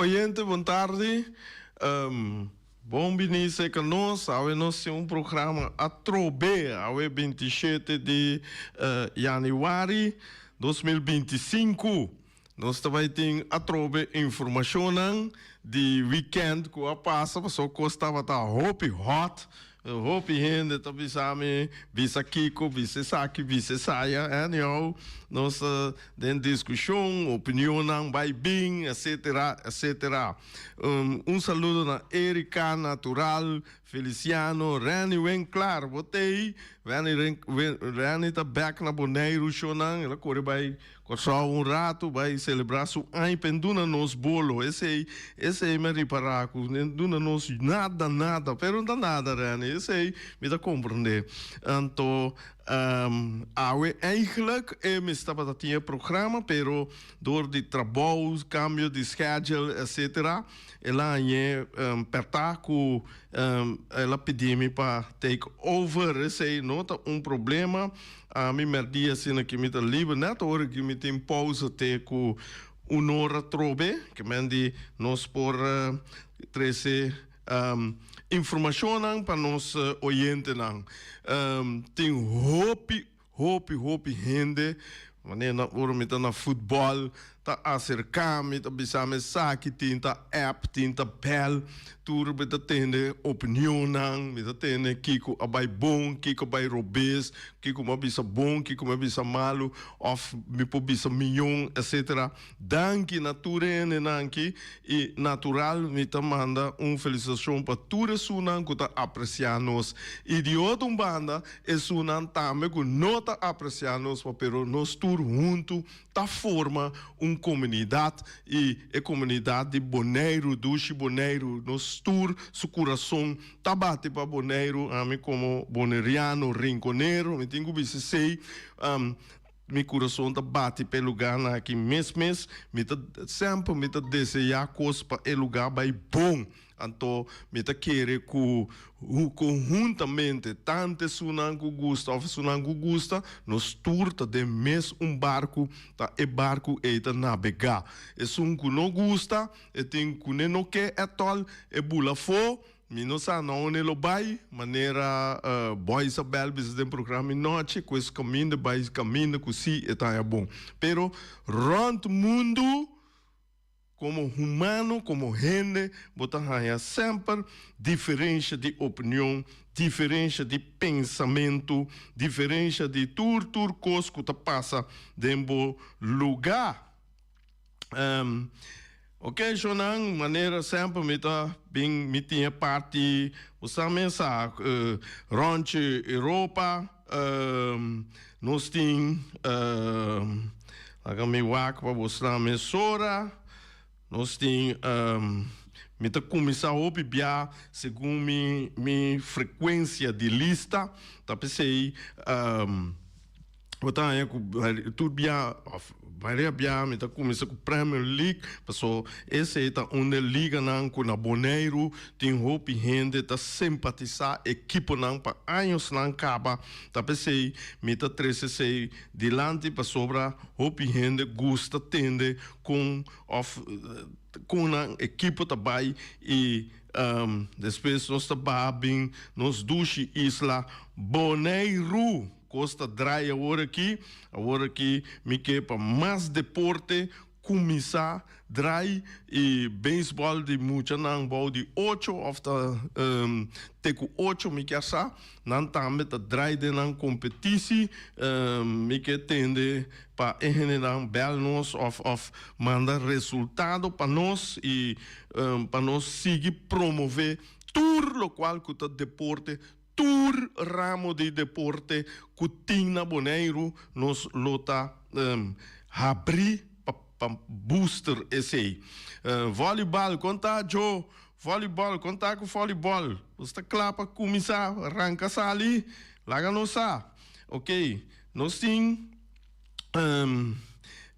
Oyente, bon tardi. Bon bini serka nos. Awe nos tin un programa atrobe, awe 27 di yanüari 2025. Nos ta bai tin atrobe informashonnan di weekend ku a pasa, pasobra kos tabata hopi hot. Hopi hende ta bisa mi, bisa kiko, bisa esaki, bisa esaya. Anyhow, nos ta den diskushon, opinionnan bai bin, etcetera, etcetera. Un saludo na Erika, Natural, Feliciano, Renny Winklaar, bo t'ei? Renny, Renny ta bek na Boneiru shownan, el a kore bai Kòrsou un ratu bai selebrá su aña pen duna nos bolo. Esei, esei mi a ripará ku no duna nos nada, nada, pero no ta nada Renny, esei mi ta komprendé. Anto awe eigenlijk e mester tabata tin e programa pero dor di trabou, kambio di schedule etcetera el a hañ'é pèrtá ku el a pidi mi pa take over. Esei no ta un problema. Ami merdia asina ki mi ta liber net ora ki mi tin pausa te ku un ora trobe ke men di nos por trese informashonnan pa nos oyentenan. Tin hopi hopi hopi hende manera na ora mi ta na futbòl ta aserká mi ta bisa mi esaki tin ta app tin ta bèl tur mi ta tende opinionnan mi ta tende kiko a bai bon kiko a bai robes kiko mi a bisa bon kiko mi a bisa malu òf mi por bisa mion etsetera danki na tur e hendenan aki i natural mi ta manda un felisitashon pa tur esunnan ku ta apresiá nos i di otro un banda esunnan tambe ku no ta apresiá nos pero nos tur huntu ta forma un komunidat i e komunidat di Boneiru, dushi Boneiru, nos tur su kurason ta bati pa Boneiru, ami komo boneriano, rinkonero, mi tin ku bisa esei, mi kurason ta bati pa e lugánan aki mes mes, mi ta semper mi ta deseá kos pa e lugá bai bon. Anto mi ta kere ku konhuntamente, tantu esunnan ku gusta òf esunnan ku gusta, nos tur ta den mes un barku, ta e barku ei ta nabegá. Esun ku no gusta, e tin kuné no ke ètòl, e bula afó, mi no sa na unda e lo bai, manera Boy Isabel bisa den programa anochi, ku es kaminda bai kaminda ku sí e ta haña bon. Pero rònt mundu. Komo humano, komo hende, bo ta haña semper diferensha di opinion, diferensha di pensamentu, diferensha di tur tur kos ku ta pasa den bo lugá. Oke, shownan, manera semper mi ta bin mi tin e parti, bo sa mes sa, ròntje Europa, Nos tin, laga mi wak pa bo sla mesora, nos tin, mi ta kuminsá hopi bia segun mi mi frekuensia di lista, ta p'esei bo ta haña ku tur bia òf mayoria bia mi ta kuminsá ku Premier League, paso esei ta un di e liganan ku na Boneiru tin hopi hende ta simpatisá ekiponan pa añosnan kaba. Ta p'esei mi ta trese esei dilanti pasobra hopi hende gusta tende kon òf kon nan ekipo ta bai i despues nos ta baha bin nos dushi isla Boneiru. Kos ta drai awor aki. Awor aki mi ke pa mas deporte kuminsá drai i beisbòl di muchanan bou di ocho òf ta te ku ocho mi kier sa. Nan tambe ta drai den nan kompetisi. Mi ke tende pa e hendenan bèl nos òf òf manda resultado pa nos i pa nos sigui promové tur lokual ku ta deporte Tur ramo di deporte ku tin na Boneiru nos lo ta habrí pa pa booster esei. Volleybal, kon ta Joe? Volleybal, kon ta ku volleybal? Nos ta kla pa kuminsá ranka sali? Laga nos sa. Oké, nos tin.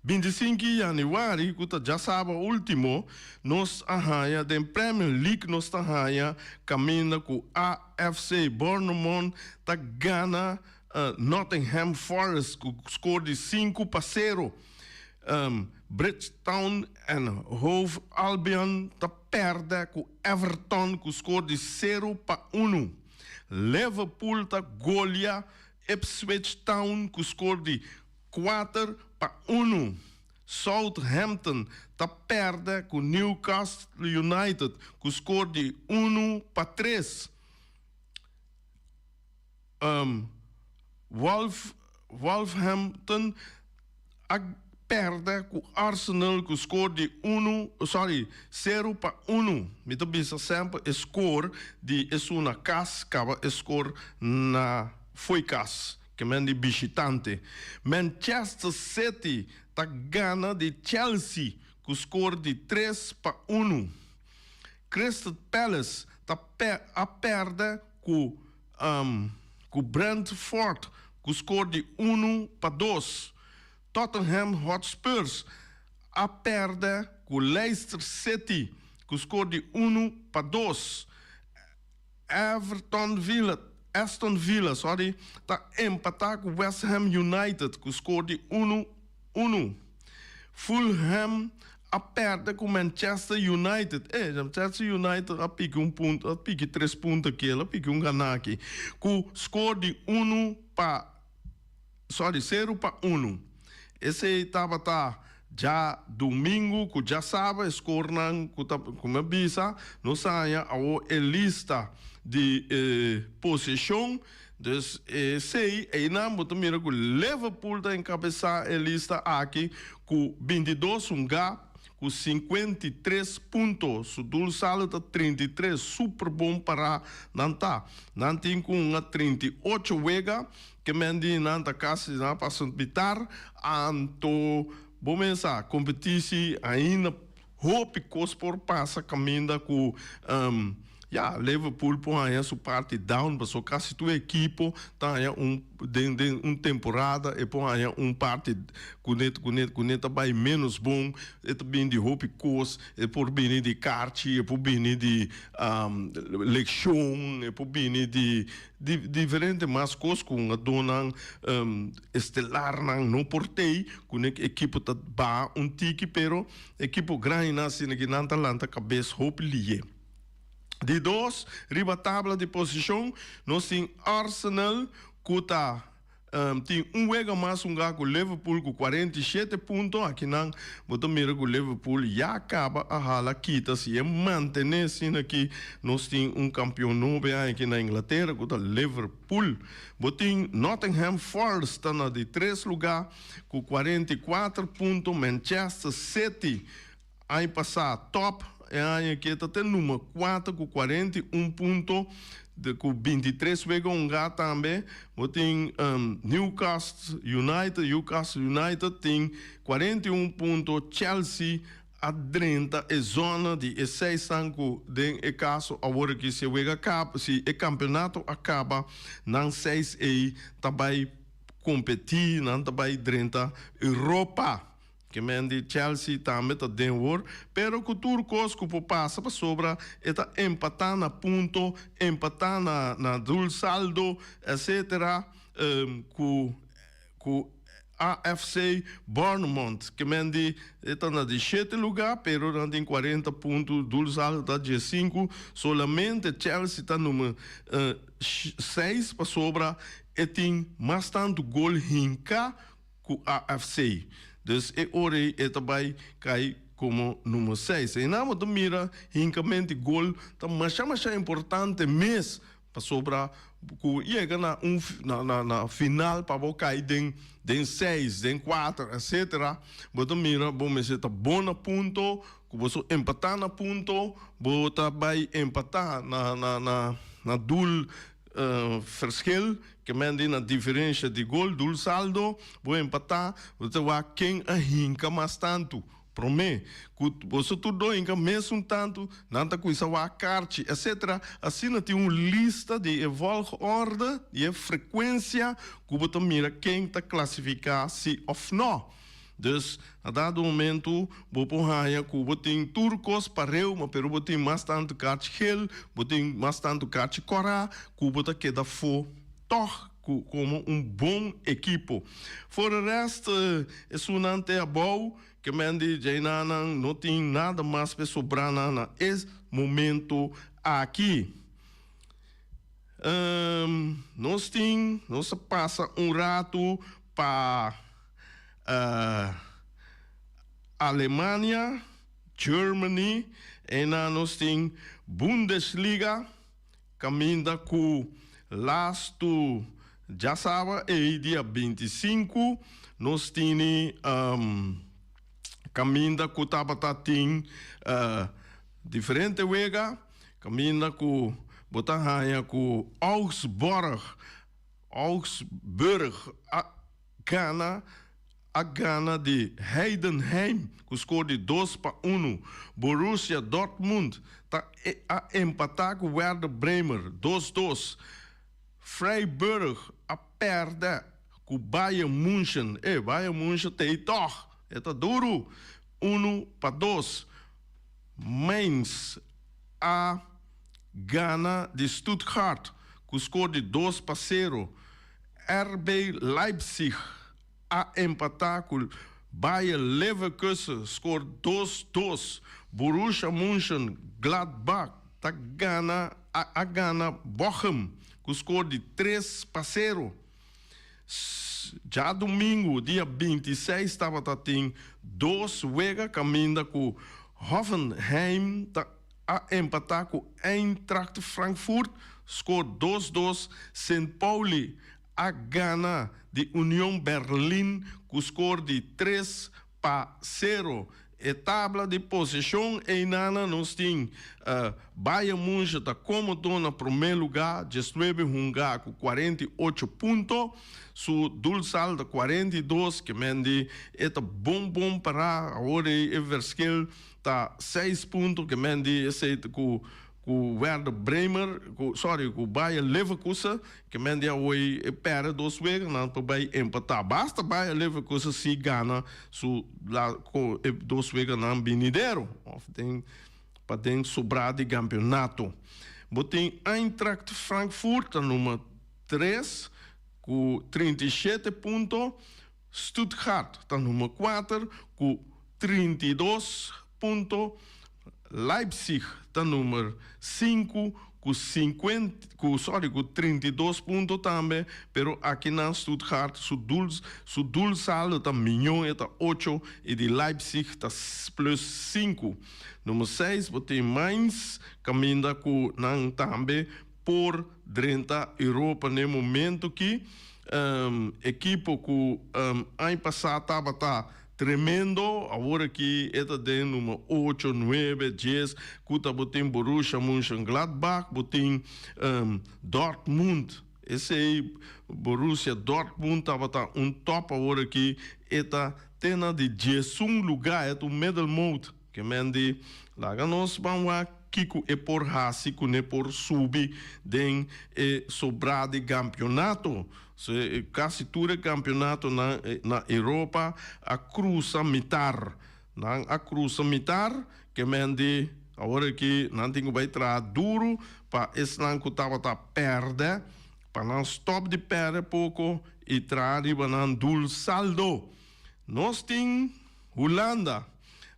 25 yanüari ku ta djasaba último nos a haña den Premier League nos ta haña kaminda ku AFC Bournemouth ta gana Nottingham Forest ku skor di 5-0. Bridgetown and Hove Albion ta pèrdè ku Everton ku skor di 0-1. Liverpool ta golia Ipswich Town ku skor di 4-1. Southampton ta pèrdè ku Newcastle United ku skor di 1-3. Wolverhampton a pèrdè ku Arsenal ku skor di unu, sorry, 0-1. Mi ta bisa semper e skor di esun na kas kaba e skor na fo'i kas, ke men di bishitante. Manchester City ta gana di Chelsea ku skor di 3-1. Crystal Palace ta a pèrdè ku ku Brentford ku skor di 1-2. Tottenham Hotspurs a pèrdè ku Leicester City ku skor di 1-2. Everton Villa, Aston Villa, sorry, ta empatá ku West Ham United ku skor di 1-1. Fulham a pèrdè ku Manchester United. E, Manchester United a piki un punto, a piki tres punto aki, el a piki un ganá aki, ku skor di unu pa, sorry, 0-1. Esei tabata djadumingu ku djasabra e skornan ku ta, ku mi a bisa, nos a haña awor e lista di e posishon. Dus esei, einan bo ta mira ku Liverpool ta enkabesá e lista aki ku 22 hungá ku 53 punto. Su doelsaldo ta 33, super bon pará nan ta. Nan tin ku hunga 38 wega, ke men di nan ta kasi nan a pasa mitar, anto bo mesa kompetisi ainda hopi kos por pasa kaminda ku ya Liverpool por haña su parti down pasobra kasi tur ekipo ta haña un den den un temporada e por haña un parti ku ne ku ne ku ne ta bai menos bon e ta bini di hopi kos e por bini di karchi e por bini di lekshon e por bini di Di diferente mas kos ku hungadónan estelarnan no por tei ku ne ekipo ta baha un tiki pero ekipo grandinan asina ki nan ta lanta kabes hopi liye. Di dos riba tabla di posishon nos tin Arsenal ku ta Tin un wega mas hunga ku Liverpool ku 47 punto. Akinan bo ta mira ku Liverpool ya kaba a hala kita si e mantene asina ki nos tin un kampion nobo e aña aki na Inglatera ku ta Liverpool. Bo tin Nottingham Forest ta na di tres luga ku 44 punto. Manchester City Aña pasá tòp, e aña aki e ta te number kuater ku 41 punto, de ku 23 wega hungá tambe. Bo tin Newcastle United, Newcastle United tin 41 punto, Chelsea a drenta e zona di e seisnan ku den e kaso awor aki si e wega kaba, si e kampeonato a kaba, nan seis ei ta bai kompetí, nan ta bai drenta Europa. Ke men di Chelsea tambe ta den wor, pero ku tur kos ku por pasa pasobra e ta empatá na punto, empatá na na doelsaldo etcetera ku ku AFC Bournemouth. Ke men di e ta na di shete lugá pero nan tin 40 punto, doelsaldo ta 15, solamente Chelsea ta number 6 pasobra e tin mas tantu gol hinká ku AFC. Dus e ora ei e ta bai kai komo numero seis. Einan bo ta mira hinkament di gol ta masha masha importante mes pasobra ku yega na un na na final pa bo kai den den seis, den kuater etcetera bo ta mira bo mester ta bon na punto ku bo so empatá na punto bo ta bai empatá na na na na doel Verschil, ke men di na diferensha di gol, doelsaldo, bo empatá, bo ta wak ken a hinka mas tantu. Promé ku boso tur dos hinka mesun tantu, nan ta kuminsá wak karchi, etcetera. Asina tin un lista di e volgorde, di e frekuensia ku bo ta mira ken ta klasifiká si òf nò. Dus, na dado momento, bo por haña ku bo tin tur kos pareu, ma pero bo tin mas tantu karchi gel, bo tin mas tantu karchi kòrá, ku bo ta keda afó tòg ku komo un bon ekipo. For de rest, esunnan te abou. Ke men di djeinanan no tin nada mas p'e sobrá nan na es momento aki. Nos tin, nos a pasa un ratu pa Alemania, Germany, einan nos tin Bundesliga. Kaminda ku lastu djasaba ei dia 25 nos tini kaminda ku tabata tin diferente wega, kaminda ku bo ta haña ku Augsburg, Augsburg a gana a gana di Heidenheim ku skor di 2-1. Borussia Dortmund ta a empatá ku Werder Bremer 2-2. Freiburg a pèrdè ku Bayern München, e Bayern München t'ei tòg, e ta duru, 1-2. Mainz a gana di Stuttgart ku skor di 2-0. RB Leipzig a empatá ku Bayer Leverkusen skor 2-2. Borussia Mönchengladbach ta gana a gana Bochum ku skor di 3-0. Djadumingu dia 26 tabata tin dos wega kaminda ku Hoffenheim ta a empatá ku Eintracht Frankfurt skor 2-2. Sint Pauli a gana di Union Berlin ku skor di 3-0. E tabla di posishon einana nos tin Bayern München ta kómodo na promé lugá, 19 hungá ku 48 punto. Su doelsaldo ta 42, ke men di e ta bon bon pará. Awor ei e verschil ta 6 punto, ke men di esei ta ku ku Werder Bremer, ku sorry ku Bayer Leverkusen, ke men di awor e perde dos wega nan por bai empatá. Basta Bayer Leverkusen si gana su la ku e dos weganan binidero òf den pa den sobrá di kampionato. Bo tin Eintracht Frankfurt ta number 3 ku 37 punto, Stuttgart ta number 4 ku 32 punto, Leipzig ta number 5 ku sinkuenta ku sorry ku 32 punto tambe, pero akinan Stuttgart su doel su doelsaldo ta miñon, e ta 8 i di Leipzig ta plus 5. Number 6 bo tin Mainz kaminda ku nan tambe por drenta Europa n'e momento ki ekipo ku aña pasá tabata tremendo, awor aki e ta den number 8, 9, 10, ku ta bo tin Borussia Mönchengladbach, bo tin Dortmund, esei Borussia Dortmund tabata un top, awor aki e ta te na di 11 lugá, e ta un middelmoot. Ke men di, Laga nos ban wak kiko e por hasi ku ne por subi den e sobrá di gampionato. Kasi tur e gampionatonan na Europa a krusa mitar. Nan a krusa mitar, ke men di, awor aki nan tin ku bai traha duru pa esnan ku tabata pèrdè, pa nan stòp di pèrdè poko i traha riba nan dul saldo. Nos tin Hulanda.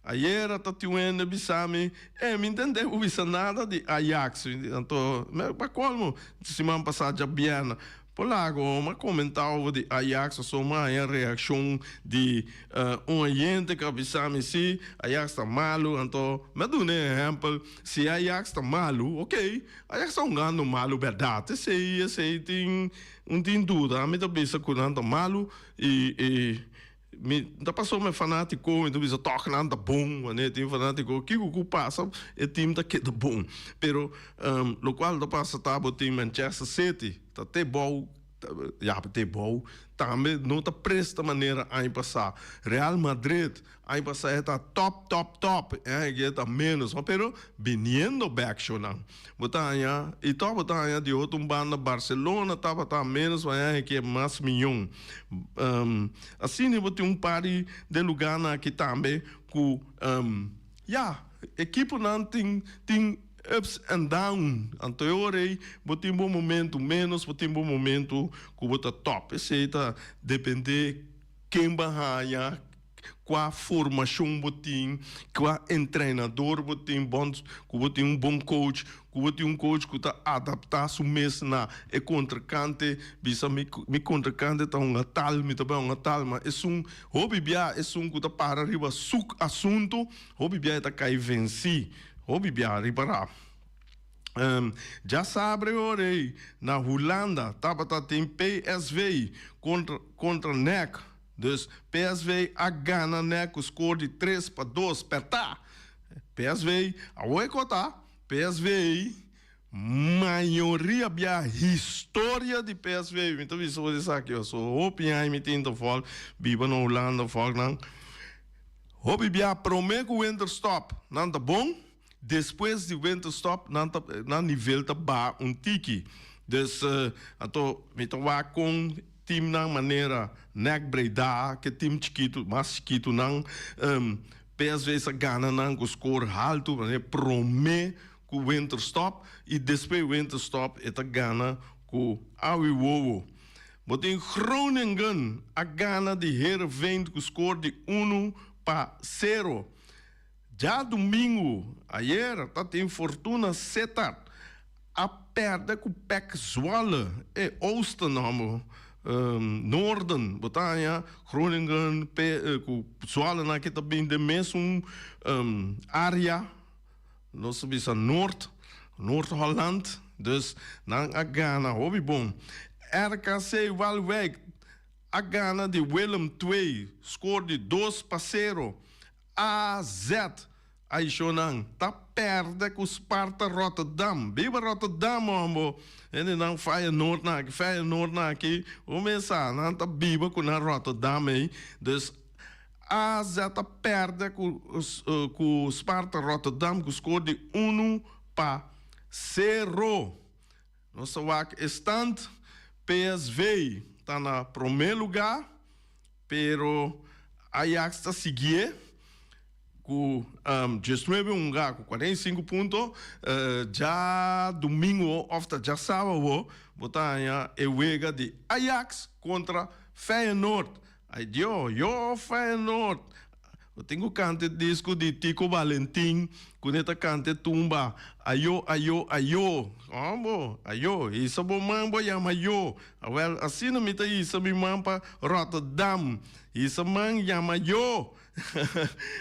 Ayera ta tin un hende bisa mi, E, mi ntende bo bisa nada di Ajax. Anto, pa colmo, siman pasa djabièrnè, por lago mi a comenta over di Ajax, pasobra mi a haña reaccion di un oyente cu a bisa mi, si, Ajax ta malu. Anto, mi a duna e ehempel, si Ajax ta malu, ok, Ajax ta hungando malu berdad, esey, esey tin, un tin duda, mi ta bisa cu nan ta malu y, y. Mi ta paso mi fanátiko, mi ta bisa tòg nan ta bon, wanneer tin fanátiko kiko ku pasa e team ta keda bon. Pero lokual ta pasa ta bo tin Manchester City ta te bou, ya te bou, tambe no ta presta manera aña pasá. Real Madrid aña pasá e ta tòp tòp tòp, e aña aki e ta ménos, pero biniendo bèk shownan. Bo ta haña, i tòg bo ta haña di otro un banda Barcelona tabata ménos mañana e ke mas miyon. Asina bo tin un par di de lugánan aki tambe ku ya, ekiponan tin tin ups and down. Anto e ora ei bo tin bo momento ménos, bo tin bo momento ku bo ta tòp. Esei ta dependé ken bo a haña. Kua formashon bo tin, kua entrenador bo tin, bon ku bo tin un bon coach, ku bo tin un coach ku ta adaptá su mes na e kontrinkante, bisa mi mi kontrinkante ta hunga tal, mi ta bai hunga tal, ma esun hopi bia esun ku ta para riba su asuntu, hopi bia e ta kai vensí, hopi bia ripará. Djasabre ora ei na Hulanda tabata tin PSV kontra kontra NEC. Dus PSV a gana nèk ku skor di 3-2 pèrtá. PSV awor e kota. PSV mayoria bia historia di PSV. Mi ta bisa bo esaki paso hopi aña mi tin ta vòlg biba na Hulanda vòlg nan. Hopi bia promé ku winterstop nan ta bon. Despues di winterstop nan ta nan nivel ta baha un tiki. Dus anto mi ta wak kon teamnan manera NEC Breda ke team chikitu mas chikitunan PSV sa gana nan ku skor haltu manera prome ku winterstop i despues winterstop e ta gana ku awi wowo. Bo tin Groningen a gana di Heerenveen ku skor di 1-0. Djadumingu ayera ta tin Fortuna Sittard a perde ku PEC Zwolle e oosten homber noorden bo ta haña Groningen ku Zwolle nan aki ta bin den mesun area nos ta bisa noord Noord Holland dus nan a gana hopi bon. RKC Waalwijk a gana di Willem II score di 2-0. AZ, Aishonan ta perde ku Sparta Rotterdam. Biba Rotterdam hombo. Hendenan Feyenoord nan aki, Feyenoord nan aki. Bo mes sa, nan ta biba ku nan Rotterdam ei. Dus AZ ta perde ku ku Sparta Rotterdam ku skor di 1-0. Nos ta wak e stand. PSV ta na promé lugá. Pero Ajax ta siguié ku 19 hunga ku 45 punto. Djadumingu òf ta djasábado bo ta haña e wega di Ajax kontra Feyenoord. Ay Dio, yo Feyenoord! Bo tin ku kanta e disco di Tico Valentin ku ne ta kanta e tumba Ayo ayo ayo. Hombo, ayo, hisa bo man bo yama yo. Awel, asina mi ta hisa mi man pa Rotterdam. Hisa man yama yo.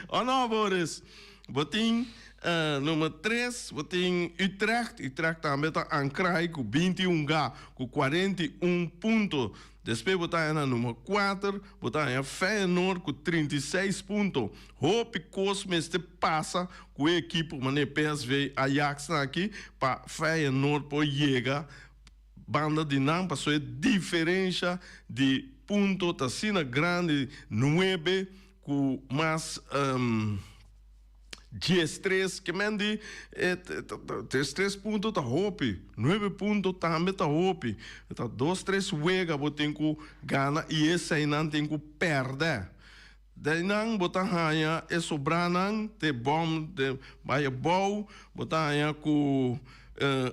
O no, Boris? Bo tin nummer tres, bo tin Utrecht. Utrecht tambe ta ankraai ku 21 ga ku 41 punto. Despues bo ta haña na nummer kuater, bo ta haña Feyenoord ku 36 punto. Hopi kos mester pasa ku e ekipo manera PSV, Ajax nan aki pa Feyenoord por yega banda di nan pasobra e diferensha di punto ta asina grandi, nuebe ku mas 13, ke men di e 13 punto ta hopi, nuebe punto tambe ta hopi. Ta dos tres wega bo tin ku gana i eseinan tin ku pèrdè. Deinan bo ta haña e sobranan te bòm te bai abou, bo ta haña ku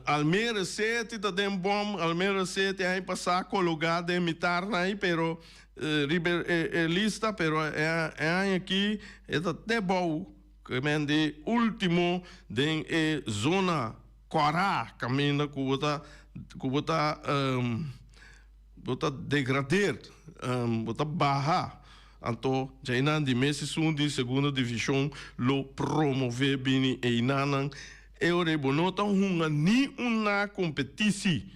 Almere City ta den bòm, Almere City aña pasá kologá den mitarnan ei pero riba e lista pero e aña aki e ta te bou ke men di ultimo den e zona kòrá kaminda ku bo ta ku bo ta bo ta degradeerd bo ta baha anto djainan di mes esun di segundo divishon lo promove bini einanan e ora ei bo no ta hunga ni un na kompetisi.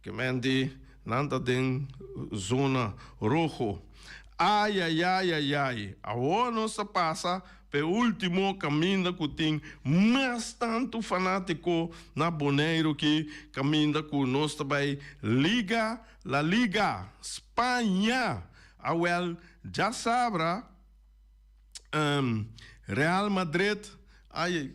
Ke men di nan ta den zona rojo. Ayayayayay, awor nos ta pasa pa e ultimo kaminda ku tin mas tantu fanatiko na Boneiru ki kaminda ku nos ta bai Liga La Liga, Spaña. Awel, djasabra Real Madrid ay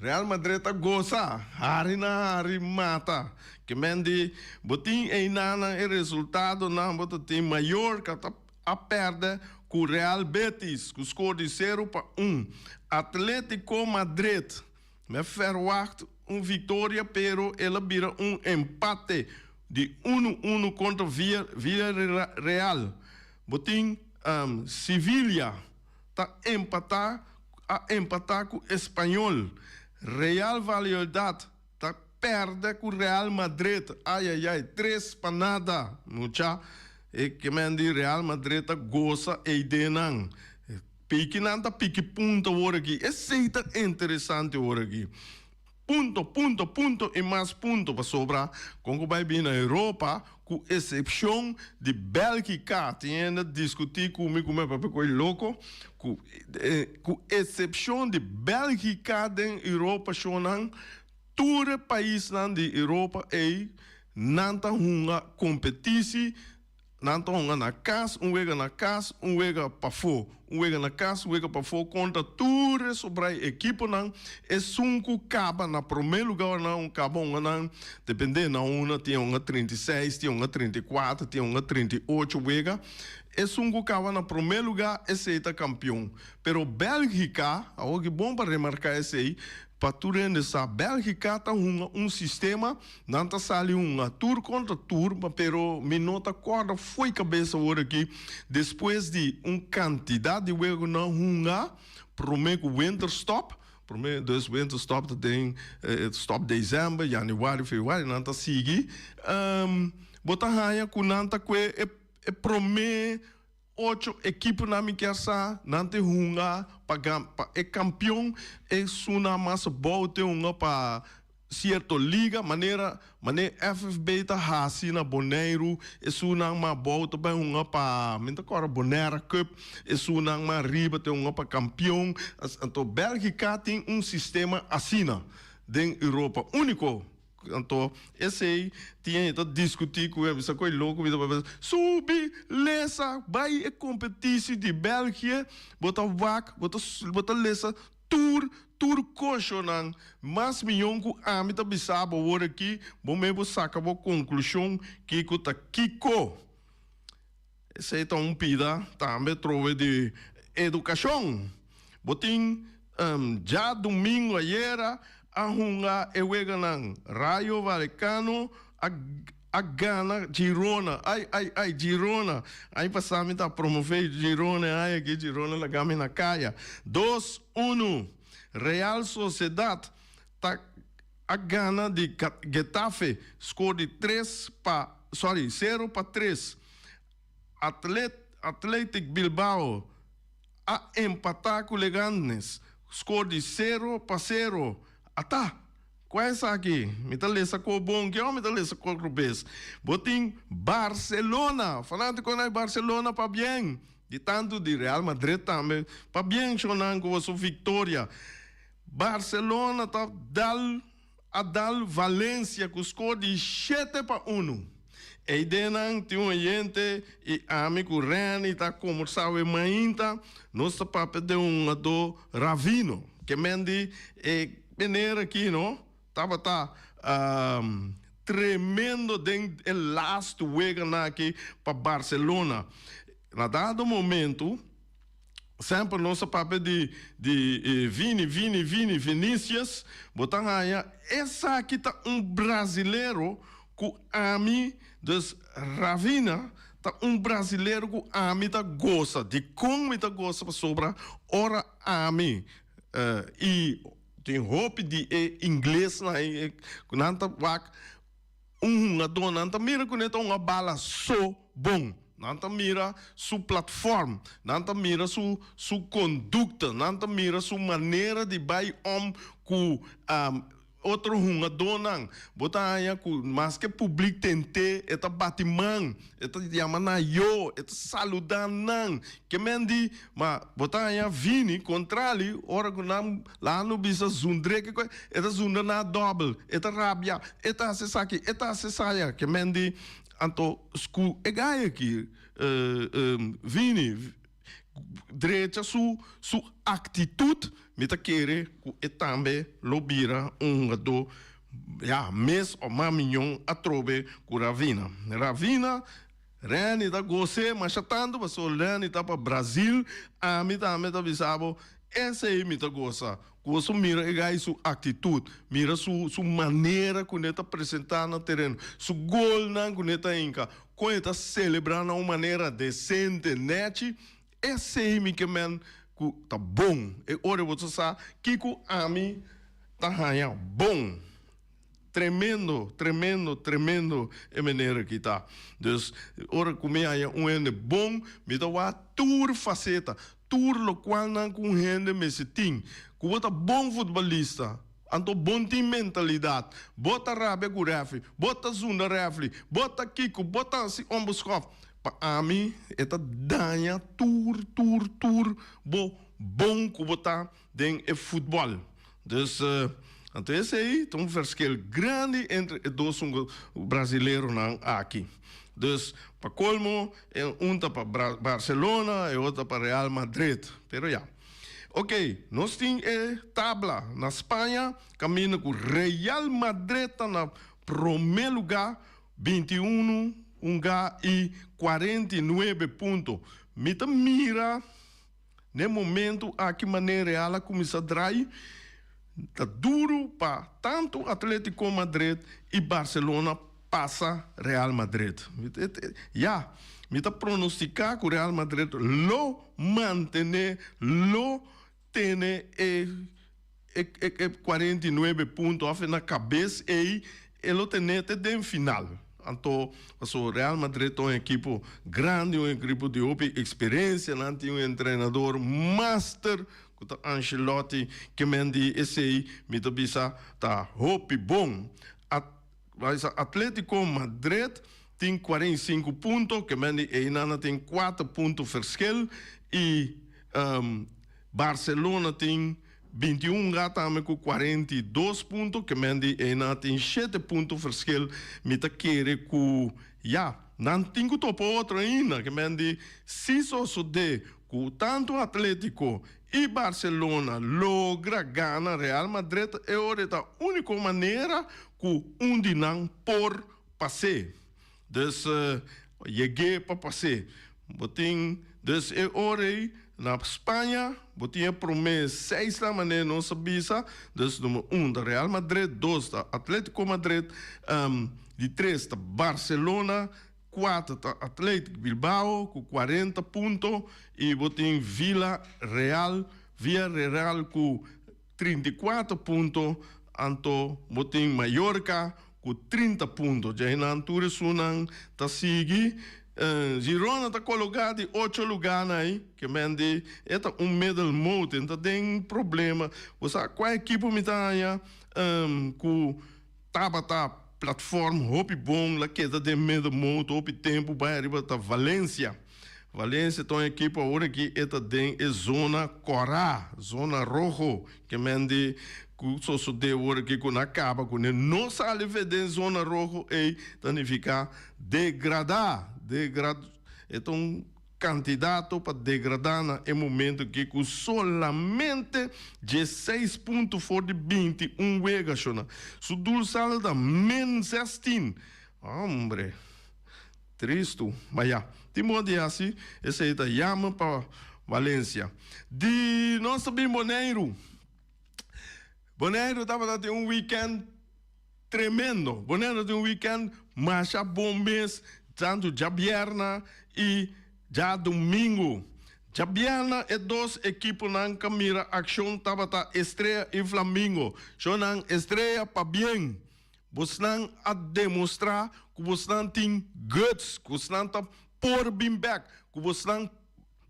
Real Madrid ta gosa hari na hari mata ke men di bo tin einanan e resultadonan bo ta tin Mallorca ta a perde ku Real Betis ku skor di 0-1 Atletico Madrid me verwacht un victoria pero el a bira un empate di 1-1 kontra Villarreal bo tin Sevilla. ta empatá a empatá ku Espanyol. Real Valladolid ta pèrdè ku Real Madrid. Ayayay, 3 pa nada. Mucha, e kemen di Real Madrid ta gosa eidenan. Piki nan ta piki punto awor aki. Esei ta interesante awor aki. Punto, punto, punto i mas punto pasobra kon ku bai bin na Europa, ku eksepshon di Bèlgika, tin hende a diskutí ku mi ku mi a papia ku e loko, ku eksepshon di Bèlgika den Europa shonnan, tur e paisnan di Europa ei nan ta hunga kompetisi. Nan ta hunga na kas, un wega na kas, un wega pafó. Un wega na kas, un wega pafó kontra tur e sobrá e ekiponan. Esun ku kaba na promé lugá ora nan kaba hunga nan, dependé na una tin hunga 36, tin hunga 34, tin hunga 38 wega. Esun ku kaba na promé lugá esei ta kampion. Pero Bèlgika, awor ki bon pa remarká esei, pa tur hende sa, Bèlgika ta hunga un sistema. Nan ta sali hunga tur kontra tur, pero mi no ta kòrda fo'i kabes awor aki, despues di un kantidat di wega ku nan hunga promé ku winterstop, promé dus winterstop ta den stop desèmber, yanüari, febrüari, nan ta sigui, bo ta haña ku nan ta kue e promé ocho ekiponan mi kier sa, nan te hunga pa pa e kampion, esunnan mas abou te hunga pa sierto liga, manera manera FFB ta hasi na Boneiru, esunnan mas abou ta bai hunga pa, mi ta kòrda Bonaire Cup, esunnan mas riba ta hunga pa kampion. Anto Bèlgika tin un sistema asina den Europa, úniko. Anto esei tin hende ta diskutí ku mi, a bisa ku e loko, mi ta papia, subi, lesa, bai e kompetisi di België, bo ta wak, bo ta bo ta lesa tur tur koshonan mas miyon ku ami ta bisa bo awor aki, bo mes bo saka bo konklushon kiko ta kiko. Esei ta un pida tambe trobe di edukashon. Bo tin djadumingu ayera a hunga e weganan Rayo Vallecano a a gana Girona. Ai ai ai Girona! Aña pasá mi ta promové Girona e aña aki Girona laga mi na kaya. 2-1 Real Sociedad ta a gana di Getafe score di tres pa sorry 0-3. Athletic Bilbao a empatá ku Leganés score di 0-0. Ata! Kua esaki? Mi ta lesa ko bon ke o mi ta lesa ko rubes? Bo tin Barcelona! Fanátikonan di Barcelona pabien! Di tantu di Real Madrid tambe pabien shonnan ku boso viktoria. Barcelona ta dal a dal Valencia ku skor di 7-1. Eidenan tin un oyente i ami ku Renny ta kombersá awe mainta, nos ta papia den un hungadó Ravino. Ke men di e meneer aki no tabata tremendo den e laatste weganan aki pa Barcelona. Na dado momento Semper nos a papia di di Vini, Vini, Vini, Vinicius, bo ta haña esaki ta un brazilero ku ami, dus Ravina ta un brazilero ku ami ta gosa. Dikon mi ta gosa? Pasobra ora ami i tin hopi di e inglesnan ei ku nan ta wak un hungadó, nan ta mira ku ne ta hunga bala so bon. Nan ta mira su platform, nan ta mira su su kondukta, nan ta mira su manera di bai om ku otro hungadónan. Bo ta haña ku maske publik tent'é, e ta bati man, e ta yama nan yo, e ta saludá nan. Ke men di, ma bo ta haña Vini kontrali ora ku nan laha no bisa zundr'é ke kos, e ta zundra nan dòbel, e ta rabia, e ta hasi esaki, e ta hasi esaya. Ke men di. Anto ku e gai aki Vini drecha su su aktitut, mi ta kere ku e tambe lo bira un hungadó ya mes o mas miñon atrobe ku Ravina. Ravina, Renny ta gos'é masha tantu pasobra Renny ta pa Brazil, ami tambe ta bisa bo esei mi ta gosa. Ku boso mira e gai su aktitut, mira su su manera ku ne ta presentá na tereno, su golnan ku ne ta hinka, kon e ta selebrá na un manera desente, nèchi, esei mi ke men. ku ta bon. E ora bo ta sa kiko ami ta haña bon. Tremendo, tremendo, tremendo e manera ki ta. Dus ora ku mi haña un hende bon, mi ta wak tur faseta, tur lokualnan ku un hende mester tin. Ku bo ta bon futbolista, anto bon tin mentalidat, bo ta rabia ku rèfri, bo ta zunda rèfri, bo ta kiko, bo ta hasi onbeskòf. Pa ami e ta daña tur, tur, tur bo bon ku bo ta den e futbòl. Dus, anto esei ta un verschil grandi entre e dos brasileronan aki. Dus, pa kolmo, e un ta pa Barcelona, e otro ta pa Real Madrid. Pero ya. Ok, nos tin e tabla na Spaña kaminda ku Real Madrid ta na promé lugá, 21 hunga i 49 punto. Mi ta mira. N'e momento aki manera Real a cuminsa draai, ta duro pa tanto Atletico Madrid y Barcelona pasa Real Madrid. Ya, mi ta pronostica cu Real Madrid lo mantene, lo tene e e 49 punto of na cabes ey e lo tene te den final. Anto paso Real Madrid ta un ekipo grandi, un ekipo di hopi experiencia, nan tin un entrenador master cu ta Ancelotti, ke men di esey mi ta bisa ta hopi bon. Atletico Madrid tin 45 punto, ke men di ey nan a tin 4 punto verschil y Barcelona tin 21 ga tambe ku 42 punto, ke men di einan tin shete punto verschil. Mi ta kere ku ya, nan tin ku topa otro ainda, ke men di si sosode ku tantu Atletico i Barcelona logra gana Real Madrid, e ora e ta uniko manera ku un di nan por pas'é. Dus yeg'é pa pas'é. Bo tin dus e ora ei na Spaña bo tin e promé seisnan manera nos a bisa, dus number un ta Real Madrid, dos ta Atletico Madrid, di tres ta Barcelona, kuater ta Athletic Bilbao ku 40 punto i bo tin Villa Real, Villarreal ku 34 punto, anto bo tin Mallorca ku 30 punto. Djahinan tur esunnan ta sigui. Girona ta kologá di ocho lugá na ei, ke men di e ta un middelmoot, e ta den problema. Bo sa kua ekipo mi ta haña ku tabata platform hopi bon la keda den middelmoot hopi tempu bai ariba ta Valencia. Valencia ta un ekipo awor aki e ta den e zona kòrá, zona rojo, ke men di ku sosodé awor aki ku nan kaba kuné no sali fe den zona rojo ei ta nifiká degradá, degrad, e ta un kandidato pa degradá na e momento aki ku solamente diesseis punto for di 21 wega shona. Su doelsaldo ta min 16. Hombre! Tristu, ma ya. Tin bon di hasi, esei ta yama pa Valencia. Di nos ta bin Boneiru. Boneiru tabata tin un weekend tremendo. Boneiru tin un weekend masha bon mes, tantu djabierna i djadumingu. Djabierna e dos ekiponan ka mira akshon tabata Estrella i Flamingo. Shownan Estrella pabien. Bosnan a demostrá ku bosnan tin guts, ku bosnan ta por bin bèk, ku bosnan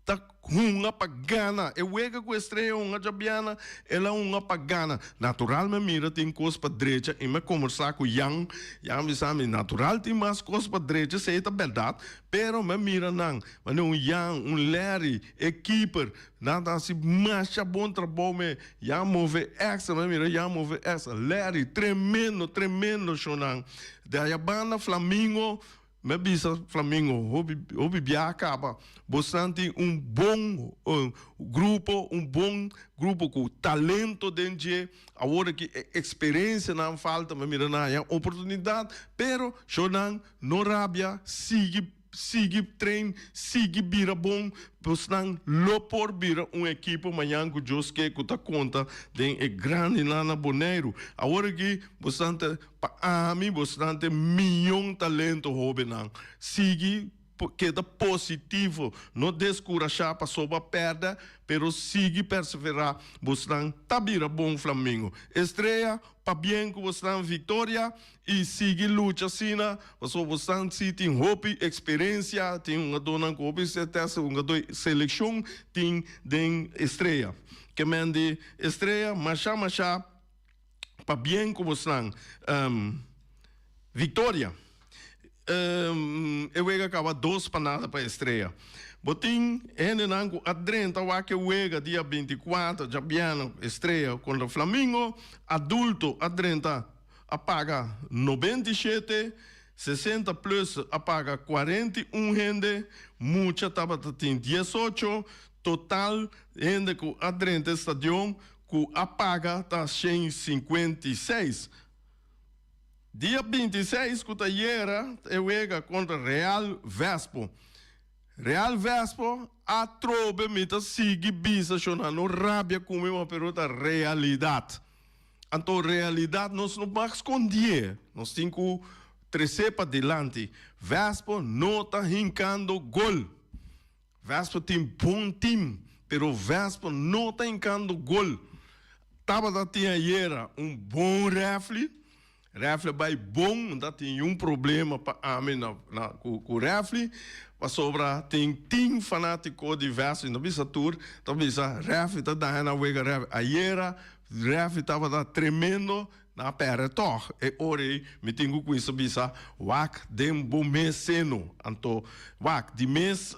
ta hunga pa gana. E wega ku Estrella hunga djabiana, el a hunga pa gana. Natural mi a mira tin kos pa drecha i mi a kombersá ku Jan. Jan a bisa mi, natural tin mas kos pa drecha, esei ta bèrdat, pero mi a mira nan, manera un Jan, un Larry, e keeper, Nan ta hasi masha bon trabou me ya move extra me mira ya move extra Larry tremendo tremendo shownan de aya banda Flamingo me bisa Flamingo hopi hopi bia caba bosnan tin un bon grupo un bon grupo cu talento den dje awor aki e experiencia nan falta me mira nan haya oportunidad pero shownan no rabia sigui. Sigui train, sigui bira bon, bosnan lo por bira un ekipo mañan ku Dios ke ku ta konta den e grandinan na Boneiru. Awor aki bosnan ta, pa ami bosnan ta e miyon talento hobennan. Sigui. keda positivo, no deskurashá pasobra pèrdè, pero sigui perseverá, bosnan ta bira bon Flamingo. Estrella, pabien ku bosnan viktoria i sigui lucha asina, pasobra bosnan si tin hopi eksperensia, tin hungadónan ku hopi sertesa, hungadó selekshon tin den Estrella. Ke men di Estrella masha masha pabien ku bosnan viktoria. E wega kaba dos pa nada pa Estrella. Bo tin hendenan ku a drenta wak e wega dia 24 djabièrnè Estrella kontra Flamingo. Adulto a drenta a paga 97, 60 plus a paga 41 hende, mucha tabata tin 18, total hende ku a drenta e stadion ku a paga ta 156. Dia 26 ku ta yera e wega kontra Real Vespo. Real Vespo atrobe mi ta sigui bisa shona no rabia ku mi ma pero ta realidat. Anto realidat nos no mag skondié, nos tin ku tresé padilanti. Vespo no ta hinkando gol. Vespo tin bon team pero Vespo no ta hinkando gol. Tabata tin ayera un bon refli. Refli a bai bon, no ta tin niun problema pa ami na na ku ku refli pasobra tin tin fanatiko di Vespo, mi no bisa tur, ta bisa refli ta daña nan wega refli. Ayera refli tabata tremendo. Nan a pèrdè tòg. E ora ei mi tin ku kuminsá bisa, Wak den bo mes seno. Anto, wak, di mes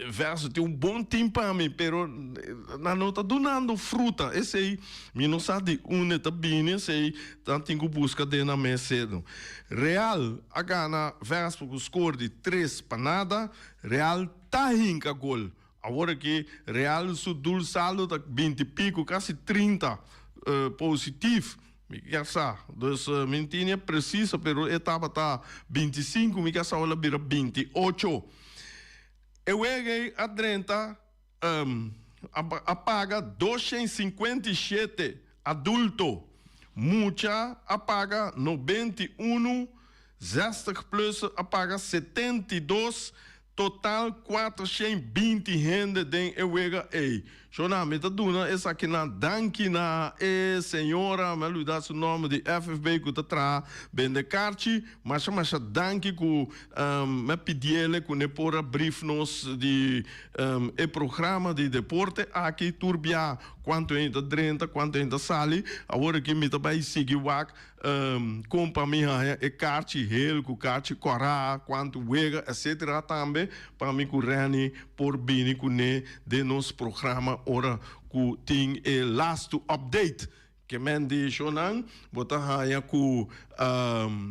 vèrso tin un bon tin pa mi, pero nan no ta dunando fruta. Esei mi no sa di unda e ta bini, esei nan tin ku buska den nan mes seno. Real a gana Vespa ku skor di 3-0. Real ta hinka gol. Awor aki Real su doel saldo ta 20 pico, casi 30 positief. Mi kier sa. Dus mi no tini e preciso, pero e tabata 25, mi kier sa awor a bira 28. E wega ei a drenta, a paga 257 adulto. Mucha a paga 91, 60 plus a paga 72. Total 420 hende den e wega ei. Shona, mi ta duna esakinan danki na e señora, mi a luida su nomber, di FFB ku ta traha bende karchi. Masha masha danki ku mi a pidiele ku ne por a brief nos di e programa di deporte aki tur bia kuantu hende ta drenta, kuantu hende ta sali. Awor aki mi ta bai sigui wak Kon pa mi haña e karchi hel ku karchi kòrá, kuantu wega etcetera tambe pa mi ku Renny por bini kuné den nos programa ora ku tin e lastu update. Ke men di shownan bo ta haña ku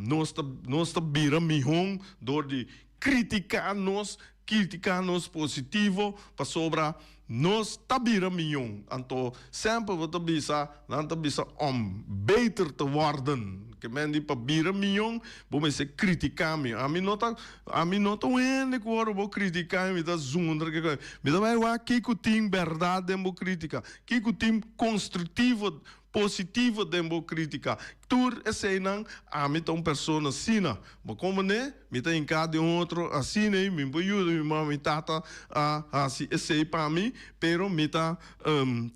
nos ta nos ta bira mihon dor di kritiká nos, kritiká nos positivo pasobra nos ta bira miyon. Anto semper bo ta bisa, nan ta bisa om beter te worden. Ke men di pa bira miyon bo mester kritiká mi. Ami no ta, ami no ta un hende ku ora bo kritiká mi ta zundra ke kos. Mi ta bai wak kiko tin bèrdat den bo kritika, kiko tin konstruktivo positivo den bo kritika. Tur eseinan, ami ta un persona asina. Bo komprendé? Mi ta hinká den un otro asina ei, mi por yuda mi mama, mi tata a hasi esei pa mi, pero mi ta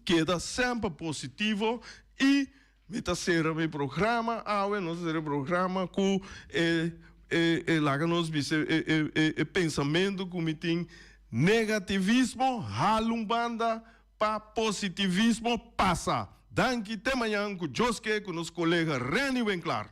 keda semper positivo i mi ta sera mi programa awe, nos ta sera e programa ku e e laga nos bisa e e e pensamentu ku mi tin, negativismo hala un banda Pa positivismo pasa. Danki te mañan ku Joske ku nos kolega Renny Winklaar.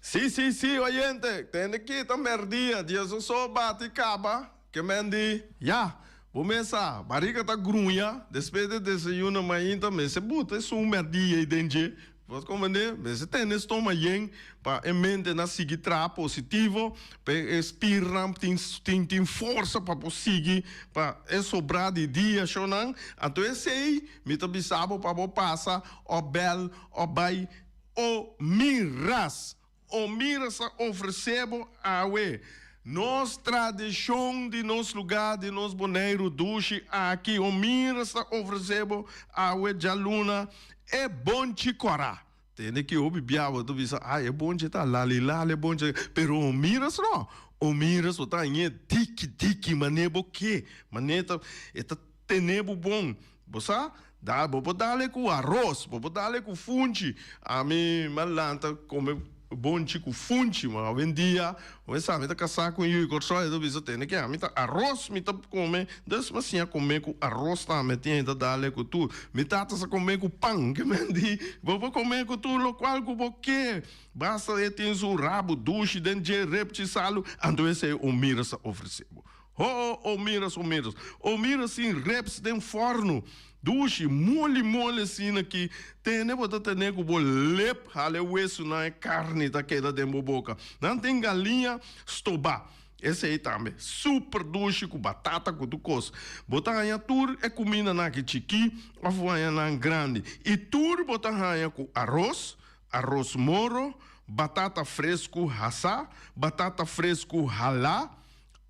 Sí, sí, sí, oyente, tende ki ta merdia, dies so bati kaba, ke men di, ya, bo mes sa, barika ta gruña, despues di desayuno mainta mester buta esun merdia ei den dje. Bo ta comprende? Mester tene stoma yen pa e mente nan sigui traha positivo, pa e spirnan tin tin tin forsa pa por sigui pa e sobra di dia shownan. Anto esey mi ta bisa bo pa bo pasa o bel o bay o miras. O miras a ofrece bo awe nos tradishon di nos lugar di nos Boneiru dushi aki. O miras ta ofrece bo awe djaluna e bonchi kora. Tende ki hopi bia bo ta bisa, ay e bonchi ta lali lali e bonchi, pero o miras no. O miras bo ta hañ'e diki diki mane bo ke, mane ta e ta tene bo bon. Bo sa, da, bo por dale ku aros, bo por dale ku funchi. Ami m'a lanta kome bonchi ku funchi, ma awendia bo sa mi ta kasá ku un yu di Kòrsou, e ta bisa tende ke ami ta aros mi ta kome, dus m'a siña kome ku aros tambe, tin hende ta dale ku tur. Mi tata sa kome ku pan, ke men di bo por kome ku tur lokual ku bo ke, basta e tin su rabu dushi den dje repchi salu, anto esei un mira sa ofresé bo. Ho, o miras, o miras, o miras sin reps den forno, dushi, moli moli asina ki tene bo ta tene ku bo lep hala e wesunan e karni ta keda den bo boka. Nan tin galiña stobá, esei tambe super dushi ku batata ku tur kos. Bo ta haña tur e kumindanan aki chikí òf bo haña nan grandi i tur bo ta haña ku aros, aros moro, batata fresku hasá, batata fresku halá.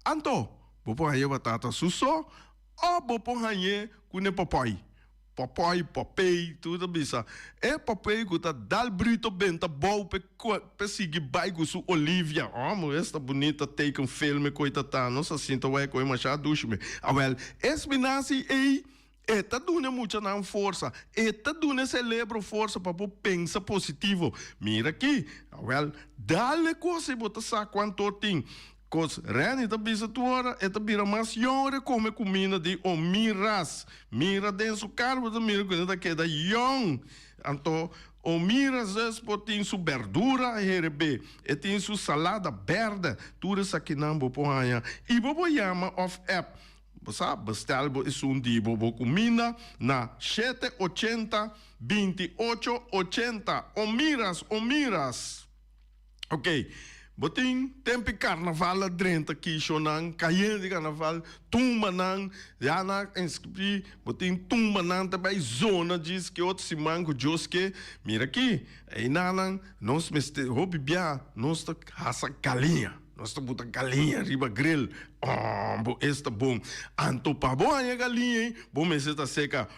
Anto, bo por haña batata su so o bo por hañ'é ku ne popòi. Popòi, popei, tur ta bisa. E popei ku ta dal brito benta bou p'e p'e sigui bai ku su Olivia. Omo, esta bunita tekenfilm e koi ta ta. Nos a sinta wak e koi masha dushi me. Awèl, e spinasi ei, e ta duna e muchanan forsa. E ta duna e selebro forsa pa bo pensa positivo. Mira aki. Awèl, dal e kos ei bo ta sa kuanto tin. Kos Renny ta bisa tur ora e ta bira mas yong ora e kome kuminda di Omiras. Mira den su kar bo ta mira ku e ta keda yong. Anto Omiras dus por tin su berdura herebé, e tin su salada bèrdè, tur esakinan bo por haña i bo por yama òf app. Bo sa bestèl bo esun di bo bo kuminda na shete ochenta 28 80. Omiras, Omiras. Ok, bo tin tempi karnaval a drenta kishonan, kayente di karnaval, tumbanan, ya nan a inskribí, bo tin tumbanan ta bai zona djis ke otro siman ku Dios ke. Mira aki, einanan nos mester hopi bia nos ta hasa galiña, nos ta buta galiña riba grill, oh bo esta bon. Anto pa bo haña galiña ei, bo mester ta seka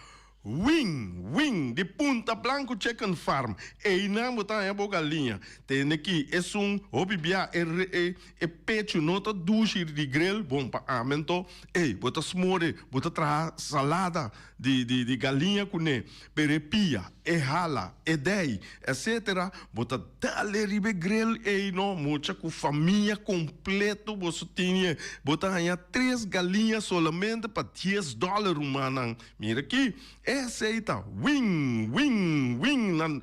Wing, wing, di Punta Blanco Chicken Farm. Einan bo ta haña bo galiña. Tende ki esun hopi bia e e e pechu no ta dushi di grill, bon pa ami anto, ey, bo ta smore, bo ta traha salada di di di galiña kuné, pero e pia, e hala, e dei, etcetera, bo ta dale riba e grill ey no, mucha ku famia kompleto boso tin e, bo ta haña tres galiña solamente pa dies dòler rumannan. Mira aki, esei ta win, win, win nan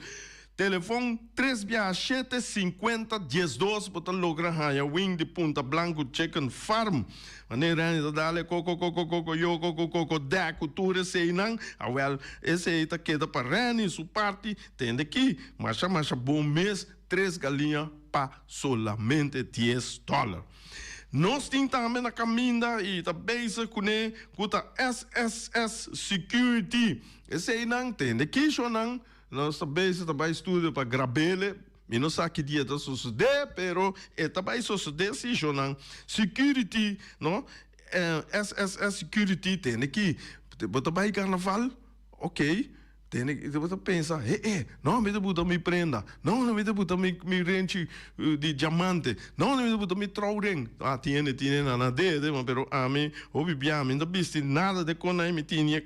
telefon tres biaha shete sinkuenta diesdos bo ta logra haña win di Punta Blanco Chicken Farm. Manera hende ta dale koko koko koko yo koko koko dè ku tur eseinan, awèl esei ta keda pa Renny su parti, tende aki masha masha bon mes tres galiña pa solamente dies dòler. Nos tin tambe na kaminda i ta bezig kuné ku ta SSS Security. Eseinan tende kishonan nos ta bezig ta bai studio pa grabele. Mi no sa ki dia ta sosodé pero e ta bai sosodé si shonan. Security no SSS Security tende ki bo ta bai karnaval ok. Tene bo ta pensa, he e, no mi ta buta mi prenda, no mi ta buta mi mi renchi di diamante, no mi ta buta mi trouwring. Ah, tin hende tin hende na dede, ma pero ami hopi bia mi no ta bisti nada de kon ai mi tini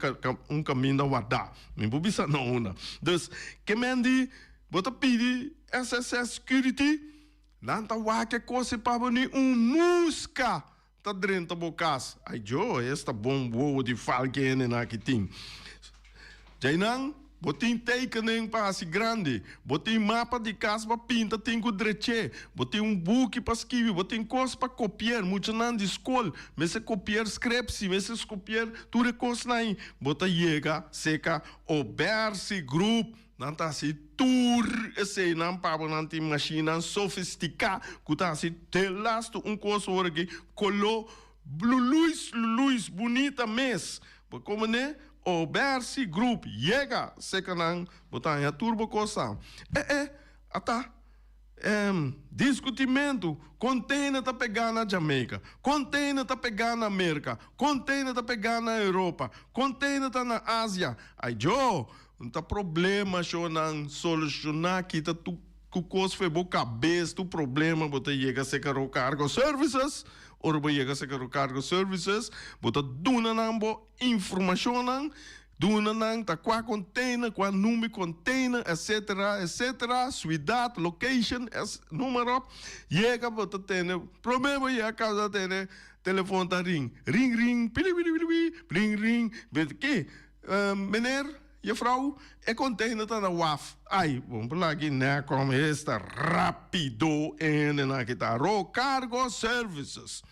un kaminda wardá. Mi por bisa no una. Dus, ke men di bo ta pidi SSS Security, nan ta wak e kos ei pa bo ni un muska Ta drenta bo kas. Ai jo, esta bon wowo di falke hende nan aki tin. Djainan, Bo tin tekening pa hasi grandi, bo tin mapa di kas pa pinta tin ku drech'é, bo tin un buki pa skibi, bo tin kos pa kopier, muchanan di skol mester kopier skrepsi, mester skopier tur e kosnan ei, bo ta yega seka Obersi Group, nan ta hasi tur eseinan pa bo, nan tin mashinnan sofistiká ku ta hasi te lastu un kos ora ki koló bluluis luluis bunita mes. Bo komo ne Obersi Group yega seka nan bo ta haña tur bo kosa. E e ata em diskutimentu container ta pegá na Jamaica, container ta pegá na Merka, container ta pegá na Europa, container ta na Asia. Ai djo, un ta problema shonan solushoná kita tur ku kos fe bo kabes tur problema bo ta yega seka Rocargo Services. Ora bo yega seka Rocargo Services bo ta duna nan bo Informashonnan, duna nan ta kua container, kua number container, etc. Etc. Suidat, location, es noem maar op. Yega bo ta tene, prome bo yega kas ta tene telefon ta ring, ring ring, pili pili pili pili, ring ring, bet ke? Meneer, juffrouw, e container ta na waf. Ai, bo por laga ki nè kom esta rapido ene nan kita Rocargo Services.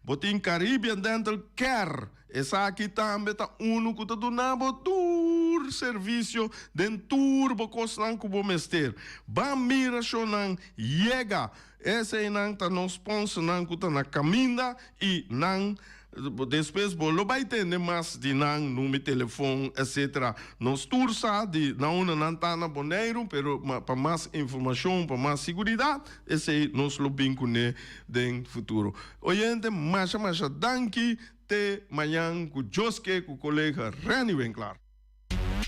Bo tin Caribbean Dental Care. Esaki tambe ta unu ku ta duna bo tur servisio den tur bo kosnan ku bo mester. Ban mira shownan yega. Eseinan ta nos sponsornan ku ta na kaminda i nan despues bo lo bai tende mas di nan number telefon etc. Nos tur sa di na unda nan ta na Boneiru pero pa mas informashon pa mas siguridat esei nos lo bin kuné den futuro. Oyente masha masha danki. Te mañan ku Joske ku kolega Renny Winklaar.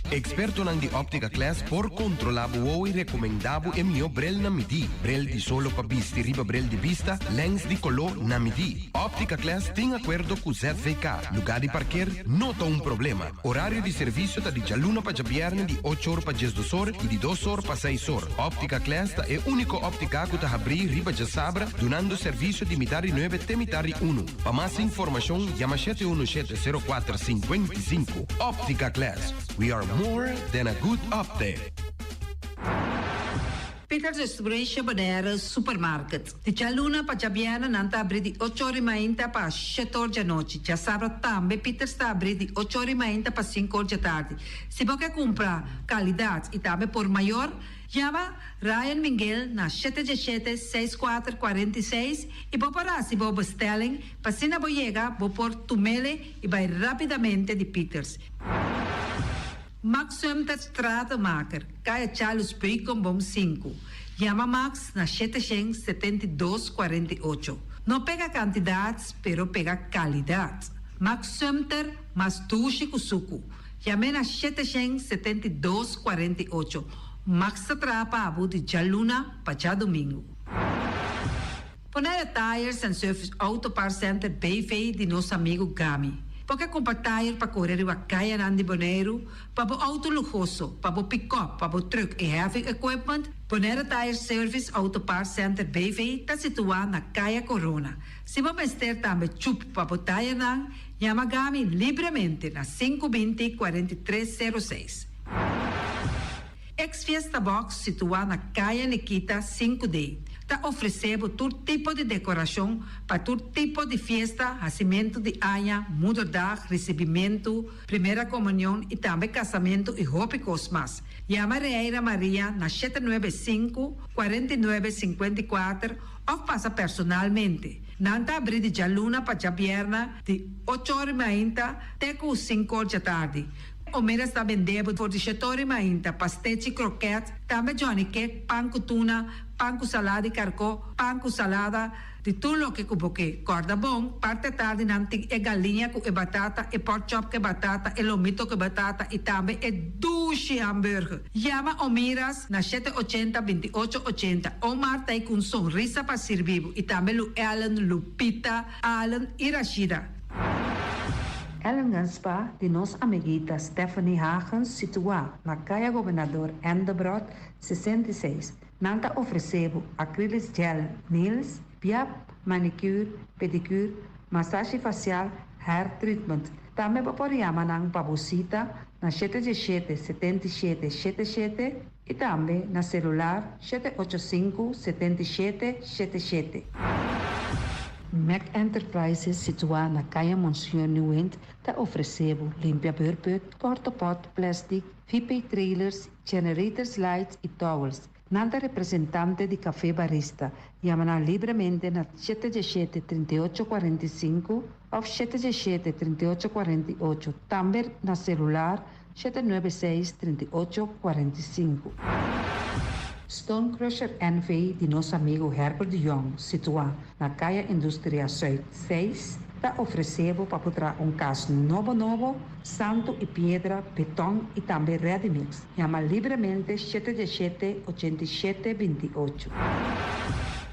Ekspertonan di Optica Class por kontrolá bo wowo i rekomendá bo e mihó brel na midí. Brel di solo pa bisti riba brel di bista, lèns di koló na midí. Optica Class tin akuerdo ku ZVK. Lugá di parker no ta un problema. Orario di servisio ta di djaluna pa djabièrnè di ocho or pa diesdos or i di dos or pa seis or. Optica Class ta e úniko óptika ku ta habrí riba djasabra dunando servisio di mitar di nuebe te mitar di unu. Pa mas informashon yama shete unu shete sero kuater 55. Optica Class, we are more than a good optic. Peters Distribution Bonaire Supermarket. Di djaluna pa djabièrnè nan ta abrí di ocho or i mainta pa shete or djanochi. Djasabra tambe Peters ta abrí di ocho or i mainta pa sinku or djatardi. Si bo ke kumpra kalidat i tambe por mayor, Yama Ryan Minguel na shete djeshete seis kuater 46 i bo por hasi bo bestelling pa asina bo yega bo por tumele i bai rapidamente di Peters. Max Sumter Stratenmaker, Kaya Charles Beukenboom sinku. Yama Max na 772 48. No pega kantidat pero pega kalidat. Max Sumter mas dushi ku suku. Yam'é na 772 48. Max ta traha pa abo di djaluna pa djadumingu. Bonaire Tires and Service Auto Parts Center BV di nos amigu Gami. Bo ke kumpra tire pa kore riba kayanan di Boneiru, pa bo auto luhoso, pa bo pikòp, pa bo trùk i heavy equipment? Bonaire Tire Service Auto Parts Center BV ta situá na Kaya Corona. Si bo mester tambe chup pa bo tirenan, yama Gami libremente na 5 20 43 06. Ex Fiesta Box situá na Kaya Nikita sinku D ta ofresé bo tur tipo di dekorashon pa tur tipo di fiesta, hasimentu di aña, moederdag, risibimentu, primera komunion i tambe kasamentu i hopi kos mas. Yama Reira Maria na 795, 49, 54 òf pasa personalmente. Nan ta abrí di djaluna pa djabièrnè di ocho or i mainta te ku sinku or djatardi. Omeras ta bende bo for di shetori mainta, pastechi, kroket, tambe johnny cake, pan ku tuna, pan ku salada di karkó, pan ku salada, di tur loke ku bo ke. Kòrda bon, parti atardi nan tin e galiña ku e batata, e pork chop ku e batata, e lomito ku e batata i tambe e dushi hamburger. Yama Omiras na shete ochenta, 28 ochenta. Omar ta ei ku un sonrisa pa sirbi bo i tambe Lu Ellen, Lupita, Allen i Rashida. Ellingen Spa di nos amiguita Stephanie Hagens situá na Kaya Gobernador Endebrot 66. Nan ta ofresé bo acrylic gel nails, piap, manicure, pedicure, masashi fasial, hair treatment. Tambe bo por yama nan pa bo sita. na 717 77 77 i tambe na selular 785 77 77. Mac Enterprises situá na Kaya Monseñor Nieuwind ta ofresé bo limpia beurput, portapot, plastic, VP trailers, generators lights i towels. Nan ta representante di Café Barista. Yama nan libremente na 717 38 45 òf 717 38 48. Tambe na selular 796 38 45. Stone Crusher NV di nos amigu Herbert de Jong, situá na Kaya Industria Zuid 6, ta ofresé bo pa traha un kas nobo nobo, santu i piedra, beton i tambe ready mix. Yama libremente 717 87 28.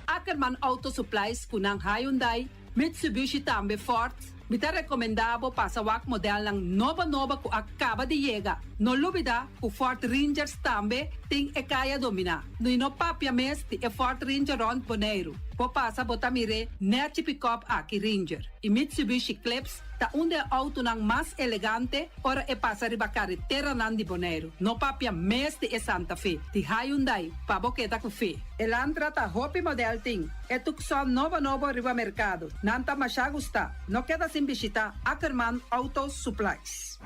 Ackerman Auto Supplies ku nan Hyundai, Mitsubishi tambe Ford. Mi ta rekomendá bo pasa wak modelnan nobo nobo ku a kaba di yega. No lubidá ku Ford Rangers tambe tin e kaya dominá. No no papia mes di e Ford Ranger rònt Boneiru. Bo pasa bo ta mira nèchi pick-up aki Ranger. I Mitsubishi Eclipse ta un di e outonan mas elegante ora e pasa riba kareteranan di Boneiru. No papia mes di e Santa Fe. Di Hyundai, pa bo keda ku fe. Elantra ta hopi model tin. E Tucson nobo nobo riba merkado. Nan ta masha gusta. No keda sin bishitá Ackerman Auto Supplies.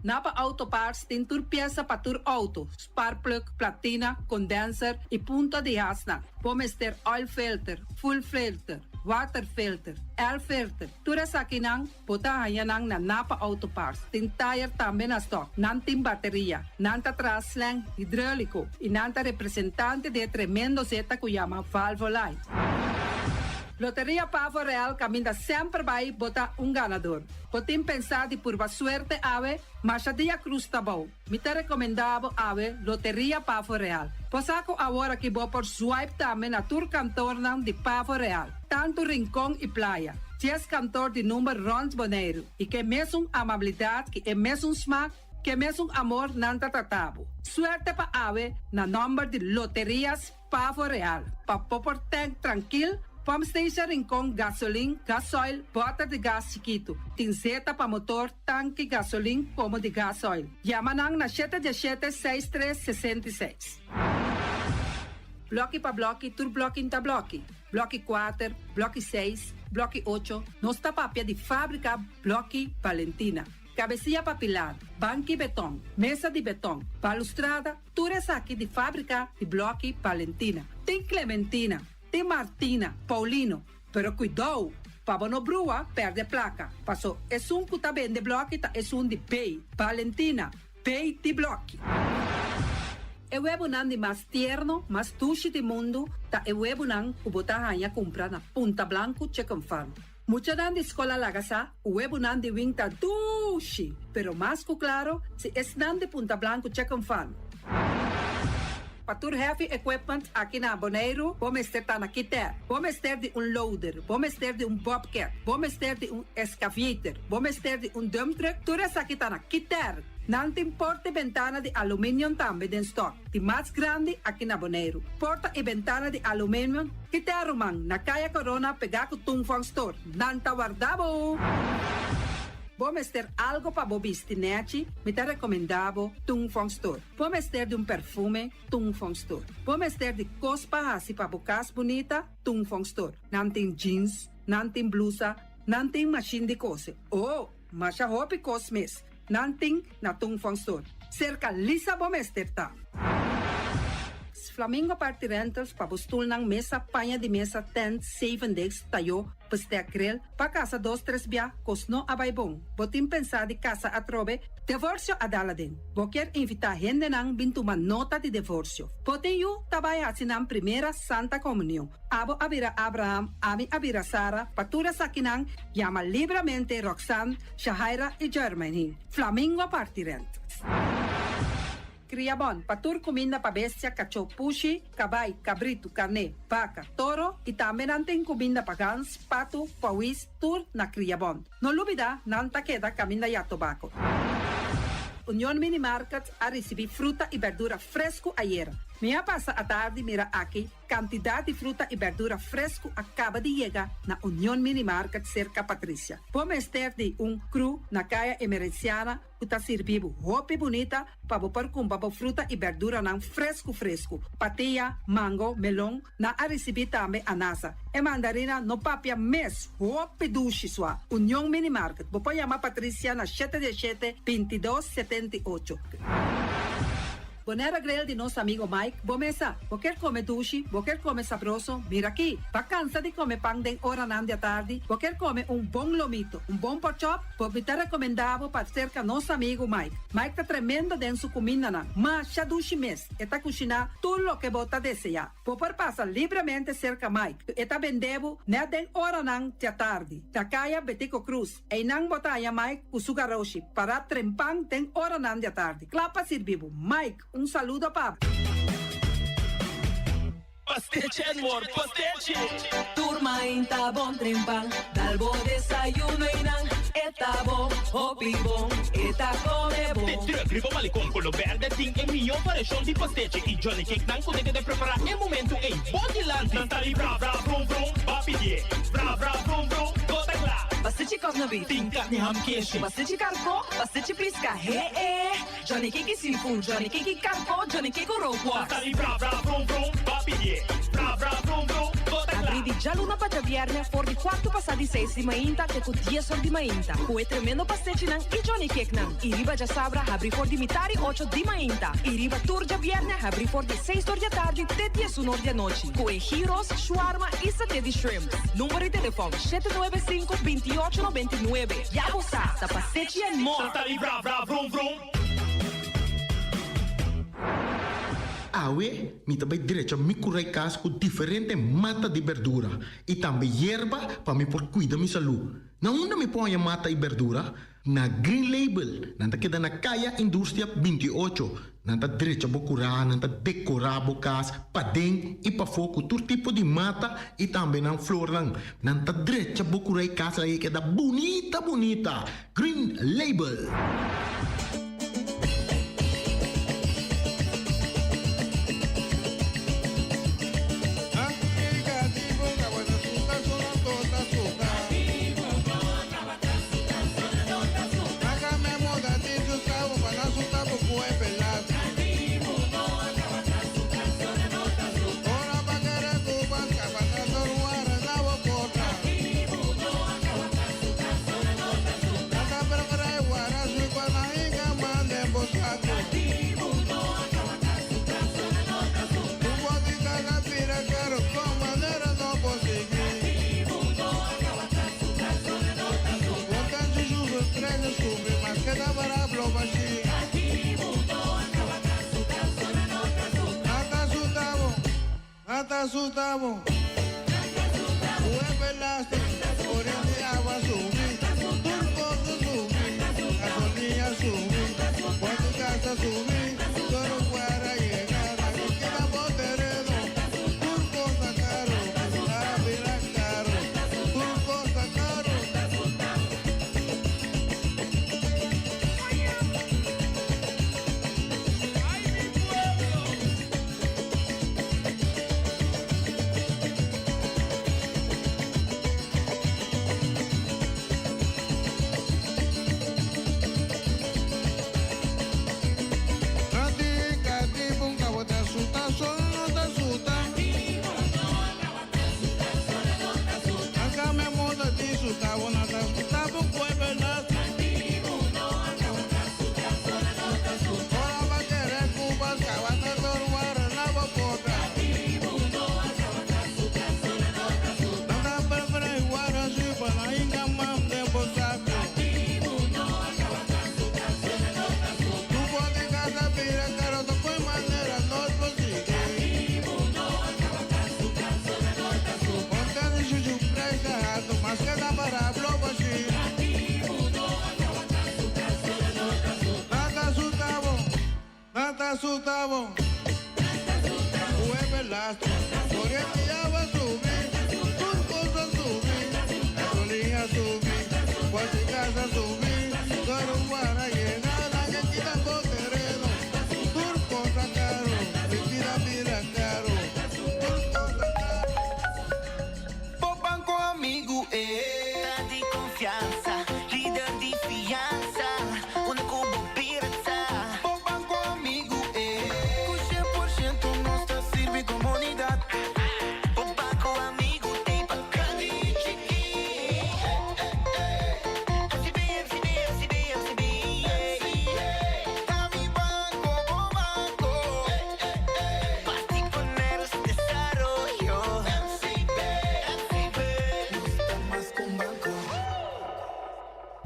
Napa Auto Parts tin tur piesa pa tur outo, spark plug, platina, condenser i punta di hasnan. Bo mester oil filter, fuel filter, water filter, air filter. Tur esakinan, bo ta haña nan na Napa Auto Parts. Tin tire tambe na stock. Nan tin bateria. Nan ta traha slang hidráuliko. I nan ta representante di tremendo zeta ku yama Valvoline. Loteria Pavo Real kaminda semper bai bo ta un ganadó. Bo tin pensá di purba suerte awe, masha dia krus ta bou. Mi ta rekomendá bo awe Loteria Pavo Real. Bo sa ku awor aki bo por swipe tambe na tur kantornan di Pavo Real. Tantu Rincon i Playa. 10 kantor di number rònt Boneiru. I ku mesun amabilidat, ku mesun smak, ku mesun amor nan ta trata bo. Suerte pa awe na nòmber di Loterias Pavo Real. Pa bo por tank trankil, Pump Station Rincon, gasolin, gasoil, bòter di gas chikitu. Tin zeta pa motor, tanki, gasolin, komo di gasoil. Yama nan na 717 6366. Blòki pa blòki, tur blòki ta blòki. Blòki 4, blòki 6, blòki 8. Nos ta papia di fábrika Blòki Valentina. Kabesia pa pilar, banki beton, mesa di beton, balustrada, tur esaki di fábrika di Blòki Valentina. Tin Clementina, tin Martina, Paulino, pero kuidou, pa no brua, pèrdè plaka. Paso, esun ku ta bende blòki ta esun di B, Valentina, B di blòki. E webunan di mas tierno, mas dushi di mundu, ta e webunan ku bo ta haña kumpra na Punta Blanco Chicken Farm. Muchanan di skol a laga sa, webunan di Wing ta dushi, pero mas ku klaro, si esnan di Punta Blanco Chicken Farm. Pa tur heavy equipment aki na Boneiru, bo mester ta na Kiter. Bo mester di un loader, bo mester di un bobcat, bo mester di un excavator, bo mester di un dump truck, tur esaki ta na Kiter. Nan tin porta i bentana di aluminium tambe den stock. Di mas grandi aki na Boneiru. Porta i bentana di aluminium, Kiter ruman, na Kaya Corona pegá ku Tung Fong Store. Nan ta warda bo. Bo mester algu pa bo bisti nèchi, mi ta rekomendá bo Tung Fong Store. Bo mester di un perfume, Tung Fong Store. Bo mester di kos pa hasi pa bo kas bunita, Tung Fong Store. Nan tin jeans, nan tin blusa, nan tin machine di kose. Oh, masha hopi kos mes. Nan tin na Tung Fong Store. Serka Lisa bo mester ta. Flamingo Party Rentals pa bo stulnan mesa, paña di mesa, tent, seven days, tayo, bestek grill, pa kasa dos tres bia, kos no a bai bon. Bo tin pensá di kasa atrobe, divorsio a dal aden. Bo ke invitá hendenan bin tuma nota di divorsio. Bo tin yu ta bai hasi nan primera Santa Komunion. Abo a bira Abraham, ami a bira Sara, pa tur esakinan, yama libremente Roxanne, Shahaira i Germany. Flamingo Party Rentals. Kriabon, pa tur kuminda pa bestia, kachó, pushi, kabai, kabritu, karné, baka, toro i tambe nan tin kuminda pa gans, patu, pawis, tur na Kriabon. No lubidá, nan ta keda kaminda ya tobako. Union Mini Market a risibí fruta i berdura fresku ayera. Mi a pasa atardi mira aki kantidat di fruta i bèrdura fresku a kaba di yega na Union Mini Market serka Patricia. Bo mester di un kru na Kaya Emerenciana ku ta sirbi bo hopi bunita pa bo por kumpra bo fruta i bèrduranan fresku fresku. Patia, mango, melon, nan a risibí tambe anasa. E mandarina no papia mes, hopi dushi sua. Union Mini Market, bo por yama Patricia na shete diesshete, bintidos, setenti'ocho. Bonera Grill di nos amigo Mike, bo mesa. Bo kier come dushi, bo kier come sabroso, mira aki. Ba cansa di come pan den oranan di atardi, bo kier come un bon lomito, un bon porkchop, bo mi ta recomenda bo pa cerca nos amigo Mike. Mike ta tremendo den su cumindanan, masha dushi mes, e ta cushina tur loke bo ta desea. Bo por pasa libremente cerca Mike, e ta bende bo net den oranan di atardi, na caya Betico Croes. Einan bo ta haña Mike ku su garoshi pará trempan den oranan di atardi, kla pa sirbi bo. Mike, un saludo pa bo. Pastechi and more, pastechi! Tur mainta bon trempan, dal bo desayuno einan, e ta bo, hopi bon, e ta come bon. De truck riba Malecon Colo Berde tin e mihó variashon di pastechi i Johnny Cake nan ku ta keda prepará e momentu ei bo dilanti. Nan ta di bra bra brum brum, ba pidié bra bra brum brum, bo ta kla. Pastechi kòp na bif. Tin karni ham keshi. Pastechi karkó, pastechi piska, he e. Johnny Cake seafood, Johnny Cake karkó, Johnny Cake rookworst. Nan ta di bra bra brum brum, ba pidié bra bra brum brum, bo ta kla. Abrí di djaluna pa djabièrnè for di kuartu pasá di seis di mainta te ku dies or di mainta ku e tremendo pastechinan i Johnny Cakenan. I riba djasabra habrí for di mitá di ocho di mainta i riba tur djabièrnè habrí for di seis or di atardi te diesun or di anochi ku e gyros, shawarma i saté di shrimp. Number di telefòn, shete nuebe sinku, binti ocho nobenta i nuebe. Ya bo sa, ta Pastechi and More! Nan ta di bra bra vrum vrum. Awe mi ta bai drecha mi kurai kas ku diferente mata di berdura i tambe yerba pa mi por kuida mi salú. Na unda mi por haña mata i berdura? Na Green Label. Nan ta keda na Kaya Industria 28. Nan ta drecha bo kurá, nan ta dekorá bo kas paden i pafó ku tur tipo di mata i tambe nan flornan. Nan ta drecha bo kurá i kas laga e keda bunita bunita. Green Label.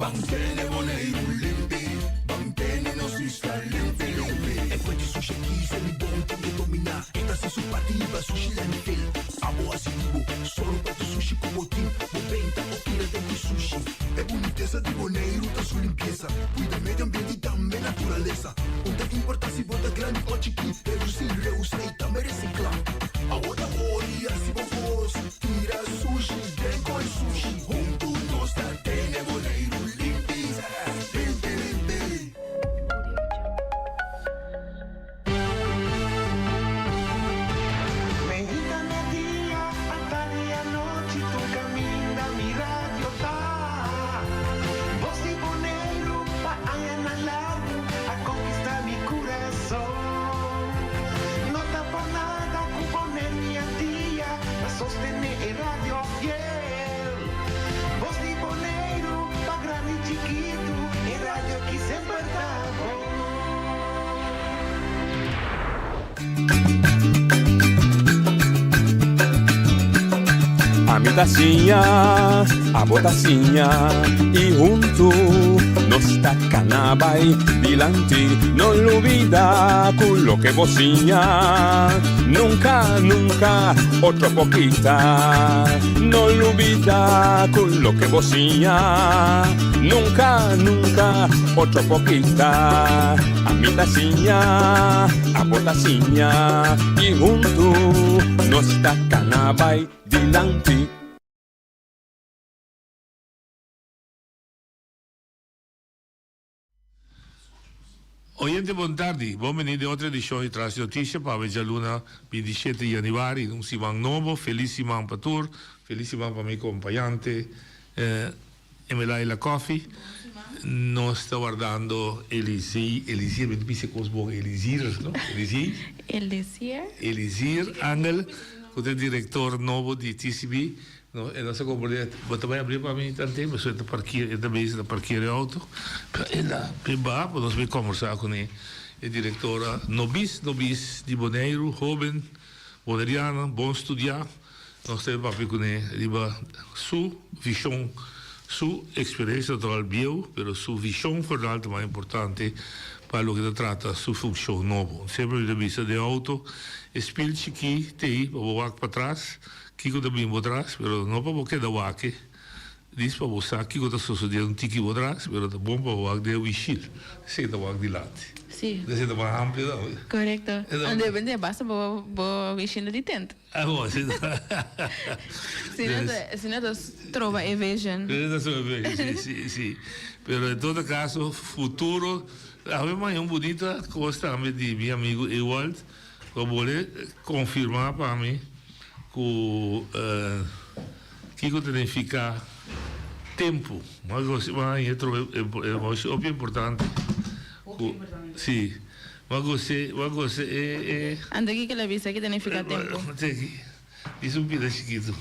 Ban tene Boneiru limpi, ban tene nos isla limpi limpi. E fuente sushi aki se mi bon tin ke dominá. E ta hasi su parti hiba sushi landfill. Abo hasi di bo, sòru pa tur sushi ku bo tin. Bo benta o tira den ku sushi. E bunitesa di Boneiru ta su limpiesa. Kuida medio ambiente i tambe naturalesa. Un ta importá si bo ta grandi o chikí. Redusí, reusa i tambe resiklá. Abo ta ora i hasi bo kos. Tira sushi den koi sushi. Huntu nos ta tene Boneiru limpi, limpi, limpi. Meinta media, atardi anochi tur caminda mi radio ta. Bos di Boneiru pa añanan largu a conquista mi curason. No ta por nada cu Boneiru mi Antia ta sostene e radio fiel. Bos di Boneiru pa grandi chikitu e radio ki semper ta bon. Ami ta siña, abo ta siña y huntu nos ta cana bay dilanti. No lubida cu loke bo siña nunca, nunca otro por kita. No lubida cu loke bo siña nunca, nunca otro por kita. Ami ta siña, abo ta siña y huntu nos ta cana bay dilanti. Oyente bon tardi, bon bini den otro edicion di Tras di Noticia pa awe djaluna 27 di januari, un siman nobo, feliz siman pa tur, feliz siman pa mi compañante Emelaila Coffie, nos ta wardando Elizee, Elizee, mi ta bisa cos bon, Elizir, no? Elizee? Elizir. Elizir Angel, cu ta e director nobo di TCB, No, e no sa comprende. Bo ta bai abri pa mi tanten, pasobra e ta parkeer, e ta bezig ta parkeer e auto. Pero el a bin baha pa nos bin combersa cune. E directora nobis nobis di Boneiru, hoben boneriana, bon studia. Nos ta bin papia cune riba su vision, su experiencia natural bieu, pero su vision vooral ta mas importante pa loke ta trata su funcion nobo. Semper mi ta bisa den auto, e spiel chiki t'ey pa bo wak patras. Kiko ta bin bo tras, pero no pa bo keda wak e. Dis pa bo sa kiko ta sosodé un tiki bo tras, pero ta bon pa bo wak den wishil. Esei ta wak dilanti. Sí. Esei ta mas amplio tambe. Korekto. Depende, basta bo bo wishil di tent. Ah bon, si no. Si no ta, si no ta stroba e vision. Si no ta stroba e vision, si, si, si. Pero en todo caso, futuro, awe maña un bunita kos tambe di mi amigo Ewald. Bo bole konfirmá pa mi ku kiko ta nifiká tempu. Mas gosi bo haña trobe e hopi importante. Ku si bo gosi bo gosi e e. Anto kiko lo bisa ki ta nifiká tempu? Teki bisa un pida chikitu.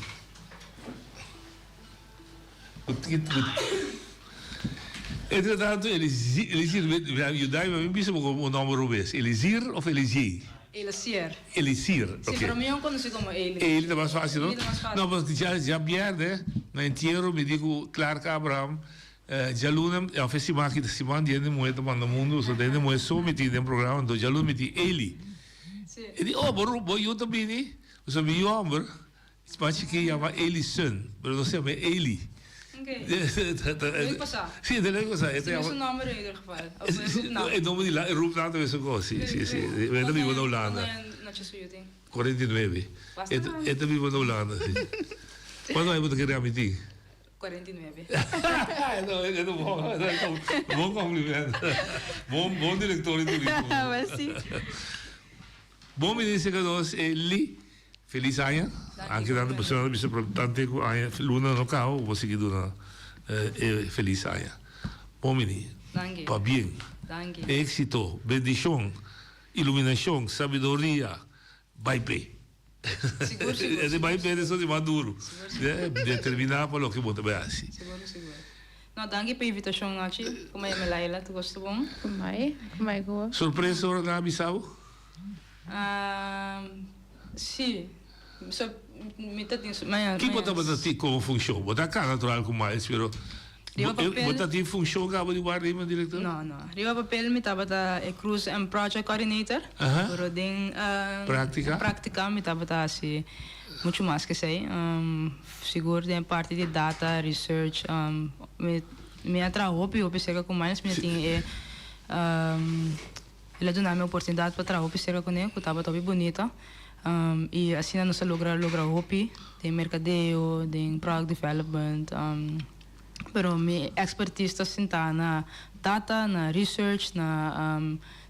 Entre tanto Elisier yuda mi bisa bo un nomber robes Elisier of Elisier? Elisier. Elisier ok. Si pero mi a conoci como Eli. Eli ta mas facil no? Eli ta mas facil. No pasobra dja bierne na entiero mi di cu Clark Abraham djaluna of e siman aki ta siman di hende muhe ta manda mundo so hende muhe so mi tin den programa anto djaluna mi tin Eli. E di oh bo yu ta bini? Pasobra mi yu homber Mas chikí yama Elison, pero nos yama e Eli. Ok. Leuk pasá. Sí, ta leuk pasá. E ta su nomber in ieder geval. Of e roepnaam. E nomber di la, e roepnaam ta mesun kos, sí, sí, sí. E ta biba na Hulanda. Cuánto aña Nacho suyo tin? 49. Basta. E ta biba na Hulanda, sí. Cuánto aña bo ta kere ami tin? 49. No, e ta bon, bon compliment. Bon, bon director di turismo. Wel sí. Bon bini cerca nos, Eli. Feliz aña. Anke tante persona ta bisa pero tante ku aña luna no kaba bo por sigui duna e feliz aña. Bon bini. Danki. Pabien. Danki. Éxito, bendishon, iluminashon, sabiduria. Bai p'e. Sigur, sigur. Ese bai p'e esaki mas duru. Sigur, sigur. Determiná pa loke bo ta bai hasi. Sigur, sigur. No, danki pa invitashon nochi. Kuma yama Laila, tur kos ta bon? Kumai, kumai ku bo. Sorpresa ora nan a bisa bo? Sí, so mi ta tin su. Kiko tabata tin komo funshon? Bo ta ka natural ku Miles, pero. Riba papel. Bo ta tin funshon kaba di warda hima director? No, no. Riba papel mi tabata e cruise and project coordinator. Pero den Práctica? práctica mi tabata hasi mucho mas ke esei. Sigur den parti di data, research, mi mi a traha hopi hopi serka ku Miles. Mi a tin e el a duna mi oportunidat pa traha hopi serka kuné ku tabata hopi bunita. I asina nos a logra logra hopi den merkadeo, den product development. Pero mi expertise ta sintá na data, na research, na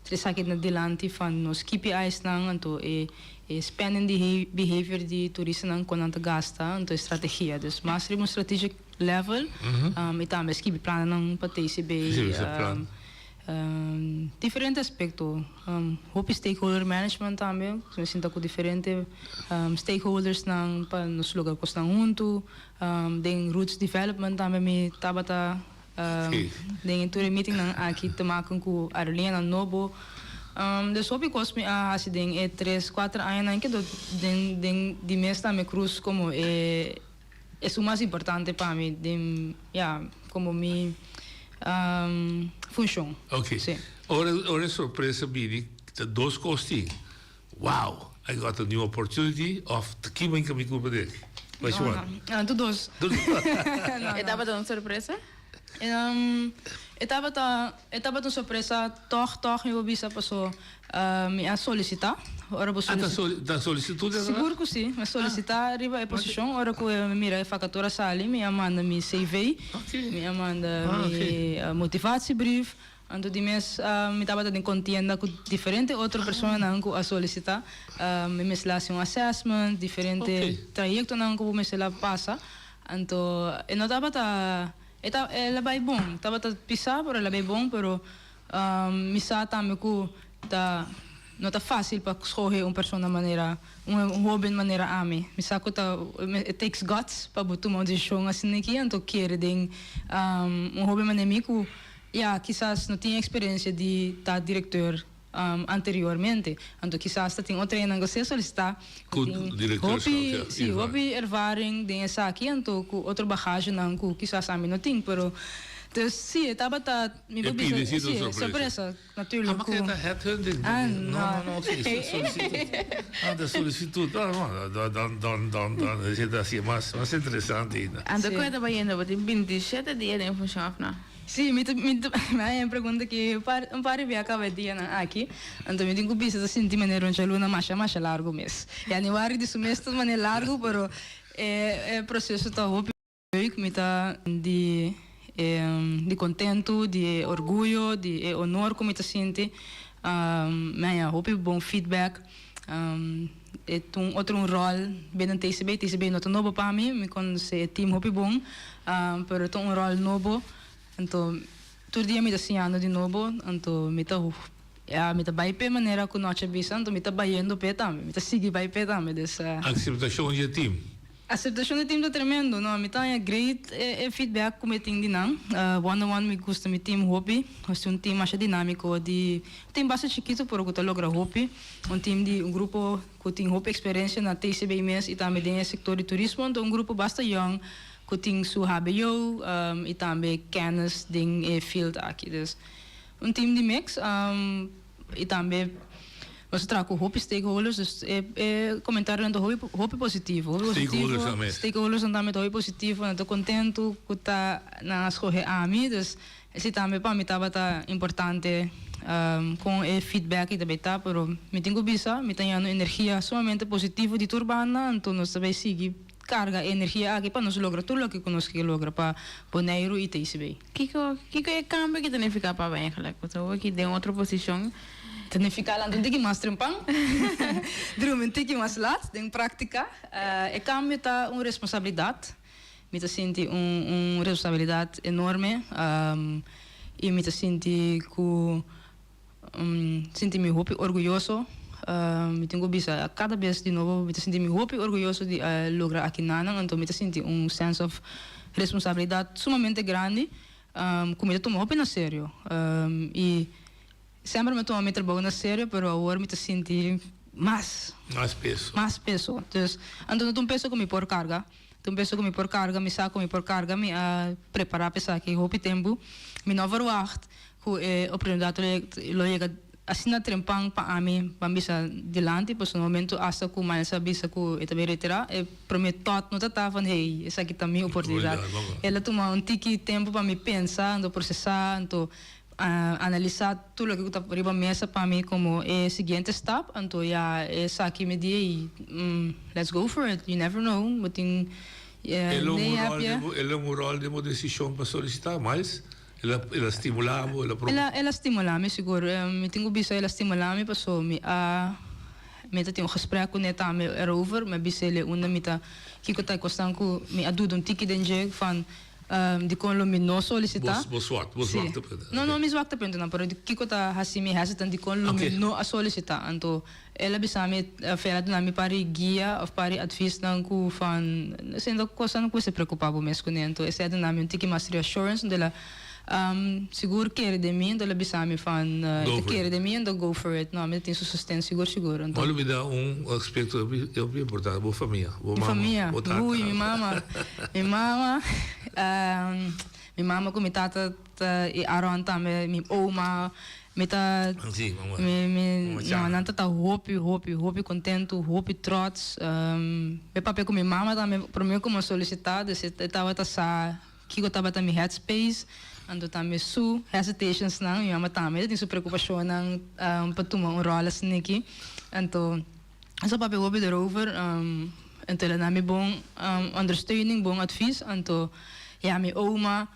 esaki na dilanti van nos KPI's-nan, anto e e spending behavior di turistanan kon nan ta gasta, anto e strategia. Dus mas riba un strategic level i tambe skibi plannan pa TCB. Diferente aspecto, hopi stakeholder management tambe, mi sinta cu diferente stakeholdersnan pa nos logra cosnan hunto, den roots development tambe mi tabata den e tur e meetingnan aki te maken cu aerolineanan nobo, dus hopi cos mi a haci den e tres cuater añanan ke den den di mes tambe cruz como e Esun mas importante pa mi den ya como mi funcion. Ok. Si. Ora ora e sorpresa bini ta dos cos tin. Wow, I got a new opportunity of ta kiba in mi culpa deki? Which No, one? no. No, tur dos. Tur dos. No, no. E tabata un sorpresa? E tabata e tabata un sorpresa tog tog mi por bisa paso mi a solicita ora bo Ah, ta soli ta solicitud esaki? Sigur cu si, mi a solicita riba e posicion ora cu mi mira e vacatura sali mi a manda mi CV, mi a manda mi motivatiebrief, anto di mes mi tabata den contienda cu diferente otro personanan cu a solicita, mi mester a haci un assessment, diferente trayectonan cu bo mester a pasa. Anto e no tabata, e ta, el a bai bon, tabata pisá pero el a bai bon, pero mi sa tambe ku ta no ta fásil pa skohe un persona manera, un hóben manera ami. Mi sa ku ta, it takes guts pa bo tuma un desishon asina aki, anto kere den un hóben manera mi ku ya kisas no tin eksperensia di ta direkteur. Anteriormente. Anto kisas ta tin otro hendenan ku a solisitá ku tin hopi, si, hopi ervaring den esaki anto ku otro bagagenan ku kisas ami no tin. Pero, dus si, e tabata, mi por bisa, si, sorpresa, natuurlijk ku. Ah, no, no, no, si, solisitud. Ah, ta solisitud. Ah, no, dan, dan, dan, dan, esei ta hasié mas, mas interesante ainda. Anto ku e ta bayendo? Bo tin bintishete dia den funshon òf no? Sí, mi ta, mi ta, mi a haña pregunta ki par, un par di bia kaba e dianan aki, anto mi tin ku bisa ta sinti manera un chaluna masha masha largu mes. Januari di su mes ta manera largu, pero e e proseso ta hopi leuk, mi ta di e di kontentu, di e orguyo, di e honor ku mi ta sinti, mi a haña hopi bon feedback, e ta un otro un ròl binnen TCB, TCB no ta nobo pa mi, mi konosé e team hopi bon, pero ta un ròl nobo, anto tur dia mi ta siñando di nobo, anto mi ta ya mi ta bai p'e manera ku nochi a bisa, anto mi ta bayendo p'e tambe, mi ta sigui bai p'e tambe, dus. Akseptashon di e team. Aceptacion di team ta tremendo, no, mi ta haña great e feedback cu mi tin di nan. One on one mi gusta mi team hopi, nos tin un team masha dinamico di, un team basta chikito pero cu ta logra hopi, un team di un grupo cu tin hopi experiencia na TCB mes y tambe den e sector di turismo, anto un grupo basta young cu tin su hbo y tambe kennis den e field aki. Dus un team di mix y tambe. Nos a traha ku hopi stakeholders, dus e e komentarionan ta hopi hopi positivo, hopi positivo. Stakeholders tambe. Stakeholdersnan tambe ta hopi positivo, nan ta kontentu ku ta nan a skohe ami, dus esei tambe pa mi tabata importante kon e feedback ei ta bai ta, pero mi tin ku bisa mi ta hañando energia sumamente positivo di tur banda, anto nos ta bai sigui karga e energia aki pa nos logra tur loke ku nos ke logra pa Boneiru i TCB. Kiko kiko e kambio ki ta nifiká pa bo eigenlijk? Pasobra bo aki den otro posishon. Ta nifiká lanta un tiki mas trempan, drumi un tiki mas lat den práktika. E kambio ta un responsabilidat. Mi ta sinti un un responsabilidat enorme i mi ta sinti ku sinti mi hopi orguyoso. Mi tin ku bisa kada bes di nobo mi ta sinti mi hopi orguyoso di a logra akinanan. Anto mi ta sinti un sense of responsabilidat sumamente grandi ku mi ta tuma hopi na serio i. Semper mi a tuma mi trabou na serio, pero awor mi ta sinti mas. Mas peso. Mas peso. Dus, anto no ta un peso ku mi por karga. Ta un peso ku mi por karga, mi sa ku mi por karga, mi a prepará pa esaki hopi tempu. Mi no a verwagt ku e oportunidat lo yega asina trempan pa ami ban bisa dilanti, pasobra na momento asta ku Miles a bisa ku e ta bin retirá, e promé tòt no ta ta van hey, esaki ta mi oportunidat. El a tuma un tiki tempu pa mi pensa, anto prosesá, anto analisá tur loke ku ta riba mesa pa mi komo e siguiente stap, anto ya esaki mi di ey, let's go for it, you never know, bo tin El a un ròl den bo, el a un ròl den bo desishon pa solisitá, Miles? El a, el a stimulá bo, el a El a, el a stimulá mi sigur. Mi tin ku bisa el a stimulá mi paso mi a, mi ta tin un gesprek kuné tambe erover, mi a bisa el e unda mi ta, kiko ta e kosnan ku mi a duda un tiki den dje van Dikon lo mi no solisitá? Bo zwak, bo Sí. zwaktepunten. No, no mi zwaktepuntennan, pero di kiko ta hasi mi hesitant dikon lo mi no a solisitá. Anto el a bisa mi, of el a duna mi par di guia of par di advisnan ku van siendo kosnan ku mester preokupá bo mes kuné. Anto esei a duna mi un tiki mas reassurance, anto el a sigur kere den mi, anto el a bisa mi van Go e ta for kere it. den mi, anto go for it. No, mi ta tin su sosten sigur sigur. Anto. Bo a lubida un aspekto hopi hopi importante, bo famia, bo Mi mama, famia, bo tata. ui mi mama, mi mama, mi mama ku mi tata ta i Aaron tambe, mi oma, mi ta, Si, mama, mi mi mama no Chana. nan ta ta hopi hopi hopi kontentu, hopi trots, mi papia ku mi mama tambe prome ku mi a solisitá, dus e tabata sa Kiko tabata mi headspace, anto tambe su hesitationsnan, mi mama tambe ta tin su preokupashonnan pa tuma un ròl asin'aki, anto nos a papia hopi derover, anto el a dami bon ondersteuning, bon advies, anto ya mi oma,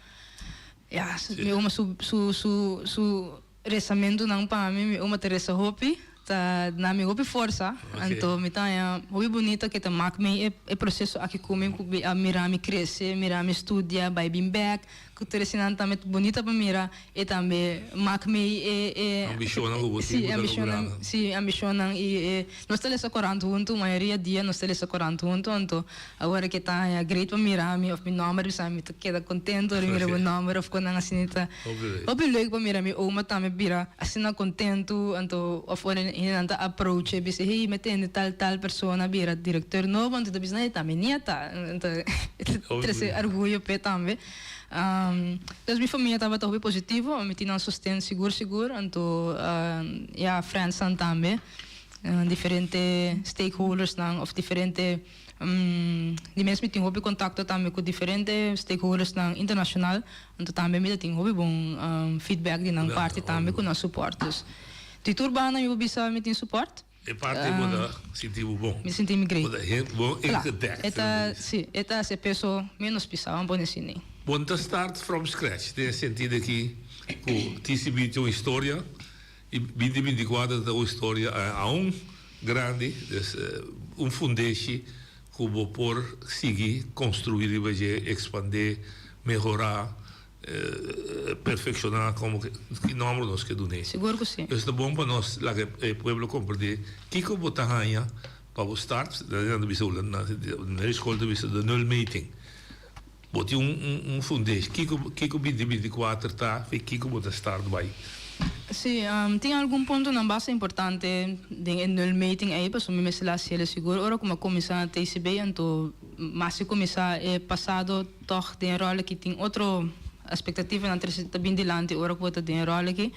ya mi oma su su su su Resamentunan pa mi, mi oma ta resa hopi, ta duna mi hopi forsa, anto mi ta haña hopi bunito ke ta mak mi e proseso aki ku mi, ku a mira mi krese, mira mi studia, bai bin bek, ku tur eseinan tambe ta bunito pa mira, e tambe mak mi e e Ambishonnan ku bo tin ku ta logra nan. Si, ambishonnan i e nos ta lesa korant huntu, mayoria dia nos ta lesa korant huntu, anto awor ke ta haña great pa mira mi of mi nòmber bisa mi ta keda kontento ora mi mira bo nòmber of konan asina ta. Hopi leuk pa mira mi oma tambe bira asina kontentu anto of ora hendenan ta approach e bisa hey mi tende tal tal persona bira directeur nobo anto ta bisa nan e ta mi nieta anto e ta trese orguyo p'e tambe. Dus mi famia tabata hopi positivo mi tin nan sosten sigur sigur anto ya friendsnan tambe diferente stakeholdersnan of diferente Di mes mi tin hopi kontakto tambe ku diferente stakeholdersnan internashonal, anto tambe mi ta tin hopi bon feedback di nan parti tambe ku nan support. Dus di tur banda mi por bisa mi tin support. E parti bo ta sinti bo bon. Mi sinti mi great. Bo ta bon ingedekt. E ta, si, e ta hasi e peso menos pisá, ban pone asina. Bo no ta start from scratch den e sentido aki ku TCB tin un historia i binti binti kuater ta un historia aun grandi, dus un fundeshi ku bo por sigui konstruí riba dje, ekspandé, mehorá, perfekshoná, komo ki nòmber nos ke dun'é. Sigur ku si. Dus ta bon pa nos laga e pueblo komprendé kiko bo ta haña pa bo start, nan ta bisa na e skol ta bisa de nulmeting. Bo tin un fundeshi. Kiko kiko binti 24 ta i kiko bo ta start bai? Sí, tin algun puntonan basta importante den e nulmeting ei, pasobra mi mester laat hasiel sigur ora ku mi a kuminsá na TCB, anto mas di kuminsá e pasado tòg den e ròl aki tin otro espektativanan ta bin dilanti ora ku bo ta den e ròl aki.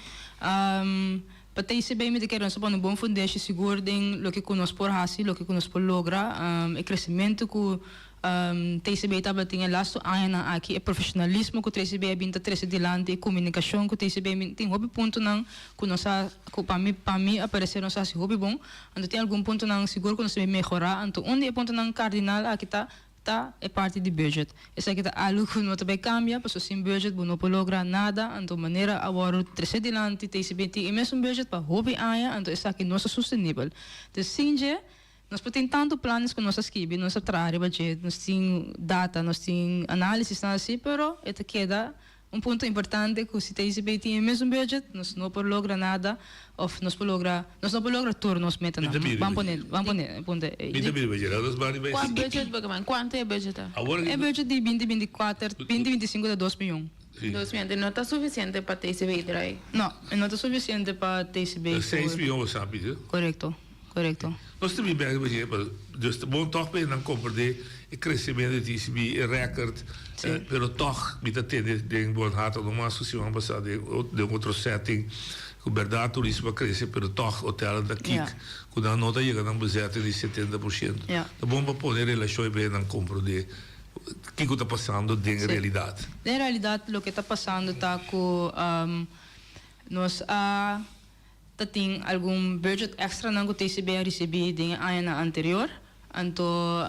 Pa TCB mi ta kere nos a pone un bon fundeshi sigur den loke ku nos por hasi, loke ku nos por logra, e kresementu ku TCB tabatin e lastu añanan aki, e profesionalismo ku TCB a bin ta trese dilanti, e komunikashon ku TCB a bin, tin hopi puntonan ku nos a, ku pa mi, pa mi a pareser nos a hasi hopi bon, anto tin algun puntonan sigur ku nos ta bin mehorá, anto un di e puntonan kardinal aki ta, ta e parti di budget. Esaki ta algu ku no ta bai kambia, pasobra sin budget bo no por logra nada, anto manera a wòrdu trese dilanti TCB tin e mesun budget pa hopi aña, anto esaki no ta sostenibel. Dus sin dje, Nos por tin tantu planes ku nos a skibi, nos a traha riba dje, nos tin data, nos tin análisisnan así, pero e ta keda un punto importante ku si TCB tin e mesun budget, nos no por logra nada òf nos por logra, nos no por logra tur nos metanan. Mi ta bira Ban riba pone, dje. ban pone e punto ei. Mi ta bira riba dje. Laat nos ban riba Kua esei. budget bo ke man? Kuantu e budget ta? Awor E budget di binti binti kuater, binti binti sinku ta dos miyon. Si. Dos miyon. No ta sufisiente pa TCB draai? No, e no ta sufisiente pa TCB Seis por. miyon bo sa pidi. Korekto. Korekto. Nos ta bin bek riba dje, pero dus ta bon tòg pa e nan komprendé E crecemento di TCB, e record, pero toch mi ta tende den Bonhata no mas cu siman pasa den den otro setting cu berdad turismo a crece pero toch hotelnan ta kik cu nan no ta yega nan bezetting di 70%. Ta bon pa pone relacion y pa nan comprende kico ta pasando den realidad. Den realidad loke ta pasando ta cu nos a Ta tin algun budget extranan ku TCB a risibí den e añanan anterior, anto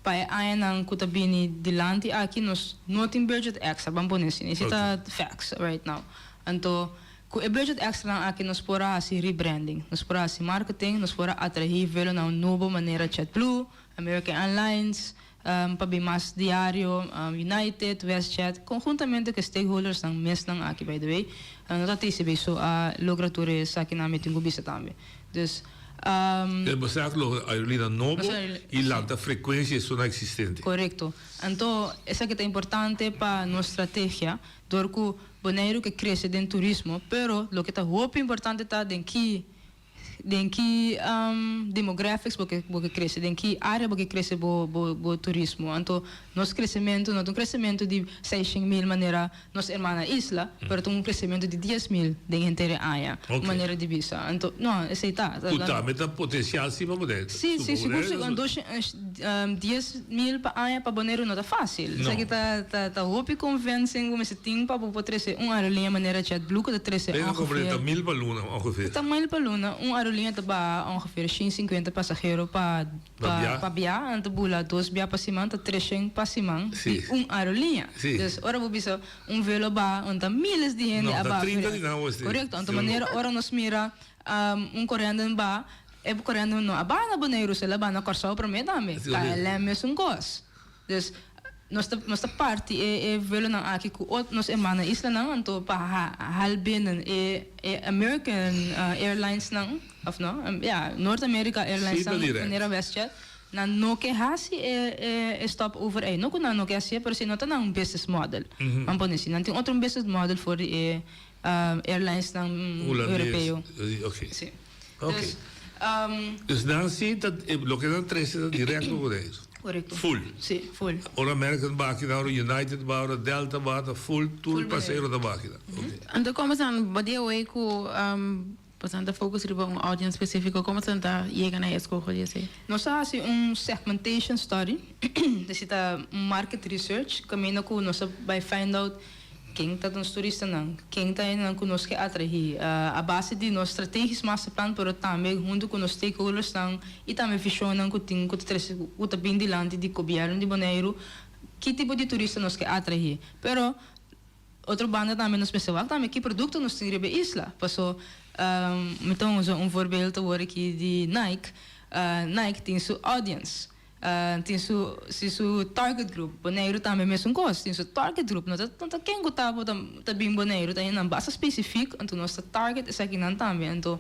pa e añanan ku ta bini dilanti aki nos no tin budget extra, ban pone asina, esei ta facts right now. Anto ku e budget extranan aki nos por a hasi rebranding, nos por a hasi marketing, nos por a atraí velonan nobo manera JetBlue, American Airlines, pa bin mas diario, United, WestJet, conhuntamente cu e stakeholdersnan mesnan aki by the way, no ta TCB so a logra tur esakinan mi tin cu bisa tambe. Dus. Pero boso a logra aerolina nobo y lanta frecuencia esunnan existente. Corecto. Anto esaki ta importante pa nos strategia dor cu Boneiru ke crece den turismo, pero loke ta hopi importante ta den ki Den ki demographics bo ke bo ke krese, den ki área bo ke krese bo bo bo turismo. Anto nos kresementu no ta un kresementu di seishen mil manera nos hermana isla, pero ta un kresementu di 10.000 den henter e aña, un manera di bisa. Anto no, esei ta. Ku tambe ta potensial si pa Boneiru. Si, si, sigur si. 10.000 pa aña pa Boneiru no ta fásil. Esaki ta ta ta hopi convincing bo mester tin pa bo por trese un aerolínea manera JetBlue ku ta trese ongeveer. Benen ta mil pa luna ongeveer. Ta mil pa luna. Un aerolínea ta baha ongeveer shen sinkuenta pasahero pa pa bia. Nan ta bula dos bia pa siman, ta treshen pa siman di un aerolínea. Dus ora bo bisa un vuelo baha, un ta miles di hende a baha. Korekto. Anto manera ora nos mira un Corendon baha, e Corendon no a baha na Boneiru, el a baha na Kòrsou promé tambe. KLM mesun kos. Dus nos ta nos ta parti e e vuelonan aki ku ot nos hermana islanan anto pa ha hal binnen e e American Airlines nan of no ya North America Airlines nan manera WestJet nan no ke hasi e e e stop over ei no ku nan no ke hasié pero si no ta nan business model ban pone si nan tin otro business model for di e airlines nan europeo si. Dus, Dus nan si ta loke nan trece ta directo pa Boneiru. Correcto. Full. Si, full. Ora American baki nan, ora United ba, ora Delta ba, ta full, tur pasero ta baki nan. Ok. Anto como san bo dia away cu boso ta focus riba un audience specifico, como san ta yega na e escoho di esey? Nos a haci un segmentation study, esey ta un market research, caminda cu nos a bay find out Ken ta nos turistanan? Ken ta hendenan ku nos ke atraí? A base di nos strategisch masterplan pero tambe huntu ku nos stakeholdersnan i tambe vishonnan ku tin ku ta trese ku ta bin dilanti di gobièrnu di Boneiru ki tipo di turista nos ke atraí. Pero otro banda tambe nos mester wak tambe ki produkto nos tin riba e isla. Paso mi ta usa un voorbeeld awor aki di Nike. Nike tin su audience. Tin su si su target group. Boneiru tambe mesun kos, tin su target group. No ta no ta ken ku ta bo ta ta bin Boneiru, ta hendenan basta spesifik, anto nos ta target esakinan tambe. Anto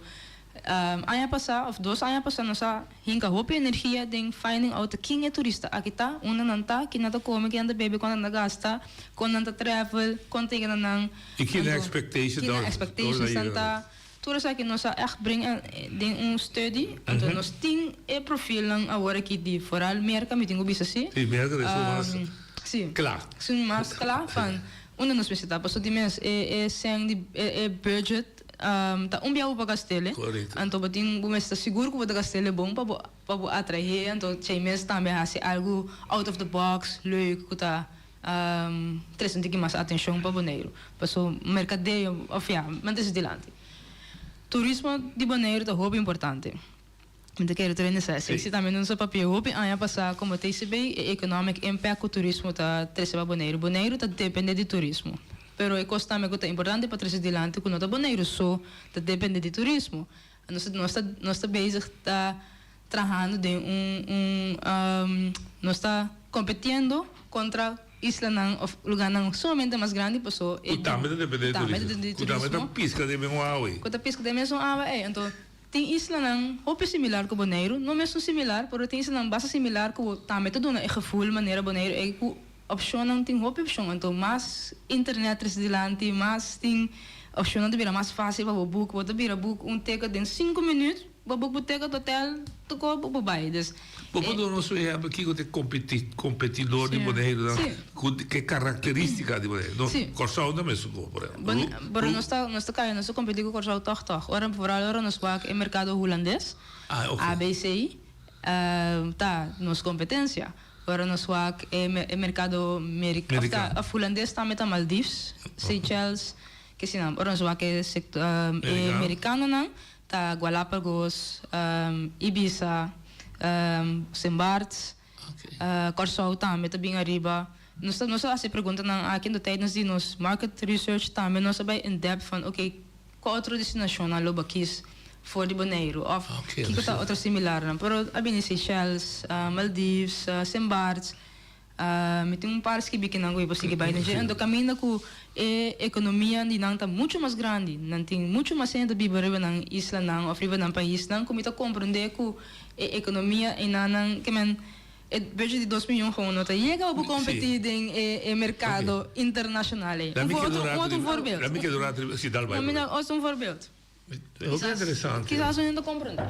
aña pasá òf dos aña pasá nos a hinka hopi energia den finding out ken e turista aki ta, unda nan ta, kin nan ta kome, kin nan ta bebe, kuantu nan ta gasta, kon nan ta travel, kon ta yega na nan. I kin nan expectation ta. Kin nan expectations nan ta. Tur esaki nos a ègt bring den un study, anto nos tin e profilnan awor aki di foral Merka, mi tin ku bisa si. Si, Merka ta esun mas kla. Si, esun mas kla van unda nos mester ta, pasobra di mes e e sèn di e budget ta un biaha bo pa gast'el, anto bo tin bo mester ta sigur ku bo ta gast'el bon pa bo pa bo atrahe, anto chei mes tambe hasi algu out of the box, leuk ku ta Trese un tiki mas atencion pa Boneiru. Paso mercadeo, of ya, men trese dilanti. Turismo di Boneiru ta hopi importante. Mi ta kere tur hende sa esei. Si tambe nos a papia hopi aña pasa como TCB e economic impact cu turismo ta trese pa Boneiru. Boneiru ta depende di turismo. Pero e cos tambe cu ta importante pa trese dilanti cu no ta Boneiru so ta depende di turismo. Nos ta nos ta bezig ta trahando den un un nos ta competiendo contra islanan of lugarnan sumamente mas grandi paso e Cu tambe ta depende di turismo. Cu tambe ta pisca den mesun awa ey. Cu ta pisca den mesun awa ey. Anto tin islanan hopi similar cu Boneiru, no mesun similar pero tin islanan basta similar cu tambe ta duna e gevoel manera Boneiru ey cu opcionnan tin hopi opcion. Anto mas internet trece dilanti mas tin opcionnan ta bira mas facil pa bo boek. Bo ta bira boek un ticket den cinco minuut. Bo boek botek hotel tur ko bo por bai. Dus Bo por duna nos un ehempel kiko ta e competi competidor di Boneiru nan ku ke karakteristika di Boneiru? No Kòrsou no mesun ko por ehempel. Bon pero nos ta nos ta kaya nos ta kompetí ku Kòrsou tòg tòg. Ora vooral ora nos wak e merkado hulandes ABC ta nos kompetensia. Ora nos wak e e merkado merika of ta of hulandes tambe ta Maldives, Seychelles kesinan. Ora nos wak e sektor e merikanonan Ta Gualápagos, Ibiza, Sint Bart, Kòrsou tambe ta bin ariba. Nos ta nos a hasi preguntanan aki anto tijdens di nos market research tambe nos a bai in depth van oke kua otro destinashonnan lo bo kis for di Boneiru òf kiko ta otro similarnan. Pero a bini Seychelles, Maldives, Sint Bart. Mi tin un par skibi kinan ku mi por sigui bai den dje. Anto kaminda ku e ekonomia di nan ta muchu mas grandi, nan tin muchu mas hende ta biba riba nan islanan òf riba nan paisnan ku mi ta komprendé ku e ekonomia einanan ke men e budget di dos miyon gewoon no ta yega pa bo kompetí den e merkado internashonal ei. Un otro voorbeeld. Un otro voorbeeld. Hopi interesante. Kisas un hende ta comprende.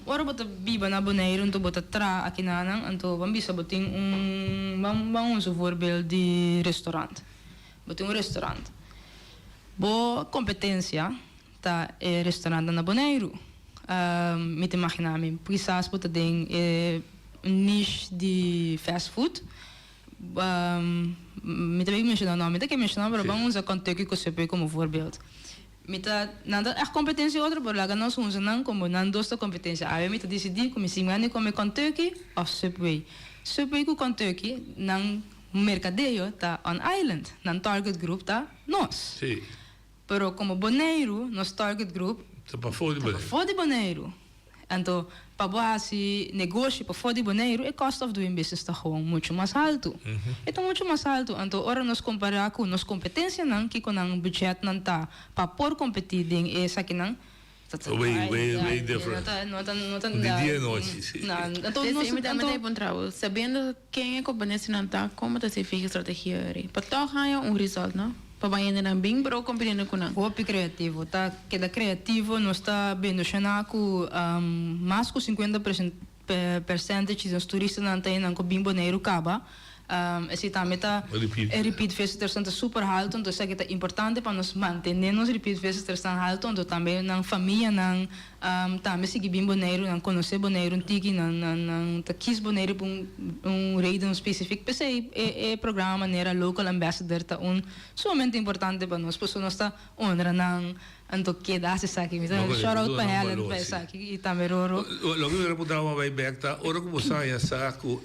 Ora bo ta biba na Boneiru anto bo ta traha aki nanan anto ban bisa bo tin un ban ban usa voorbeeld di restaurant. Bo tin un restaurant. Bo competencia ta e restaurantnan na Boneiru. Mi ta imagina mi kisas bo ta den e niche di fast food. Mi ta bay menciona no mi ta ke menciona pero ban usa Kentucky cu Subway como voorbeeld. Mi ta, nan ta ègt kompetensia otro, pero laga nos hunsa nan komo nan dos ta kompetensia. Awe mi ta disidí ku mi sin gana di kome Kentucky òf Subway. Subway ku Kentucky nan merkadeo ta on island, nan target group ta nos. Sí. Pero komo Boneiru nos target group Ta pafó di ta Boneiru. pafó di Boneiru. Anto pa bo hasi negoshi pafó di Boneiru e cost of doing business ta gewoon muchu mas haltu. E ta muchu mas haltu. Anto ora nos kompará ku nos kompetensianan kiko nan budgetnan ta pa por kompetí den e esakinan ta ta Way, way, way no different. ta no ta no ta Di dia i nochi, si. Anto Esei nos mi tambe anto ta e puntra bo. Sabiendo ken e kompanianan ta, komo ta ser fija strategia eri? Pa tòg haña un result, no? Pa bai hende nan bin pero compitiendo cu nan. Hopi creativo. Ta keda creativo. Nos ta bendociona cu mas cu 50 percentage di nos turistanan ta hendenan cu bin Boneiru caba. Esey tambe ta e repeat visitors nan ta super halto. Entonces esaki ta importante pa nos mantene nos repeat visitors nan halto. Entonces tambe nan famianan Tambe sigui bin Boneiru, nan konosé Boneiru un tiki, nan nan nan ta kis Boneiru pa un un reden spesifik. P'esei e e programa manera Local Ambassador ta un sumamente importante pa nos, pasobra nos ta honra nan, anto keda hasi esaki. Mi ta shout out pa Helen pa esaki i tambe Roro. Loke mi ta puntra bo bai bek ta ora ku bo sa ya sa ku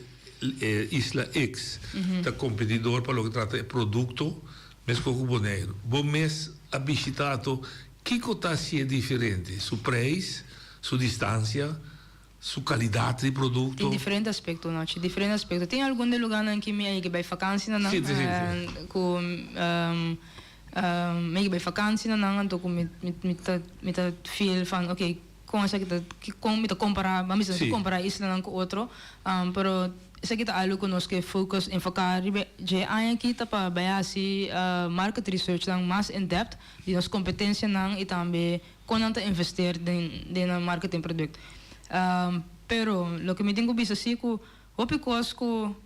e Isla X ta kompetidor pa loke trata e produkto meskos ku Boneiru. Bo mes a bishita ato Kiko ta hasié diferente? Su preis, su distansia, su kalidat di produkto? Tin diferente aspekto, Nochi, diferente aspekto. Tin algun di lugánan ki mi a yega bai fakansi na nan, ku mi a yega bai fakansi na nan, anto ku mi mi ta mi ta feel van oke, kon esaki ta, kon mi ta kompará, mi ta kompará islanan ku otro, pero Esaki ta algu ku nos ke focus, enfoká riba dje aña aki ta pa bai hasi market researchnan mas in depth di nos kompetensianan i tambe kon nan ta investeer den den nan marketing product. Pero loke mi tin ku bisa si ku hopi kos ku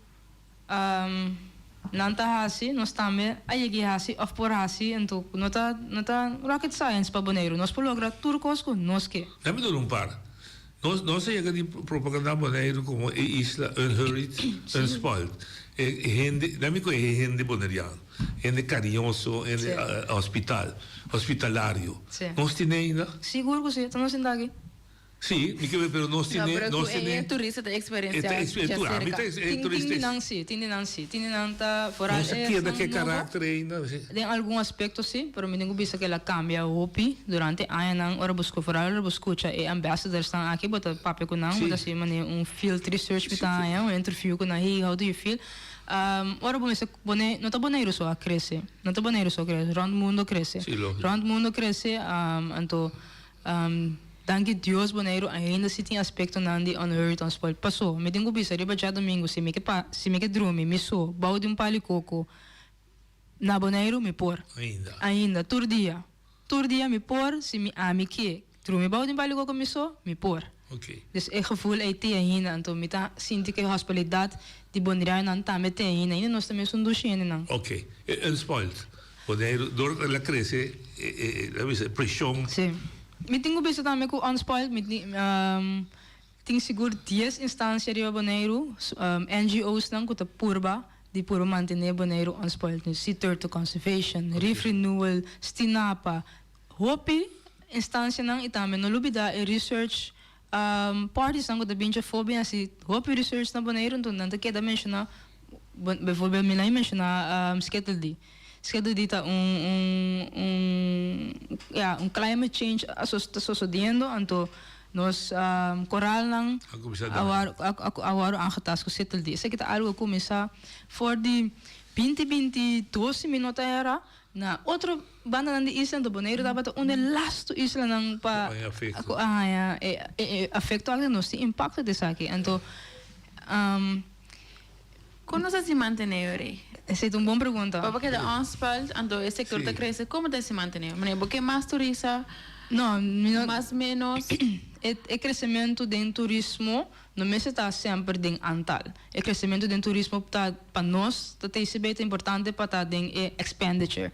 nan ta hasi nos tambe a yega i hasi òf por hasi anto no ta no ta rocket science pa Boneiru nos por logra tur kos ku nos ke. Dame duna un par. Nos nos a yega di propagandá Boneiru komo e isla unhurried, unspoiled. E hende, dame ku e hende boneriano, hende kariñoso, hende hospital, hospitalario. Nos tin ainda? Sigur ku si, ta nos sinta aki. Sí, mi ke pero nos No, tine, pero nos ku e tine. turista ta E ta eksperensiá ekspe, dja tu, ami serka. ta e Tin, tin turista di es. nan sí, tin di nan sí. Tin di nan ta foral Nos a e keda esnan ku e nobo. karakter ainda, sí. Den algun aspekto sí, pero mi tin ku bisa ku el a kambia hopi durante añanan. Ora bo sku, foral ora bo skucha e ambassadorsnan aki, bo ta papia ku nan, bo ta hasi manera un field research mi ta haña, un interview ku nan, hey, how do you feel? Ora bo mester pone, no ta Boneiru so a krese, no ta Boneiru so a krese, rònt mundo krese. Sí, lógiko. Rònt mundo krese, anto Danki Dios Boneiru ainda si tin aspektonan di unhurried unspoiled. Paso, mi tin ku bisa riba djadomingu si mi ke pa si mi ke drumi mi so bou di un pali koko na Boneiru mi por. Ainda. Ainda, tur dia. Tur dia mi por si mi ami ke. Drumi bou di un palo di koko mi so, mi por. Dus e gevoel ei tin ainda, anto mi ta sinti ku e hospitalidat di Bonerianonan tambe tin ainda, ainda nos ta mesun dushi hendenan. Ok, e unspoiled Boneiru dor el a krese e e bisa e preshon. Si. Mi tin ku bisa tambe ku unspoiled mi tin tin sigur dies instansia riba Boneiru, NGO's nan ku ta purba di purba mantené Boneiru unspoiled, Sea Turtle Conservation, Reef Renewal, Stinapa, Hopi instancianan y tambe no lubida e research parties nan cu ta bin djafó bin haci hopi research na Boneiru enton nan ta keda menciona bijvoorbeeld mi nan menciona Skittledy. Skittledy ta un un un ya un climate change a ta sosodiendo anto nos coralnan a wor a wor aangetast cu Skittledy. Esaki ta algo cu cuminsa for di binti 22 si mi no ta era Na otro bandanan di isla, anto Boneiru tabata un di e lastu islanan pa ku a haña e afekto aki, nos tin impakto di esaki. Anto, Kon nos a si mantené yori? Esei ta un bon pregunta. Pa bo keda onspoiled, anto e sektor ta krese, kon bo ta si mantené? Manera bo ke mas turista? No, mi no. Mas ménos? E kresementu den turismo no mester ta semper den antal. E kresementu den turismo ta pa nos ta TCB ta importante pa ta den e expenditure,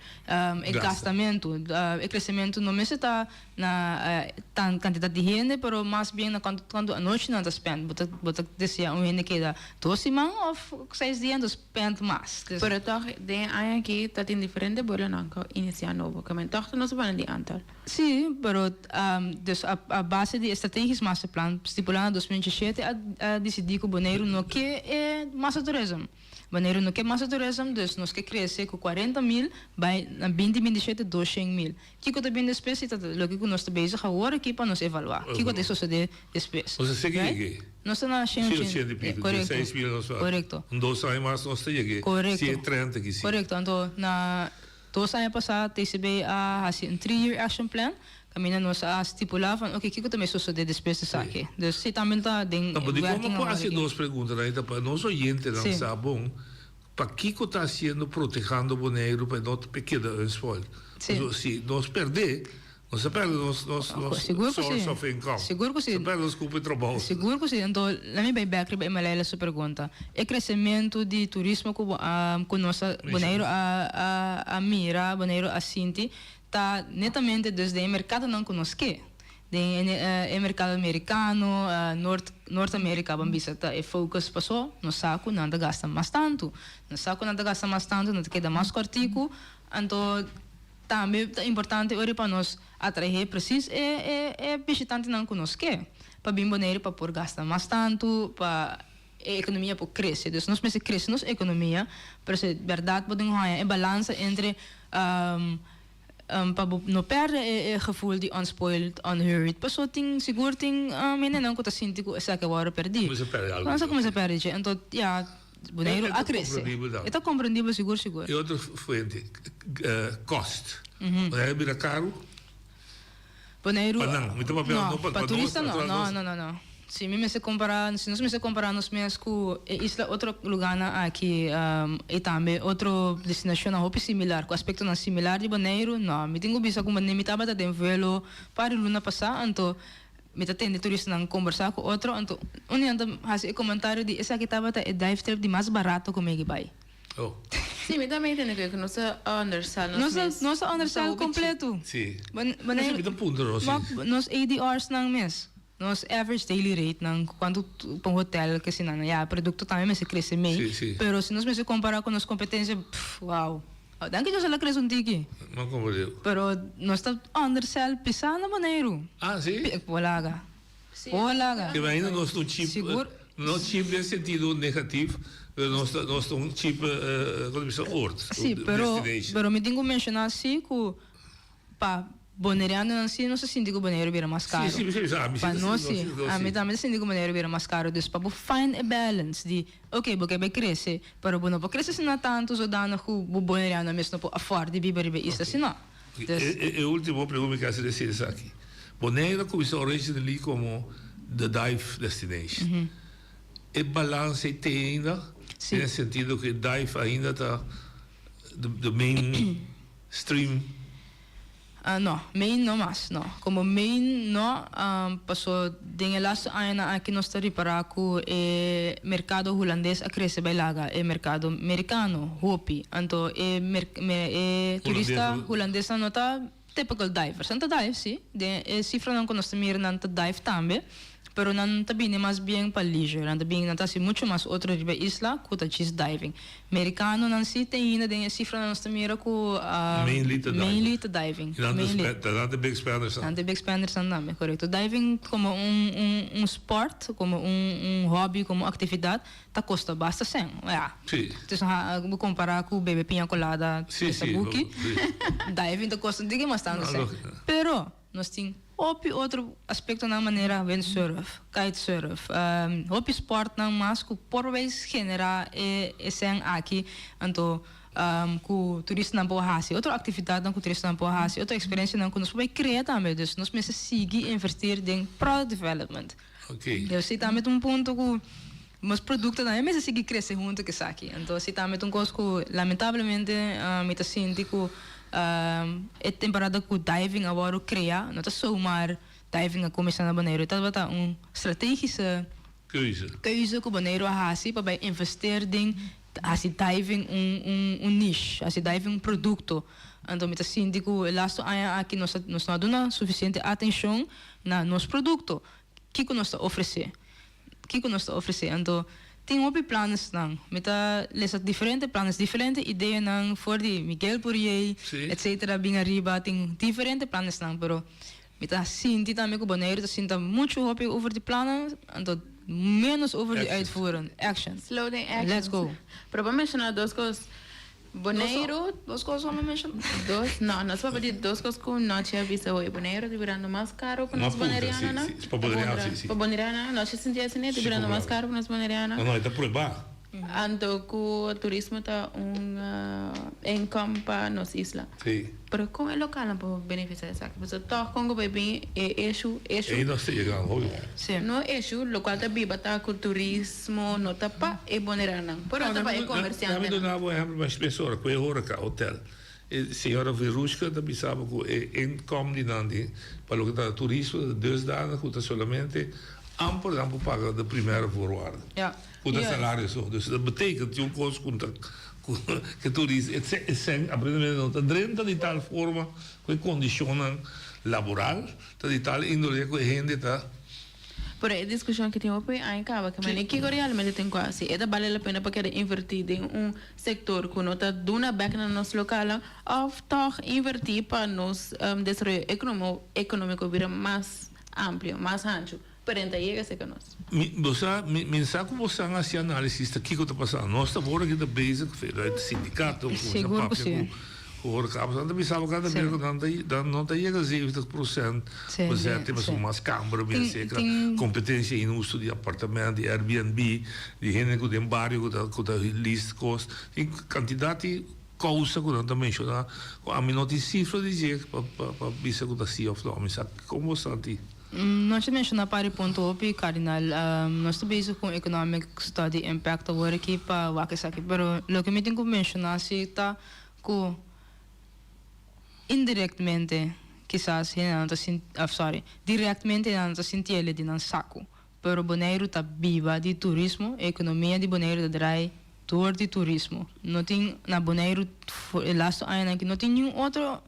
e gastamentu. E kresementu no mester ta na tan kantidat di hende pero mas bien na kuantu kuantu anochi nan ta spend. Bo ta bo ta desea un hende keda dos siman òf seis dia enton spend mas. Pero tòg den e aña aki ta tin diferente buelonan ku inisiá nobo. Ke men tòg ta nos banda di antal. Sí, pero dus a base di e strategisch masterplan stipulá na 2017 a disidí ku Boneiru no ke e massatourism. Boneiru no ke massatourism, dus nos ke krese ku 40 mil bai na 2027 200 mil. Kiko ta bin despues si ta loke ku nos ta bezig awor aki pa nos evaluá. Kiko ta sosodé despues. Nos a sigui yeg'é. Nos ta na shen ochenta. 180 i piko, 16 mil nos a. Korekto. Un dos aña mas nos ta yeg'é. Korekto. 130 ki si. Korekto, anto na 2 aña pasá TCB a hasi un 3 year action plan kaminda nos a stipulá van oke kiko ta mester sosodé despues di esaki. Dus si tambe ta den No, pero di werking kon por awor hasi aki. dos preguntanan ei ta pa nos oyentenan sa bon pakiko ta hasiendo protehando Boneiru pa e no ta keda unspoiled. Pasobra si nos perdé, nos ta perde nos nos nos Sigur ku si. source of income. Sigur ku si. Nos ta perde nos kupo di trabou. Sigur ku si. Anto laat mi bai bek riba Emaleila su pregunta. E kresementu di turismo ku bo a ku nos a Boneiru a a a mira, Boneiru a sinti, ta netamente dus den e merkadonan ku nos ke. Den e e merkado merikano, Nort Nort Amerika ban bisa ta e focus paso nos sa ku nan ta gasta mas tantu. Nos sa ku nan ta gasta mas tantu, nan ta keda mas kòrtiku, anto Tambe ta importante ora pa nos atraé presis e e e bishitantenan ku nos ke pa bin Boneiru pa por gasta mas tantu, pa e ekonomia por krese. Dus nos mester krese nos ekonomia, pero si bèrdat bo tin haña e balansa entre pa bo no pèrdè e e gevoel di unspoiled, unhurried. Paso tin sigur tin hendenan ku ta sinti ku esaki a wòrdu pèrdí. Kuminsá pèrdè algu. Nan sa kuminsá pèrdè dje. Anto ya. Boneiru a krese. E ta komprendibel sigur sigur. E otro fuente, cost. Boneiru a bira karu? Boneiru. Pa nan, mi ta papia no, no pa, pa turista no, no, no, no, no. Si mi mester kompara, si nos mester kompara nos mes ku e isla otro lugarnan aki i tambe otro destinashonnan hopi similar, ku aspektonan similar di Boneiru, no. Mi tin ku bisa ku mi tabata den vuelo par di luna pasá, anto Mi ta tende turistanan kombersá ku otro, anto un di nan ta hasi e komentario di esaki tabata e dive trip di mas barato ku mi a bai. Oh. Sí, mi tambe tende ku nos ta undersell nos mes. Nos ta undersell kompleto. Sí. Mi ta puntra nos. Nos ADRs nan mes, nos average daily rate nan, kuantu pa un hotel ke si nan, ya produkto tambe mester krese mei. Sí, sí. Pero si nos mester kompará ku nos kompetensia, pff, wow. Danki Dios el a krese un tiki. No como digo. Pero nos ta undersell pisá na Boneiru. Ah, si? Polaga. Polaga. Te imagina nos ta un cheap. Sigur. No cheap den sentido negatief, pero nos ta nos ta un cheap, como ta bisa, oord. Si, pero pero mi tin ku menshoná si ku pa Bonerianonan si no sa sinti ku Boneiru bira mas karu. Si, si, si, ami si Pa ta nos sinti, si. nos si. Ami tambe ta sinti ku Boneiru bira mas karu. Dus pa bo find e balance di, ok, bo ke bai krese, pero bo no por krese asina tantu zodanig ku bo Boneriano mes no por afford di biba riba e isla asina. Dus. E ultimo pregunta mi ke hasi ta esei esaki. Boneiru a kuminsá originally komo the dive destination. E balance ei te ainda? Si. Den e sentido ku e dive ainda ta the main stream? No, main no mas, no. Como main no, paso den e laatste añanan aki nos ta ripara cu e mercado Hulandes a crece bay laga e mercado Mericano hopi. Anto e e turista Hulandesnan no ta typical divers. Nan ta dive si, den e cifranan cu nos ta mira nan ta dive tambe, pero nan ta bini mas bien pa leisure. Nan ta bini, nan ta haci mucho mas otro riba e isla cu ta djis diving. Mericanonan si te ainda den e cifranan nos ta mira cu Mainly ta diving. Mainly ta diving. Y nan ta Mainly. spe, nan ta big spenders Nan ta big spenders nan tambe, corecto. Diving como un un un sport, como un un hobby, como un actividad ta costa basta cen. Ya. Si. Dus ha bo compara cu bebe piña colada Si, esta si, buki, si. diving ta costa un tiki mas tanto No, cen. logico. Pero nos tin Hopi otro aspectonan manera windsurf, kitesurf, hopi sportnan mas cu por wees genera e escen aki anto cu turistanan por haci, otro actividadnan cu turistanan por haci, otro experiencianan cu nos por bay crea tambe. Dus nos mester sigui invertir den product development. Dus si tambe ta un punto cu nos producto tambe mester sigui crece hunto cu esaki. Anto si tambe ta un cos cu lamentablemente mi ta sinti cu E temporada ku diving a wòrdu kreá no ta zomaar diving a kuminsá na Boneiru. E tabata un strategische Keuze. keuze ku Boneiru a hasi pa bai investeer den hasi diving un un un niche, hasi diving un produkto. Anto mi ta sinti ku e lastu aña aki nos a nos no a duna sufisiente atenshon na nos produkto. Kiko nos ta ofresé? Kiko nos ta ofresé? Anto tin hopi planesnan. Mi ta lesa diferente planes, diferente ideanan for di Miguel Pourier, etcetera, bin ariba. Tin diferente planesnan, pero mi ta sinti tambe ku Boneiru ta sinta muchu hopi over di planan, anto menos over di uitvoeren. Action. Slow den action. Let's go. Pero bo a menshoná dos kos. Boneiru. Dos kos bo a menshoná? Dos, no, nos papia di dos kos ku nochi a bisa hoy. Boneiru ta birando mas karo pa nos bonerianonan. Si, si, pa boneriano, si, si. Pa bonerianonan, nochi sinti asina, ta birando mas karo pa nos bonerianonan. No, no, e ta pruebá. Anto ku turismo ta un income pa nos isla. Si. Pero kon e lokalnan por benefisiá di esaki? Pasobra tòg kon ku bai bin e issue, issue. Ei nos ta yega hopi. Si. No issue, lokual ta biba ta ku turismo no ta pa e bonerianonan, pero ta pa e komersiantenan. Dame duna bo ehempel mas mesora ku e horeca hotel. E señora Verushka ta bisa bo ku e income di nan di pa loke ta turismo ta dusdanig ku ta solamente amper nan por paga de primera voorwaarde. Ja. Ku ta salario so. Dus dat betekent tin un kos ku ta ku e turista e sèn aparentemente no ta drenta di tal forma ku e kondishonnan laboral ta di tal índole ku e hende ta. Pero e diskushon ki tin hopi aña kaba ke manera kiko realmente tin ku hasi. E ta bale la pena pa keda invertí den un sektor ku no ta duna bèk na nos lokalnan òf tòg invertí pa nos desaroyo ekonómiko bira mas amplio, mas hanchu. Pero e ta yega serka nos. Mi, bo sa, mi, mi sa ku bo san hasi análisis ta kiko ta pasando. Nos ta wor aki ta bezig vanuit sindikato, ku sa Sigur ku papia si. ku ku Horka. Pasobra nan ta bisa bo kada Si. bes ku nan ta nan no ta yega 70% Si, bezet, si. pasobra mas kamber bien Tin, serka, tin. kompetensia inhusto di apartamento, di Airbnb, di hende ku den bario ku ta ku ta lease kos. Tin kantidat di kousa ku nan ta menshoná ku ami no tin sifra di dje pa pa pa bisa ku ta si òf no. Mi sa kon bo santi. Nos ta menshoná par di punto hopi, Kardinal. Nos ta bezig ku un economic study impact awor aki pa wak esaki. Pero loke mi tin ku menshoná si ta ku indirectmente kisas hendenan ta sinti, of sorry, directmente hendenan ta sintiele di nan saku. Pero Boneiru ta biba di turismo, e ekonomia di Boneiru ta draai door di turismo. No tin na Boneiru e lastu añanan aki no tin niun otro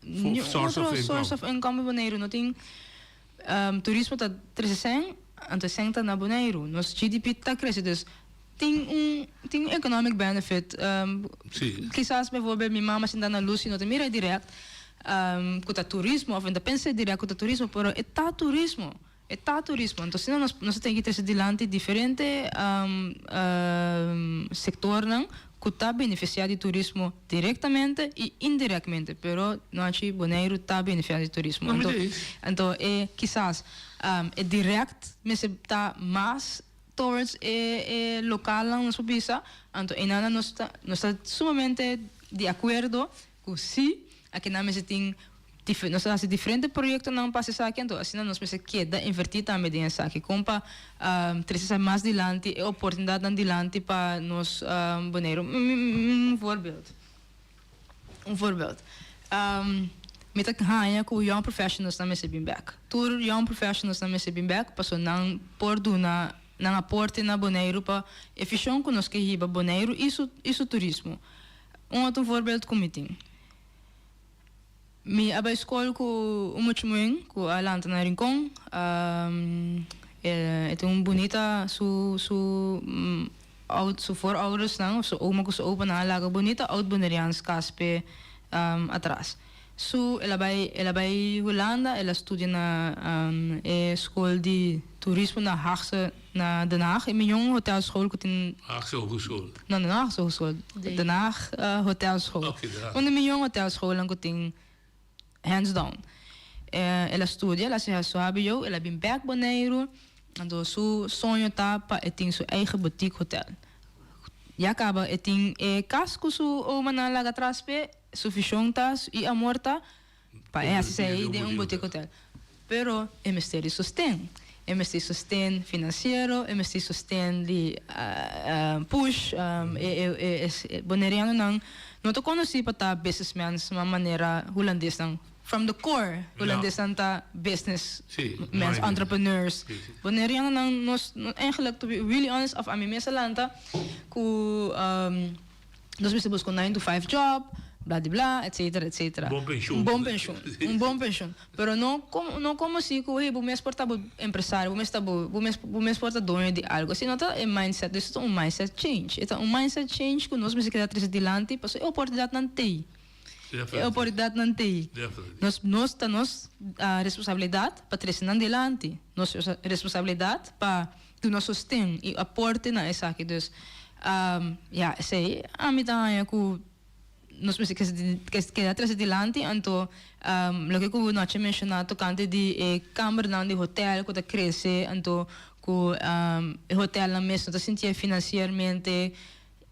Niun Source of otro income. source of income pa Boneiru. No tin turismo ta trese sèn, anto e sèn ta na Boneiru. Nos GDP ta krese, dus tin un tin un economic benefit. Sí. Kisas bijvoorbeeld mi mama sinta na Lucy no ta mira direct ku ta turismo of e no ta pensa direct ku ta turismo, pero e ta turismo. E ta turismo. Entonces asina nos nos a ten ki trese dilanti diferente sectornan cu ta beneficia di turismo directamente y indirectmente, pero nochi Boneiru ta beneficia di turismo. No mi Anto, diz. anto e kisas e direct mester ta mas towards e e localnan nos por bisa, anto enanan nos ta nos ta sumamente di acuerdo cu si akinan mester tin Nos ta hasi diferente proyektonan pa hasi esaki, anto asina nos mester keda invertí tambe den esaki kon pa trese esaki mas dilanti, e oportunidatnan dilanti pa nos Boneiru. Un voorbeeld, un voorbeeld. Mi ta haña ku young professionals nan mester bin bek. Tur young professionals nan mester bin bek paso nan por duna nan aporte na Boneiru pa e vishon ku nos ke hiba Boneiru i su i su turismo. Un otro voorbeeld ku mi tin. Mi a bai skol ku un mucha muhé ku a lanta na Rincon. E tin un bunita su su oud su vooroudersnan of su oma ku su opanan a laga bunita oud Boneriaans kas p'e atras. Su el a bai el a bai Hulanda el a studia na e skol di turismo na Haagse na Den Haag e miyon hotelschool ku tin Haagse Hogeschool. No no Haagse Hogeschool Den Haag hotelschool. Oké Den Haag. Un di miyon hotelschoolnan ku tin hands down. El a studia el a hasi su hbo el a bin bek Boneiru anto su soño ta pa e tin su eigen boutique hotel. Ya kaba e tin e kas ku su omanan a laga atras p'e, su vishon ta i amor ta pa e hasi esei den un boutique hotel. Pero e mester di sosten. E mester di sosten finansiero, e mester di sosten di push. E bonerianonan no ta konosí pa ta businessmans manera hulandesnan. From the core, hulandesnan ta business mens, entrepreneurs. Bonerianonan nos eigenlijk to be really honest of ami mes a lanta ku nos mester buska un nine to five job, bla di bla, etcetera, etcetera. Bon penshun. Un bon penshun, un bon penshun. Pero no como no como si ku hey bo mes por ta bo empresario, bo mes ta bo bo mes bo mes por ta doño di algo. Asina no ta e mindset, dus e ta un mindset change. E ta un mindset change ku nos mester keda trese dilanti pasobra e oportunidatnan t'ei. E oportunidatnan t'ei. Nos nos ta nos responsabilidat pa trese nan dilanti. Nos responsabilidat pa duna sosten i aporte na esaki. Dus, ya, esei ami ta haña ku nos mester keda trese dilanti. Anto loke ku Nochi a menshoná tokante di e kambernan di hotel ku ta krese, anto ku e hotelnan mes no ta sintié finansiermente.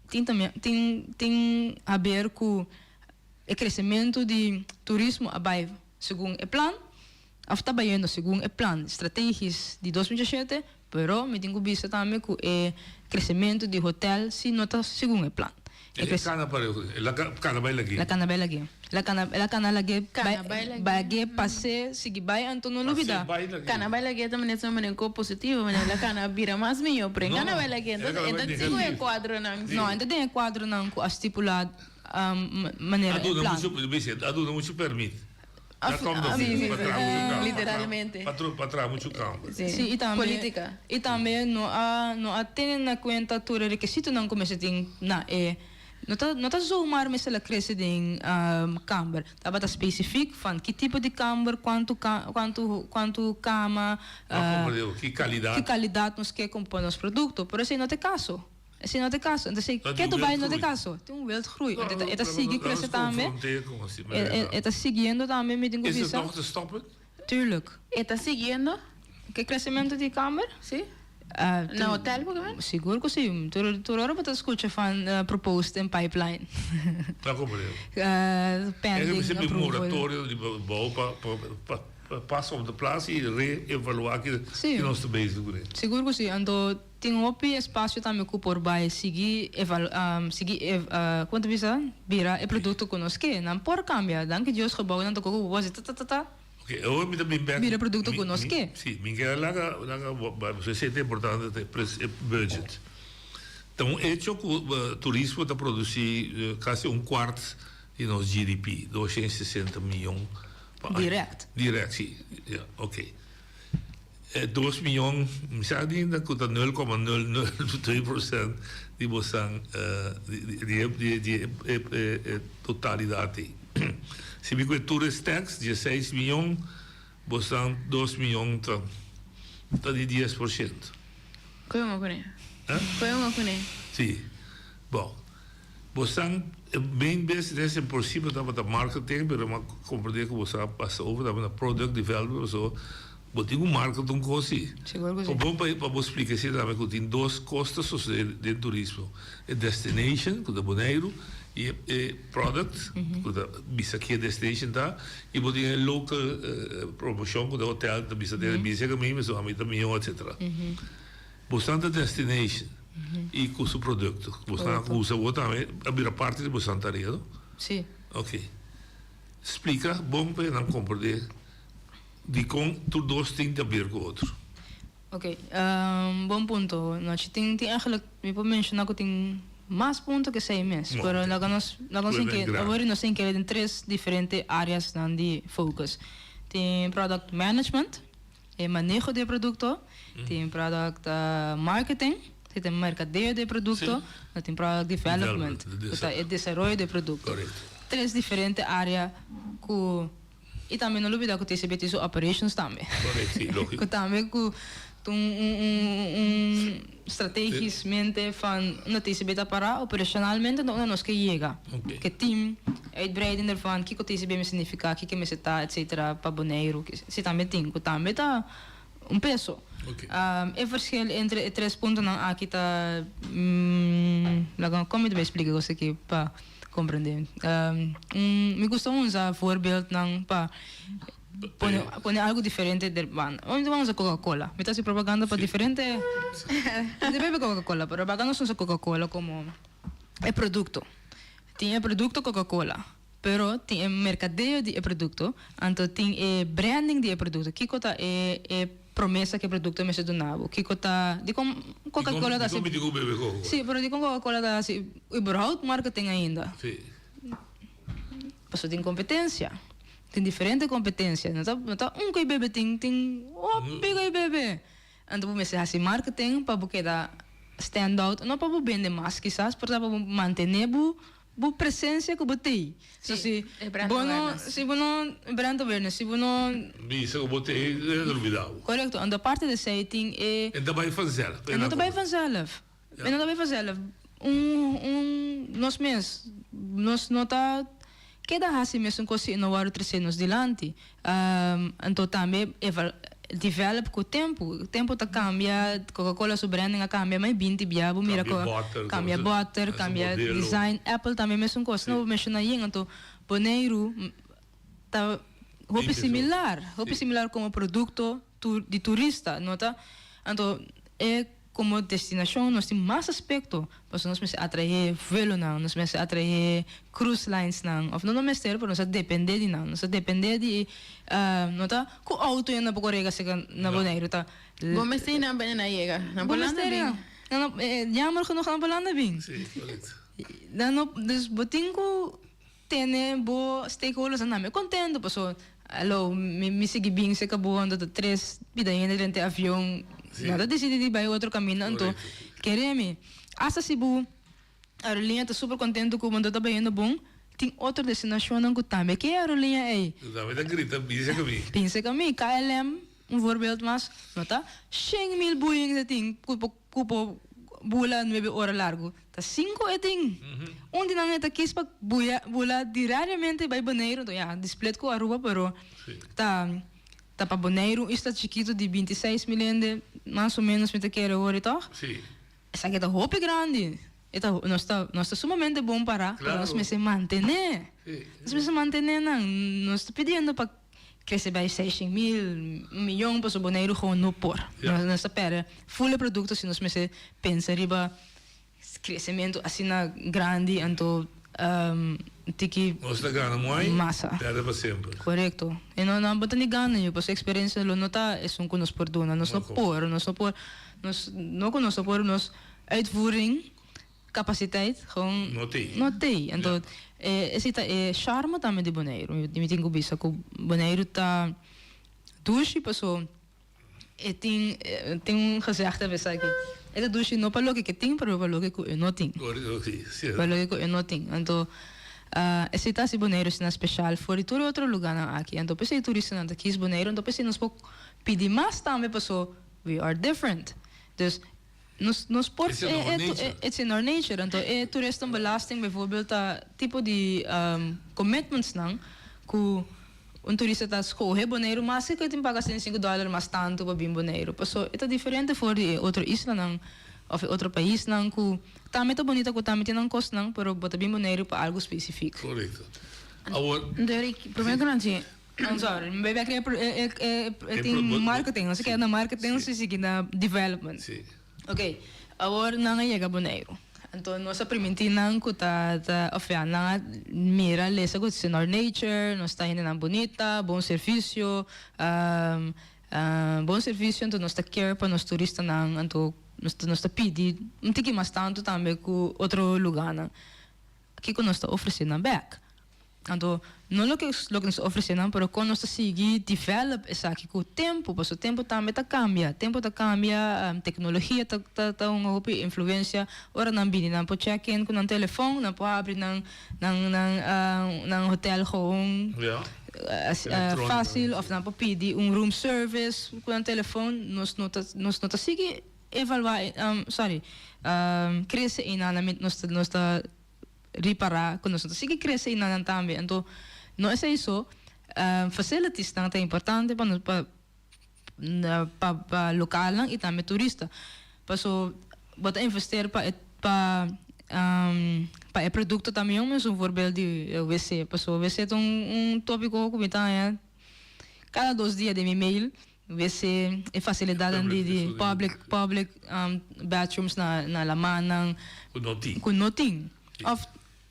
Tin tambe tin tin haber ku e kresementu di turismo a bai segun e plan òf ta bayendo segun e plan strategis di 2017, pero mi tin ku bisa tambe ku e kresementu di hotel si no ta segun e plan. E kana pareu, el a kana bai lag'é. El a kana bai lag'é. El a kana el a kana lag'é Kana bai lag'é. bai pas'é sigui bai anto no lubidá. Pas'é bai lag'é. Kana bai lag'é ta manera su manera ku positivo manera el a kana bira mas mihó pero e kana bai lag'é No, entonces el a e ta bai sigu e negativo. kuadronan. No, e ta den e kuadronan ku a stipulá manera A e duna plan. muchu, bisa, a duna muchu permit. Af- Daar komt dat sí, sí, pa sí. traha muchu kamber. Literalmente. Pa tra pa traha muchu kamber. Sí. Sí, i tambe Politica. i tambe no a no a tene na kuenta tur e rekisitonan ku mester tin na e no ta no ta zomaar mester la krese den kamber. Tabata spesifik van ki tipo di kamber, kuantu ka kuantu kuantu kama, Bo a komprende ki kalidat. ki kalidat nos ke kon pa nos produkto. Pero esei no ta e kaso. Esei no ta e kaso. Entonces Ta ke di tu bai no ta e wildgroei. kaso. Tin un wildgroei. No, E ta e ta no, sigui no, krese tambe. confronteer con así E manera. e ta siguiendo tambe mi tin ku Is het bisa. nog te stoppen? Tuurlijk. E ta siguiendo? Ke kresementu di kamber? Sí. Ah, Na hotel por ejemplo? Sigur ku sí. Tur tur ora bo ta skucha van proposed en pipeline. Ta komprende. Pending Eigenlijk approval. un moratorio di bouw pa pa pa pas op de plaats y re-evaluá ki Sí. ki nos ta bezig kuné. Sigur ku sí. Anto tin hopi espasio tambe ku por bai sigui evalu sigui kon ta bisa bira e produkto ku nos ke. Nan por kambia. Danki Dios gebouwnan ta koko ku bo hasi ta ta ta ta. Ok, awor mi ta bin bek. Bira produkto ku nos ke. Sí, mi ke laga laga bo esei ta importante ta e budget. Ta un hecho ku turismo ta produsí kasi un kuart di nos GDP, 260 miyon pa aña. Direct. Direct, sí. Ja, ok. E dos miyon, mi sa ainda ku ta nul koma nul nul twee prosent di bosan di di di e e totalidat ei. Si mi ku e tourist tax, dieseis miyon, bosan dos miyon ta ta di dies por shento. Koe un kuné. Eh? Koe un kuné. Sí. Bon. Bosan main business en principio tabata marketing pero mi a comprende cu bosan a pasa over tambe na product development pasobra bo tin cu market un cos si. Sigur cu si. Bon pa bo splica esey tambe cu tin dos cos ta sucede den turismo, e destination cu ta Boneiru y e product cu ta bisa ki e destination ta y bo tin e local promocion cu ta hotel ta bisa den bisa cu mi pasobra ami ta miho etcetera. Bosan ta destination y cu su producto. Bosan a usa bo tambe a bira parti di bosan tarea no? Si. Ok. Splika bon pa nan komprendé dikon tur dos tin ta bir ku otro. Ok, bon punto. Nochi tin tin eigenlijk mi por menshoná ku tin mas punto ku esei mes, pero laga nos laga nos tin ke awor nos tin kere den tres diferente áreasnan di focus. Tin product management, e maneho di e produkto, tin product marketing, ku ta e merkadeo di e produkto, nos tin product development, ku ta e desaroyo di e produkto. Tres diferente área ku i tambe no lubida ku TCB tin su operations tambe. Ku tambe ku ta un un strategisch mente van unda TCB ta pará operacionalmente unda nos ke yega. Ke team, uitbreiding ervan, kiko TCB mester signifiká, kiko mester ta etcetera pa Boneiru. Si tambe tin ku tambe ta un peso. E verschil entre e tres puntonan aki ta laga kon mi ta bai splika e kos aki pa komprendé. Un mi gusta usa voorbeeldnan pa pone pone algu diferente der banda. Mi ta usa Coca Cola. Mi ta hasi propaganda pa diferente mi ta bebe Coca Cola pero baka nos usa Coca Cola komo e produkto. Tin e produkto Coca Cola. Pero tin e merkadeo di e produkto, anto tin e branding di e produkto. Kiko ta e e promesa ku e produkto mester duna bo? Kiko ta dikon Coca Cola ta hasi Dikon mi tin ku bebe Coca Cola? Sí, pero dikon Coca Cola ta hasi überhaupt marketing ainda? Sí. Pasobra tin kompetensia. Tin diferente kompetensia. No ta no ta un ku e bebe tin tin hopi ku e bebe. Anto bo mester hasi marketing pa bo keda stand out, no pa bo bende mas kisas, pero ta pa bo mantene bo Bo presencia cu bo tey. So si bo no, si bo no, brand awareness, si bo no. Bisa cu bo tey, e ta olbida bo. Correcto, anto aparte di esey tin e. E ta bay vanzelf. E no ta bay vanzelf. E no ta bay vanzelf. Un, un, nos mes, nos no ta keda haci mesun cos si e no worde trece nos dilanti. Anto tambe eval develop cu tempo. Tempo ta cambia, Coca Cola su branding a cambia mai binti bia bo mira Cambia boter, cambia boter, cambia design, Apple tambe mesun cos. No bo menciona yen anto Boneiru ta hopi similar, hopi similar como producto di turista no ta anto e Komo destinashon nos tin mas aspekto, pasobra nos mester atraé vuelonan, nos mester atraé cruise linesnan, òf no no mester, pero nos a dependé di nan, nos a dependé di no ta ku outo ya no por kore kaseka na Boneiru ta. Bo mester nan pa nan yega, nan por landa bin. Nan no, jammer genoeg nan por landa bin. Sí, korekto. Nan no, dus bo tin ku tene bo stakeholders nan tambe kontento, pasobra Alo, mi mi sigui bin cerca bo anto ta tres bida hende drenta e avion, no ta dicidi di bay otro caminda anto kere mi. Hasta si bo aerolinea ta super contento cu bo anto ta bayendo bon, tin otro destinacionnan cu tambe ke aerolinea ey. Tambe ta grita bin cerca mi. Bin cerca mi. KLM, un voorbeeld mas, no ta shen mil Boeing ta tin cu por Ku por bula nuebe ora largu. Ta sinku e tin. Un di nan e ta kis pa buya bula dirariamente bai Boneiru. Enton ya, di split ku Aruba pero ta ta pa Boneiru un isla chikitu di 26 mil hende mas o menos mi ta kere hori tòg? Esaki ta hopi grandi. E ta nos ta nos ta sumamente bon pará pero nos mester mantené. Nos mester mantené nan. Nos ta pidiendo pa. Crece bay seishen mil, un miyon, pasobra Boneiru gewoon no por. Nos ta perde full e producto si nos mester pensa riba crecemento asina grandi anto tiki Nos ta gana mooi, masa. perde pa semper. Corecto. E no no bo ta ni gana yu, pasobra experiencia lo no ta esun cu nos por duna. Nos no por, nos no por, nos no cu nos no por, nos uitvoering Capaciteit gewoon No tei. no tei. Anto e esei ta e charme tambe di Boneiru. Mi tin ku bisa ku Boneiru ta dushi paso e tin tin un gezegde a bisa aki e ta dushi no pa loke ke tin pero pa loke ku e no tin. Pa loke ku e no tin. Anto esei ta hasi Boneiru asina special for di tur e otro luganan aki. Anto p'esei turistanan ta kis Boneiru anto p'esei nos por pidi mas tambe paso we are different. Dus Nos nos por It's in our nature. It's in our nature. Anto e toeristenbelasting bijvoorbeeld ta tipo di commitmentsnan ku un turista ta skohe Boneiru maske ku e tin paga 75 dòler mas tantu pa bin Boneiru. Paso e ta diferente for di e otro islanan òf e otro paisnan ku tambe ta bunita ku tambe tin nan kosnan pero bo ta bin Boneiru pa algu spesifik. Korekto. Awor. Anto Eric, prome ku nan si I'm sorry, mi bebé a crea e tin marketing, nos a keda na marketing, nos a sigui na development. Sí. Ok, awor nan a yega Boneiru. Anto nos a primintí nan ku ta ta òf ya nan a mira lesa ku it's in our nature, nos ta hendenan bunita, bon servisio, bon servisio anto nos ta care pa nos turistanan anto nos ta nos ta pidi un tiki mas tantu tambe ku otro lugánan. Kiko nos ta ofresé nan bèk? Anto, no loke loke nos ta ofresé nan, pero kon nos ta sigui develop esaki ku tempu, pasobra tempu tambe ta kambia. Tempu ta kambia, teknologia ta ta ta hunga hopi influensia. Ora nan bini nan por check in ku nan telefòn, nan por habri nan nan nan nan hotel gewoon fásil òf nan por pidi un room service ku nan telefòn. Nos no ta nos no ta sigui evaluá sorry krese einan nos ta nos ta ripará ku nos no ta sigui krese i nan tambe. Anto no esei so, facilities-nan ta importante pa nos pa pa pa lokalnan i tambe turista. Paso bo ta investeer pa e pa pa e produkto tambe un mes un voorbeeld di wc. Paso wc ta un un topiko ku mi ta haña kada dos dia den mi mail. Wc, e facilidadnan di di public public bathrooms na na lamannan. Ku no tin. Ku no tin. Of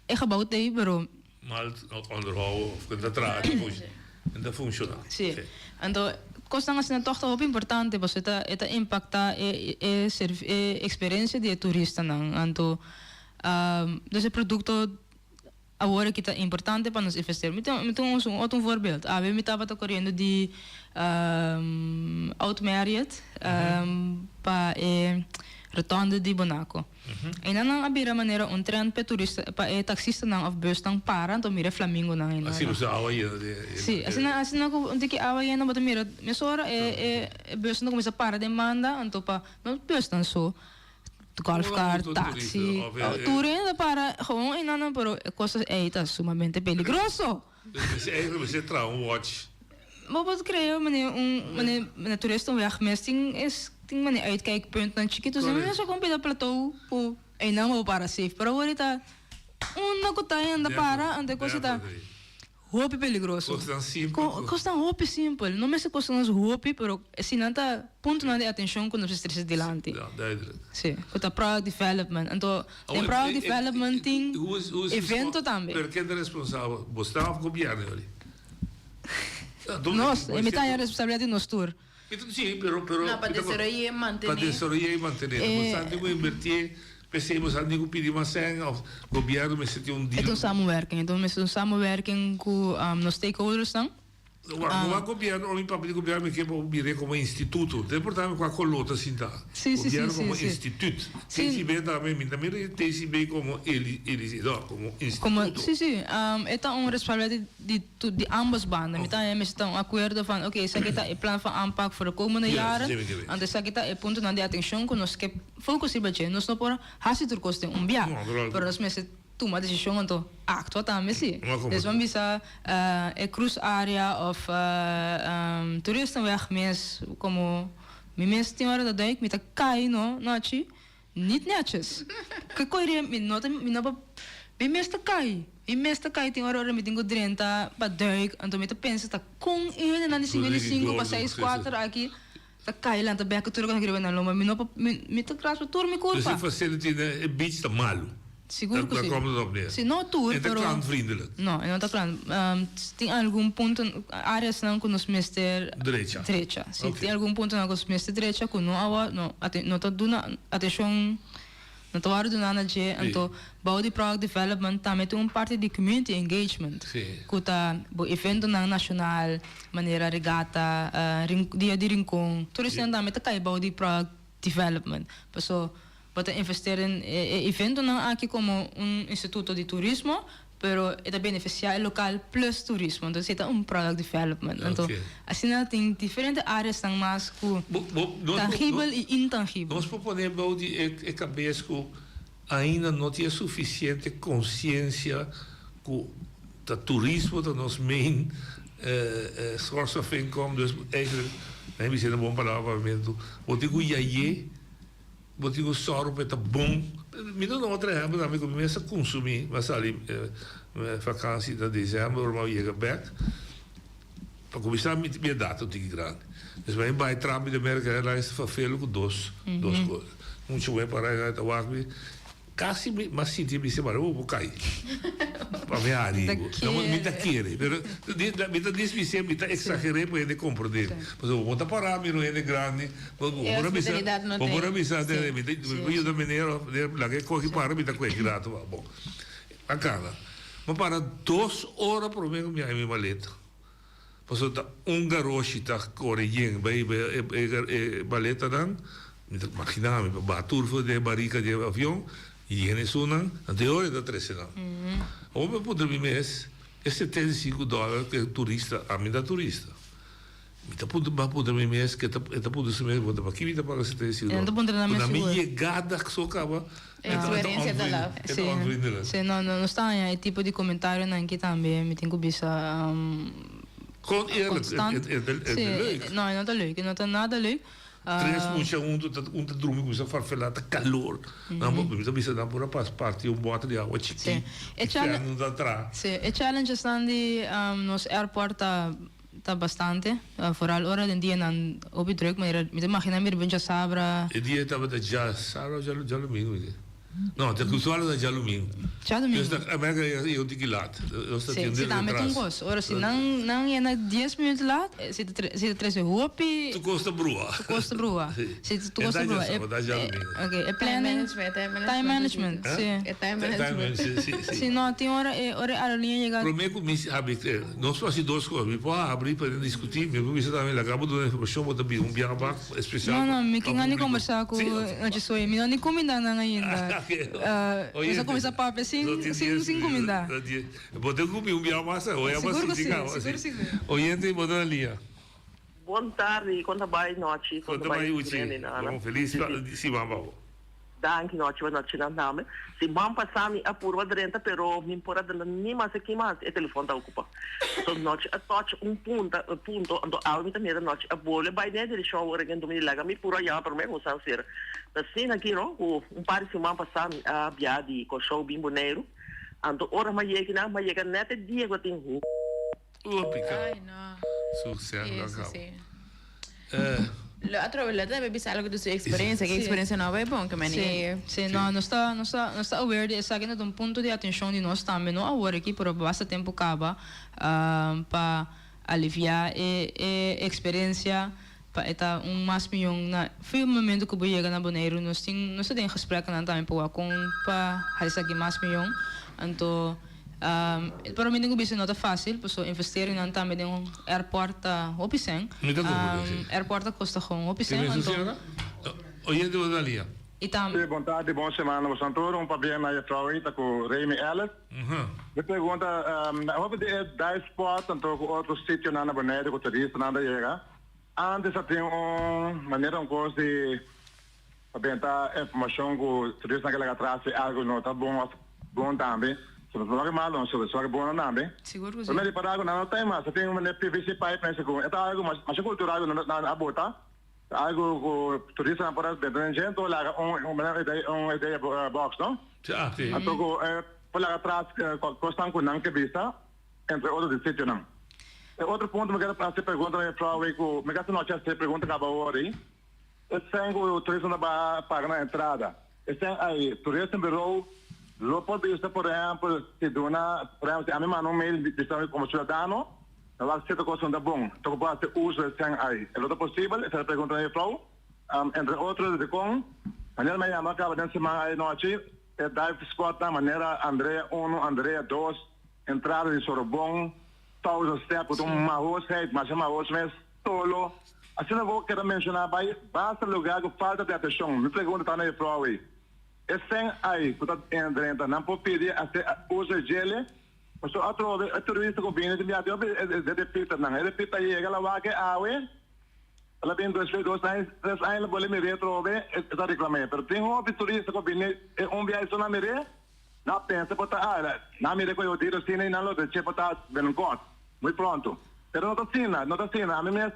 e gebouw t'ei pero. Mal onderhouden of ku ta traha ku ta funciona. Si. Anto kosnan asina tog ta hopi importante pasobra e ta e ta impacta e e e experiencia di e turistanan. Anto dus e producto. Awor aki ta importante pa nos investera. Mi tin mi tin un otro un voorbeeld. Awe mi tabata koriendo di Oud Marriott pa e rotonde di Bonaco. Einan nan a bira manera un trend pa e turista pa e taxistanan of busnan para anto mira e flamingonan einan. Asina su awa yena di e Si, asina asina ku un tiki awa yena bo ta mira mesora e e busnan ta kuminsa para den banda anto pa no busnan so. Golfkar, taxi, tur hende ta para gewoon einan pero e cosa ei ta sumamente peligroso. Mester eigenlijk mester traha un watch. Bo por crea mane un mane na toeristenweg mes tin es tin mane uitkijkpuntnan chikitu si mester con pida plateau cu einan bo para safe pero awor ta unda cu ta hende para anto e cosa ta. Hopi peligroso. Kosnan simpel. Kosnan hopi simpel. No mester kosta nos hopi, pero eseinan ta puntonan di atencion cu nos mester trece dilanti. Ja, duidelijk. Si, cu ta product development. Anto, den product development tin evento tambe. Pero ken ta responsabel? Bo sta of gobierno yori? Nos, e mi ta haña responsabilidad di nos tur. Si, pero, pero. No, pa desaroy'é i mantené. Pa desaroy'é i mantené. Bo sa tin ku invertié, p'esei bo sa tin ku pidi mas sèn òf gobièrnu mester tin un deal. E ta un samenwerking. E ta mester un samenwerking ku nos stakeholdersnan. Wak, no wak gobièrnu, ora mi papia di gobièrnu mi ke pa bo mir'é komo instituto. Ta importá mi kua koló ta sinta. Si, si, si, Gobièrnu si, komo si. instituut. Si. TCB tambe, mi ta mira TCB komo eli, eli, no, komo Komo, instituto. si, si. E ta un responsabilidat di. Di tu di ambos banda. Mi ta haña mester ta un akuerdo van oke esaki ta e plan van aanpak voor de komende jaren, anto esaki ta e puntonan di atenshon ku nos ke focus riba dje. Nos no por hasi tur kos den un bia, pero nos mester tuma desishon anto aktua tambe si. Dus ban bisa e krusarea of toeristenweg mes komo mi mes tin ora ta duik mi ta kai no nochi. Niet netjes. Ke koiria mi no ta mi no por mi mes ta kai mi mes ta kai tin ora ora mi tin ku drenta pa duik anto mi ta pensa ta kon e hendenan di 55 pa seis kuater aki ta kai lanta bek ku tur kos riba nan lomba mi no por mi mi ta raspa tur mi Dus kurpa. e facility na e beach ta malu. Sigur ku Daar si. komt het op neer. Si no tur E ta pero klantvriendelijk. No e no ta klant tin algun punto areasnan ku nos mester Drecha. drecha si Oké. tin algun puntonan ku nos mester drecha ku no a wòrdu no no ta duna atenshon no ta wòrdu duna na dje anto bou di product development tambe tin un parti di community engagement Si. ku ta bo eventonan nashonal manera regata dia di rincon tur esnan tambe ta kai bou di product development paso Bo ta investeer den e eventonan aki como un instituto di turismo, pero e ta beneficia e local plus turismo. Entonces e ta un product development. Anto asina tin diferente areasnan mas cu tangibel y intangibel. Nos por pone bou di e cabes cu ainda no tin e suficiente conciencia cu ta turismo ta nos main source of income. Dus eigenlijk, nan a bisa den bon palabra papiamentu, bo tin cu yay'é. Bo tin ku sòru pa e ta bon. Mi ta duna otro ehèmpel tambe ku mi mes a kunsumí. Mi a sali vakansi na desèmber ora mi a yega bèk. Pa kuminsá mi edat ta un tiki grandi. Dus mi a bai trampi di American Airlines ta fafelu ku dos dos kos. Mucha muhé para ei ta wak mi. Casi mi m'a sinti mi semana bo por cay pa mi hari bo. No, mi ta kere, pero mi ta dismisé, mi ta exageré pa hende comprendé. Pasobra bo ta pará mira un hende grandi, bo por a bisa, bo por a bisa mi ta yuda meneer of meneer laga e coge para mi ta coge ki rato. Bon, a cana. M'a para dos ora prome cu mi haña mi maleta. Pasobra ta un garoshi ta kore yen bai e maletanan, mi ta magina mi pa baha tur for den e barika di e avion y yena esunnan, anto e ora e ta trece nan. Awor mi a puntra mi mes, e 75 dollar ku e turista, ami ta turista, mi ta puntra, mi a puntra mi mes, ke ta, e ta puntra su mes, bo ta paki mi ta paga 75 dollar? Ku na mi yegada so kaba, e ta onvriendelijk. Si, no, no, nos ta haña e tipo di comentarionan aki tambe, mi tin ku bisa Gewoon eerlijk, constant. e ta Si, leuk. no, e no ta leuk, e no ta nada leuk. Tres mucha huntu ta un ta drumi kuminsa farfelá ta kalor. Nan por mi ta bisa nan por a pas parti un bòter di awa chikí Si. E i challenge fèrnu ta tra. Si, e challengesnan di nos airport ta Ta bastante, vooral ora den dianan hopi druk, manera mi ta imagina mi riba un djasabra. E dia tabata djasabra of djalumingu mi di. No, ta usual ta djalumingu. Djalumingu. Nos ta America e un tiki laat. Nos ta Si, tin un si tambe ta un retraso. kos. Ora si nan nan yena dies minuut laat, si ta si ta trese hopi. Tur kos ta brua. Tur kos ta brua. Si. Si tur kos ta brua. E ta djasabra, ta djalumingu. Ok, e planning. Time management, time management. Time management, si. E time management. Si, si, si. Si no, tin ora e ora e aerolínea yega. Prome ku mi habri Nos por hasi dos kos, mi por habri pa diskutí, mi por bisa tambe laga bo duna informashon, bo ta bira un biaha bak espesial No, no, pa mi ken a ni públiko. kombersá ku Sí, ok. Nochi Soy, mi no ni kumindá nan ainda. Oye, Nos a kuminsá papia sin, no tin sin, dies, sin kumindá. no tin. Bo tin ku bin un biaha mas, oye a Sigur ku sinti sí, kaba, sigur, sí. sigur. Oyente, bo ta na liña. Bon tardi, kon ta bai nochi? Kon ta bai Uchi? Bon, felis siman pa bo. Danki nochi bo nochi nan tambe. Siman pasa mi a purba drenta pero mi por a drenta ni mas aki mas e telefon ta ocupa. So nochi a touch un punta un punto anto awe mi ta mira nochi a bolbe bai den e direccion awor aki anto mi di laga mi purba yama pero mi a cuminsa hacer. Ta asina aki no cu un par di siman pasa mi a bia di Corsou bin Boneiru anto ora mi a yega nan mi a yega net e dia cu a tin hu. Ua pica. Ay no. Succes Sí, lo sí, acaba. sí. Eh. Lo atrobe lo tambe bisa algo di su experiencia, que experiencia no bai bon, que meni. Sí, sí, no, nos ta, nos ta, nos ta aware di esaki, no ta un punto di atencion di nos tambe, no awor aki, pero basta tempo caba, pa alivia e, e experiencia, pa e ta un mas miyon na, fi momento cu bo yega na Boneiru, nos tin, nos ta den gespreknan tambe pa wak con pa haci esaki mas miyon, anto. Pero mi tin ku bisa no ta fásil, pasobra investeringan tambe den un airport ta hopi sèn. Mi ta komprendé, si. Airport ta kosta gewoon hopi sèn, Tin anto. mesun sèn? Oyente bo ta lia. I tam. Sí, bon tardi, bon semana boso tur. Un pabia na juffrouw Rita ku Remy Ellis. Mi pregunta, na hopi di e dive spot anto ku otro sitionan na Boneiru ku turistanan ta yega, antes a tin un manera un kos di Pa benta informacion cu turistanan ke laga atras si algo no ta bon of bon tambe. So no wak malo no so wak bono tambe. Sigur cu si. Pero mi a ripara cu nan no ta mas. Ta tin un manera PVC pipe nan cu e ta algo masha cultural cu nan a bota. Ta algo cu turistanan por a benta den dje enton laga un manera un idea box no. Anto cu por laga atras cosnan cu nan ke bisa entre otro di sitionan. E otro punto mi kier haci pregunta na juffrouw cu mi casi no a haci pregunta caba awor ei. E sèn ku turismo ta baha paga na entrada. E sèn ei, Toerism Bureau lo por bisa, por ehèmpel, si duna, por ehèmpel, si ami manda un mail bisa mi komo siudadano, mi wak sierto kos no ta bon, tok por hasi uso e sèn ei. E lo ta posibel? Esei ta pregunta na juffrouw. Entre otro, dikon manera mi a yama kaba den siman ei nochi, e dive spotnan manera Andrea uno, Andrea dos, entrada di Sorobon, Thousand Step ku ta un mahosheid, masha mahos mes. Tolo, Asina bo keda menshoná bai basta lugá ku falta di atenshon. Mi pregunta ta na juffrouw ei. E sèn ai ku ta drenta nan por pidi hasi uso e djele? Pasobra atrobe e turista ku bini tin biaha tin hopi e de pitanan. E de pita yega la wak e awe, el a bini despues dos aña, tres aña el a bolbe mir'é atrobe e ta reklam'é. Pero tin hopi turista ku bini e un biaha so nan mir'é, nan a pensa por ta ah, nan a mir'é ku e odido asina i nan lo desh'é por ta binnekort. Muy pronto. Pero no ta asina, no ta asina. Ami mes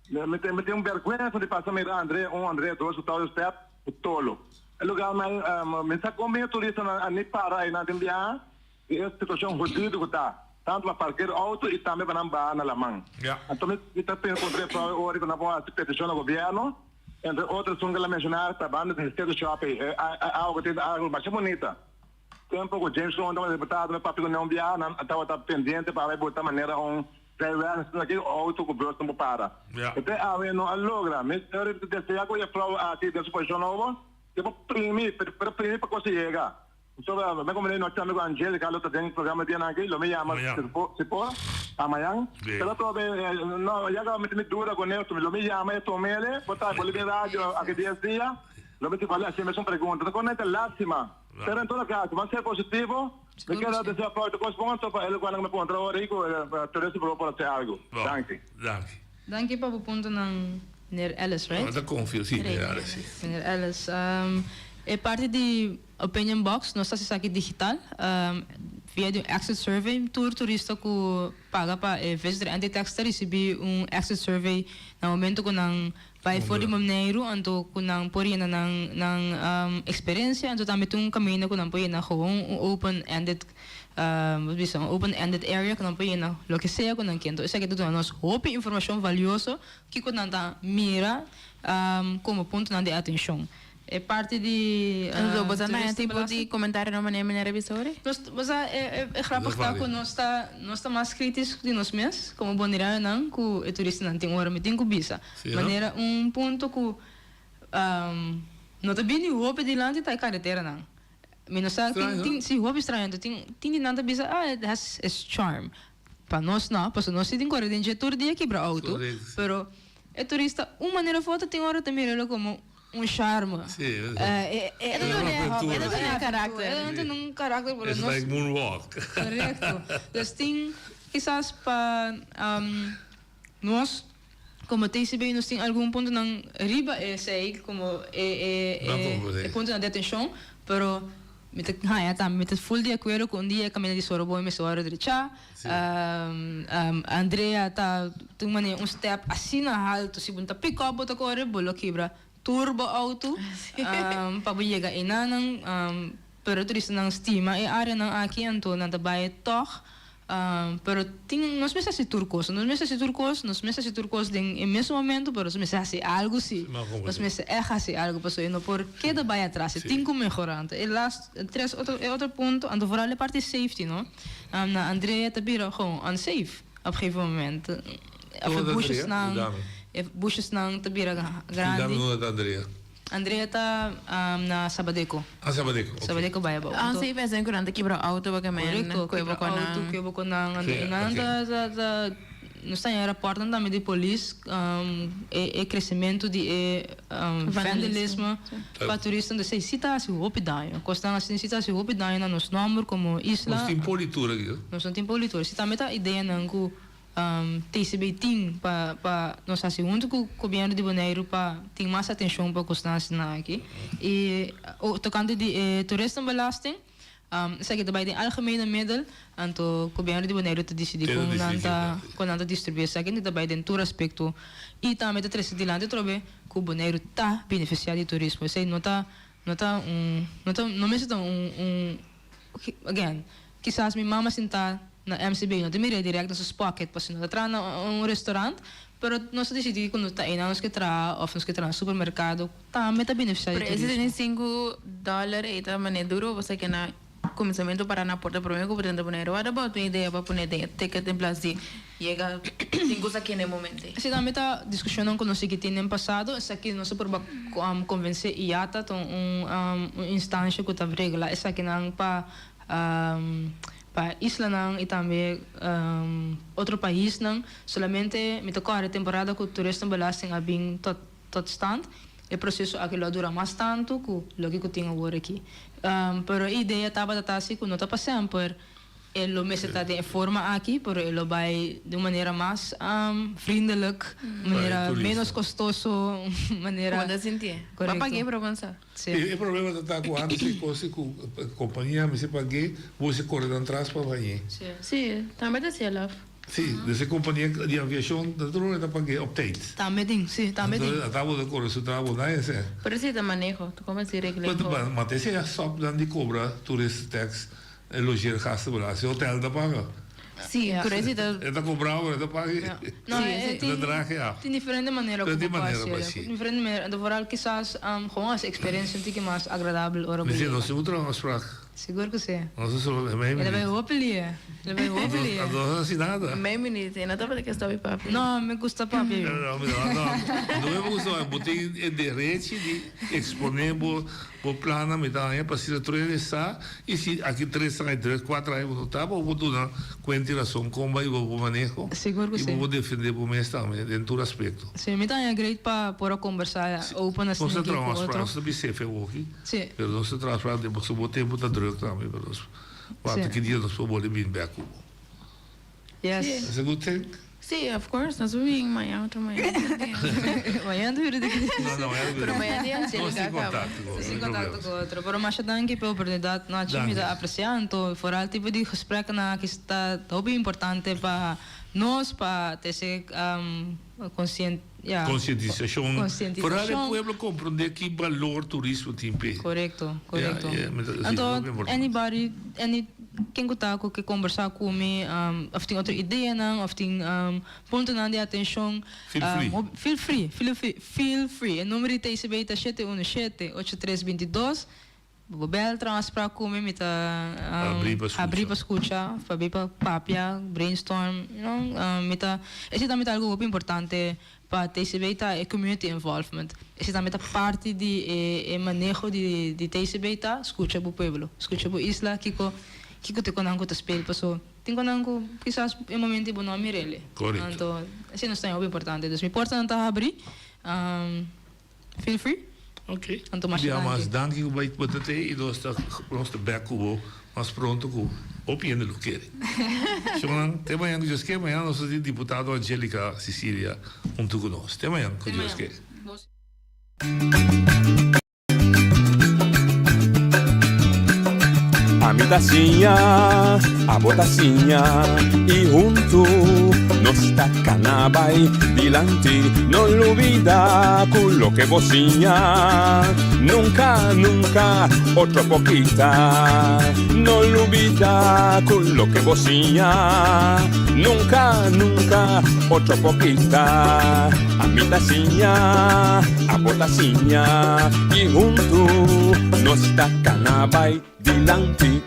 mi tin mi tin un bergwensa di pasa mira André un, André dos, ku Tauyo Step, ku Tolo. E lugar nan mi sa kon bin e turistanan a ni para einan den biaha di e situashon hodido ku ta, tantu pa parker outo i tambe pa nan baha na laman. Anto mi ta pensa kontra e pròve ora ku nan por hasi petishon na gobièrnu. Entre otro esun ku el a menshoná ta banda di City Shop ei. E awa ku tin ta algu masha bunita. Tempu ku James Kroon tabata diputado mi papia ku nan un biaha, nan tabata pendiente pa bai buta manera un zijweg asina aki ku outo ku bus no por para. E te awe no a logra. Mi ta desea ku e flou aki den su posishon nobo e por primi, pero primi pa kos yega. Sobre mi komprende nochi tambe ku Angelica lo ta den programa dianan aki, lo mi yama si por pa mañan. Pero atrobe no ya kaba mi tin mi duda ku ne, lo mi yama e tomele, por ta por bin radio aki dies dia, lo mi tin ku hasi mes un pregunta. Ta kono ta lastima, pero en todo caso ban ser positivo, mi keda desea Floyd kos bon anto pa e lokual nan mi puntra ora ei ku Teresa por hasi algu. Danki. Danki. Danki pa bo puntonan meneer Ellis, right? No ta confio, si, meneer Ellis, si. Meneer Ellis, e parti di opinion box nos ta hasi esaki digital via di un exit survey. Tur turista ku paga pa e visitor entry tax ta risibí un exit survey na momento ku nan bai for di Boneiru, anto ku nan por yena nan nan eksperensia, anto tambe tin un kaminda ku nan por yena gewoon un open ended Bo bisa un open ended area ku nan por yena loke sea ku nan ke. Enton esaki ta duna nos hopi informashon valioso kiko nan ta mira komo puntonan di atenshon. E parti di Entonces bo ta haña tipo di comentarionan manera mi a revisa ora? Nos bo sa e grappig ta ku nos ta nos ta mas kritis di nos mes komo bonerianonan ku e turistanan tin ora mi tin ku bisa. Manera un punto ku no ta bini hopi dilanti ta e kareteranan. Mi no sa, tin, tin, si hopi straño, anto tin, tin di nan ta bisa, ah, it has its charm. Pa nos no, pasobra nos si tin kore den dje tur dia kibra auto, pero e turista un manera of otro tin ora ta mir'elo komo un charme. Si, e ta E ta duna, e ta duna karakter. E ta duna un karakter, pero nos. It's like moonwalk. Korekto. Dus tin kisas pa nos Como TCB nos tin algun puntonan riba esey como e e puntonan di atencion, pero mi ta haya tambe mi ta full di acuerdo cu un dia e caminda di Soroboy mester worde drecha. Andrea ta tin manera un step asina halto si bo no ta pick up bo ta core bo lo kibra tur bo auto pa bo yega enanan, pero turistanan stima e areanan aki anto nan ta bay tog. Pero tin, nos mester hasi tur kos. Nos mester hasi tur kos, nos mester hasi tur kos den e mesun momento, pero nos mester hasi algu si. Nos mester ègt hasi algu pasobra e no por keda bai atras, e tin ku mehorá. Anto e last, e tres otro, e otro punto, anto vooral e parti safety no. Na Andrea ta bira gewoon unsafe op gegeven moment. Of e busjesnan, e busjesnan ta bira grandi. Andrea ta na Sabadeco. Ah, Sabadeco, ok. Sabadeco bai abou. Ah, si, pensa ku nan ta kibra auto pa kemen. Korekto, kibra auto, kibra ku nan. Anto i nan ta, ta, ta, nos ta haña raportnan tambe di polis, e, e kresementu di e vandalisme pa turistan. Entonces si ta hasi hopi daño. Kosnan asina si ta hasi hopi daño na nos nòmber komo isla. Nos tin politur aki, no? Nos no tin politur. Si tambe ta ideanan ku. TCB tin pa pa nos hasi huntu ku gobièrnu di Boneiru pa tin mas atenshon pa kosnan asina aki. I tokante di e toeristenbelasting, esaki ta bai den algemene middel, anto gobièrnu di Boneiru ta disidí kon nan ta kon nan ta distribuí esaki, ta bai den tur aspekto i tambe ta trese dilanti atrobe ku Boneiru ta benefisiá di turismo. Esei no ta no ta un no ta no mester ta un un Again, kisas mi mama sinta na MCB no ta mira direct na sus pocket pasobra no ta traha na un restaurant, pero nos ta disidí ku nos ta einan nos ke traha òf nos ke traha na supermerkado tambe ta benefisiá di Pero e turismo. 75 dòler ei ta manera duro pasobra ke na kuminsamentu para na porta promé ku bo tenta pone What about un idea pa pone den e ticket en plas di yega sin ku sa kende momento ei? Esei tambe ta diskushonnan ku nos sigui tin den pasado. Esaki nos a purba konvensé IATA, ta un instansha ku ta regla esakinan pa pa islanan i tambe otro paisnan. Solamente mi ta kòrda e temporada ku toeristenbelasting a bin tot tot stand, e proseso aki lo a dura mas tantu ku loke ku tin awor aki. Pero e idea tabata ta si ku no ta pa semper e lo mester ta den e forma aki, pero e lo bai di un manera mas vriendelijk, un manera menos kostoso, un manera. Como ta sintié? Bo a pagu'é pero bo no sa. Sí. E problema ta ta ku antes e kos ku kompania mester pagu'é, bo mester kore nan tras pa bañ'é. Sí, tambe ta hasié laf. Sí, dus e kompania di aviashon ta tur ora ta pag'é op tijd. Tambe tin, sí, tambe tin. Entonces ata bo ta kore su trabou na esei. Pero esei ta maneho, ta como si regleho. Ma ta esei a stop nan di kobra tourist tax, e logeergastenbelasting, hotel ta paga. Sí, pero ese ta. E ta cobra pero e ta paga. No, e ta draag af. Tin diferente manera ku bo por manera hasi. Sí. Diferente manera. Anto vooral kisas gewoon hasi experiencia un tiki mas agradabel ora bo Mester yega. nos tin un traha afspraak. Sigur ku si. Nos ta solo mei E ta minuut. bai hopi lie. E ta bai hopi lie. Anto nos no hasi nada. Mei minuut. E no tabata ke stop di papia. No, mi gusta papia yo. No, no, no. No me gusta, bo tin e derechi di expone bo Bo plannan mi ta haña pa asina tur hende sa y si aki tres aña, tres, cuatro aña bo no ta, bo por duna cuenta y razon con bai bo bo maneho Sigur cu y si. bo por defende bo mes tambe den tur aspecto. Si, mi ta haña great pa por a combersa open Nos asina ta aki traha cu un afspraak, otro. nos ta bis'é fe awoki, Si. pero nos ta traha afspraak den pasobra bo tempo ta druk tambe, pero nos wak Si. ki dia nos por bolbe bin bek cu bo. Yes. Is a good thing? Sí, of course, nos bin mañana otro mañana. Mañana ta bira di No, no, mañana Pero mañana dia Nos tin Angelica acaba. contacto cu otro, Nos tin no contacto problema. cu otro. Pero masha danki pa e oportunidad, Nachi. Mi ta Danki. aprecia anto vooral tipo di gespreknan aki ta hopi importante pa nos pa trece conscien, ya. Concientisacion. Concientisacion. Vooral e pueblo comprende ki balor turismo tin p'e. Correcto, correcto. Ya, ya, mi ta, sí, Anto hopi importante. anybody, any Ken ku ta ku ke kombersá ku mi òf tin otro ideanan òf tin puntonan di atenshon, Feel free. feel free, feel free, feel free. E number di TCB ta shete uno shete, ocho tres binti dos. Bo bèl traha un afsprak ku mi, mi ta Abrí pa skucha. abrí pa skucha, abrí pa papia, brainstorm, you know. Mi ta, esei tambe ta algu hopi importante pa TCB ta e community involvement. Esei tambe ta parti di e maneho di di TCB ta skucha bo pueblo, skucha bo isla kiko kiko ta e konan ku ta spel paso tin konan ku kisas e momento bo no a mir'el. Korekto. Anto esei nos ta hopi importante. Dus mi portanan ta habri, feel free. Ok. Anto masha Bia mas danki. danki ku bai bo ta te i nos ta nos ta bek ku bo mas pronto ku hopi hende lo kere. Shonnan, te mañan ku Dios ke. Mañana nos ta tin diputado Angelica Cicilia huntu ku nos. Te mañan ku Te Dios mañan. ke. Ami ta siña, abo ta siña y huntu nos ta cana bay dilanti. No lubida cu loke bo siña nunca, nunca otro por kita. No lubida cu loke bo siña nunca, nunca otro por kita. Ami ta siña, abo ta siña y huntu nos ta cana bay dilanti.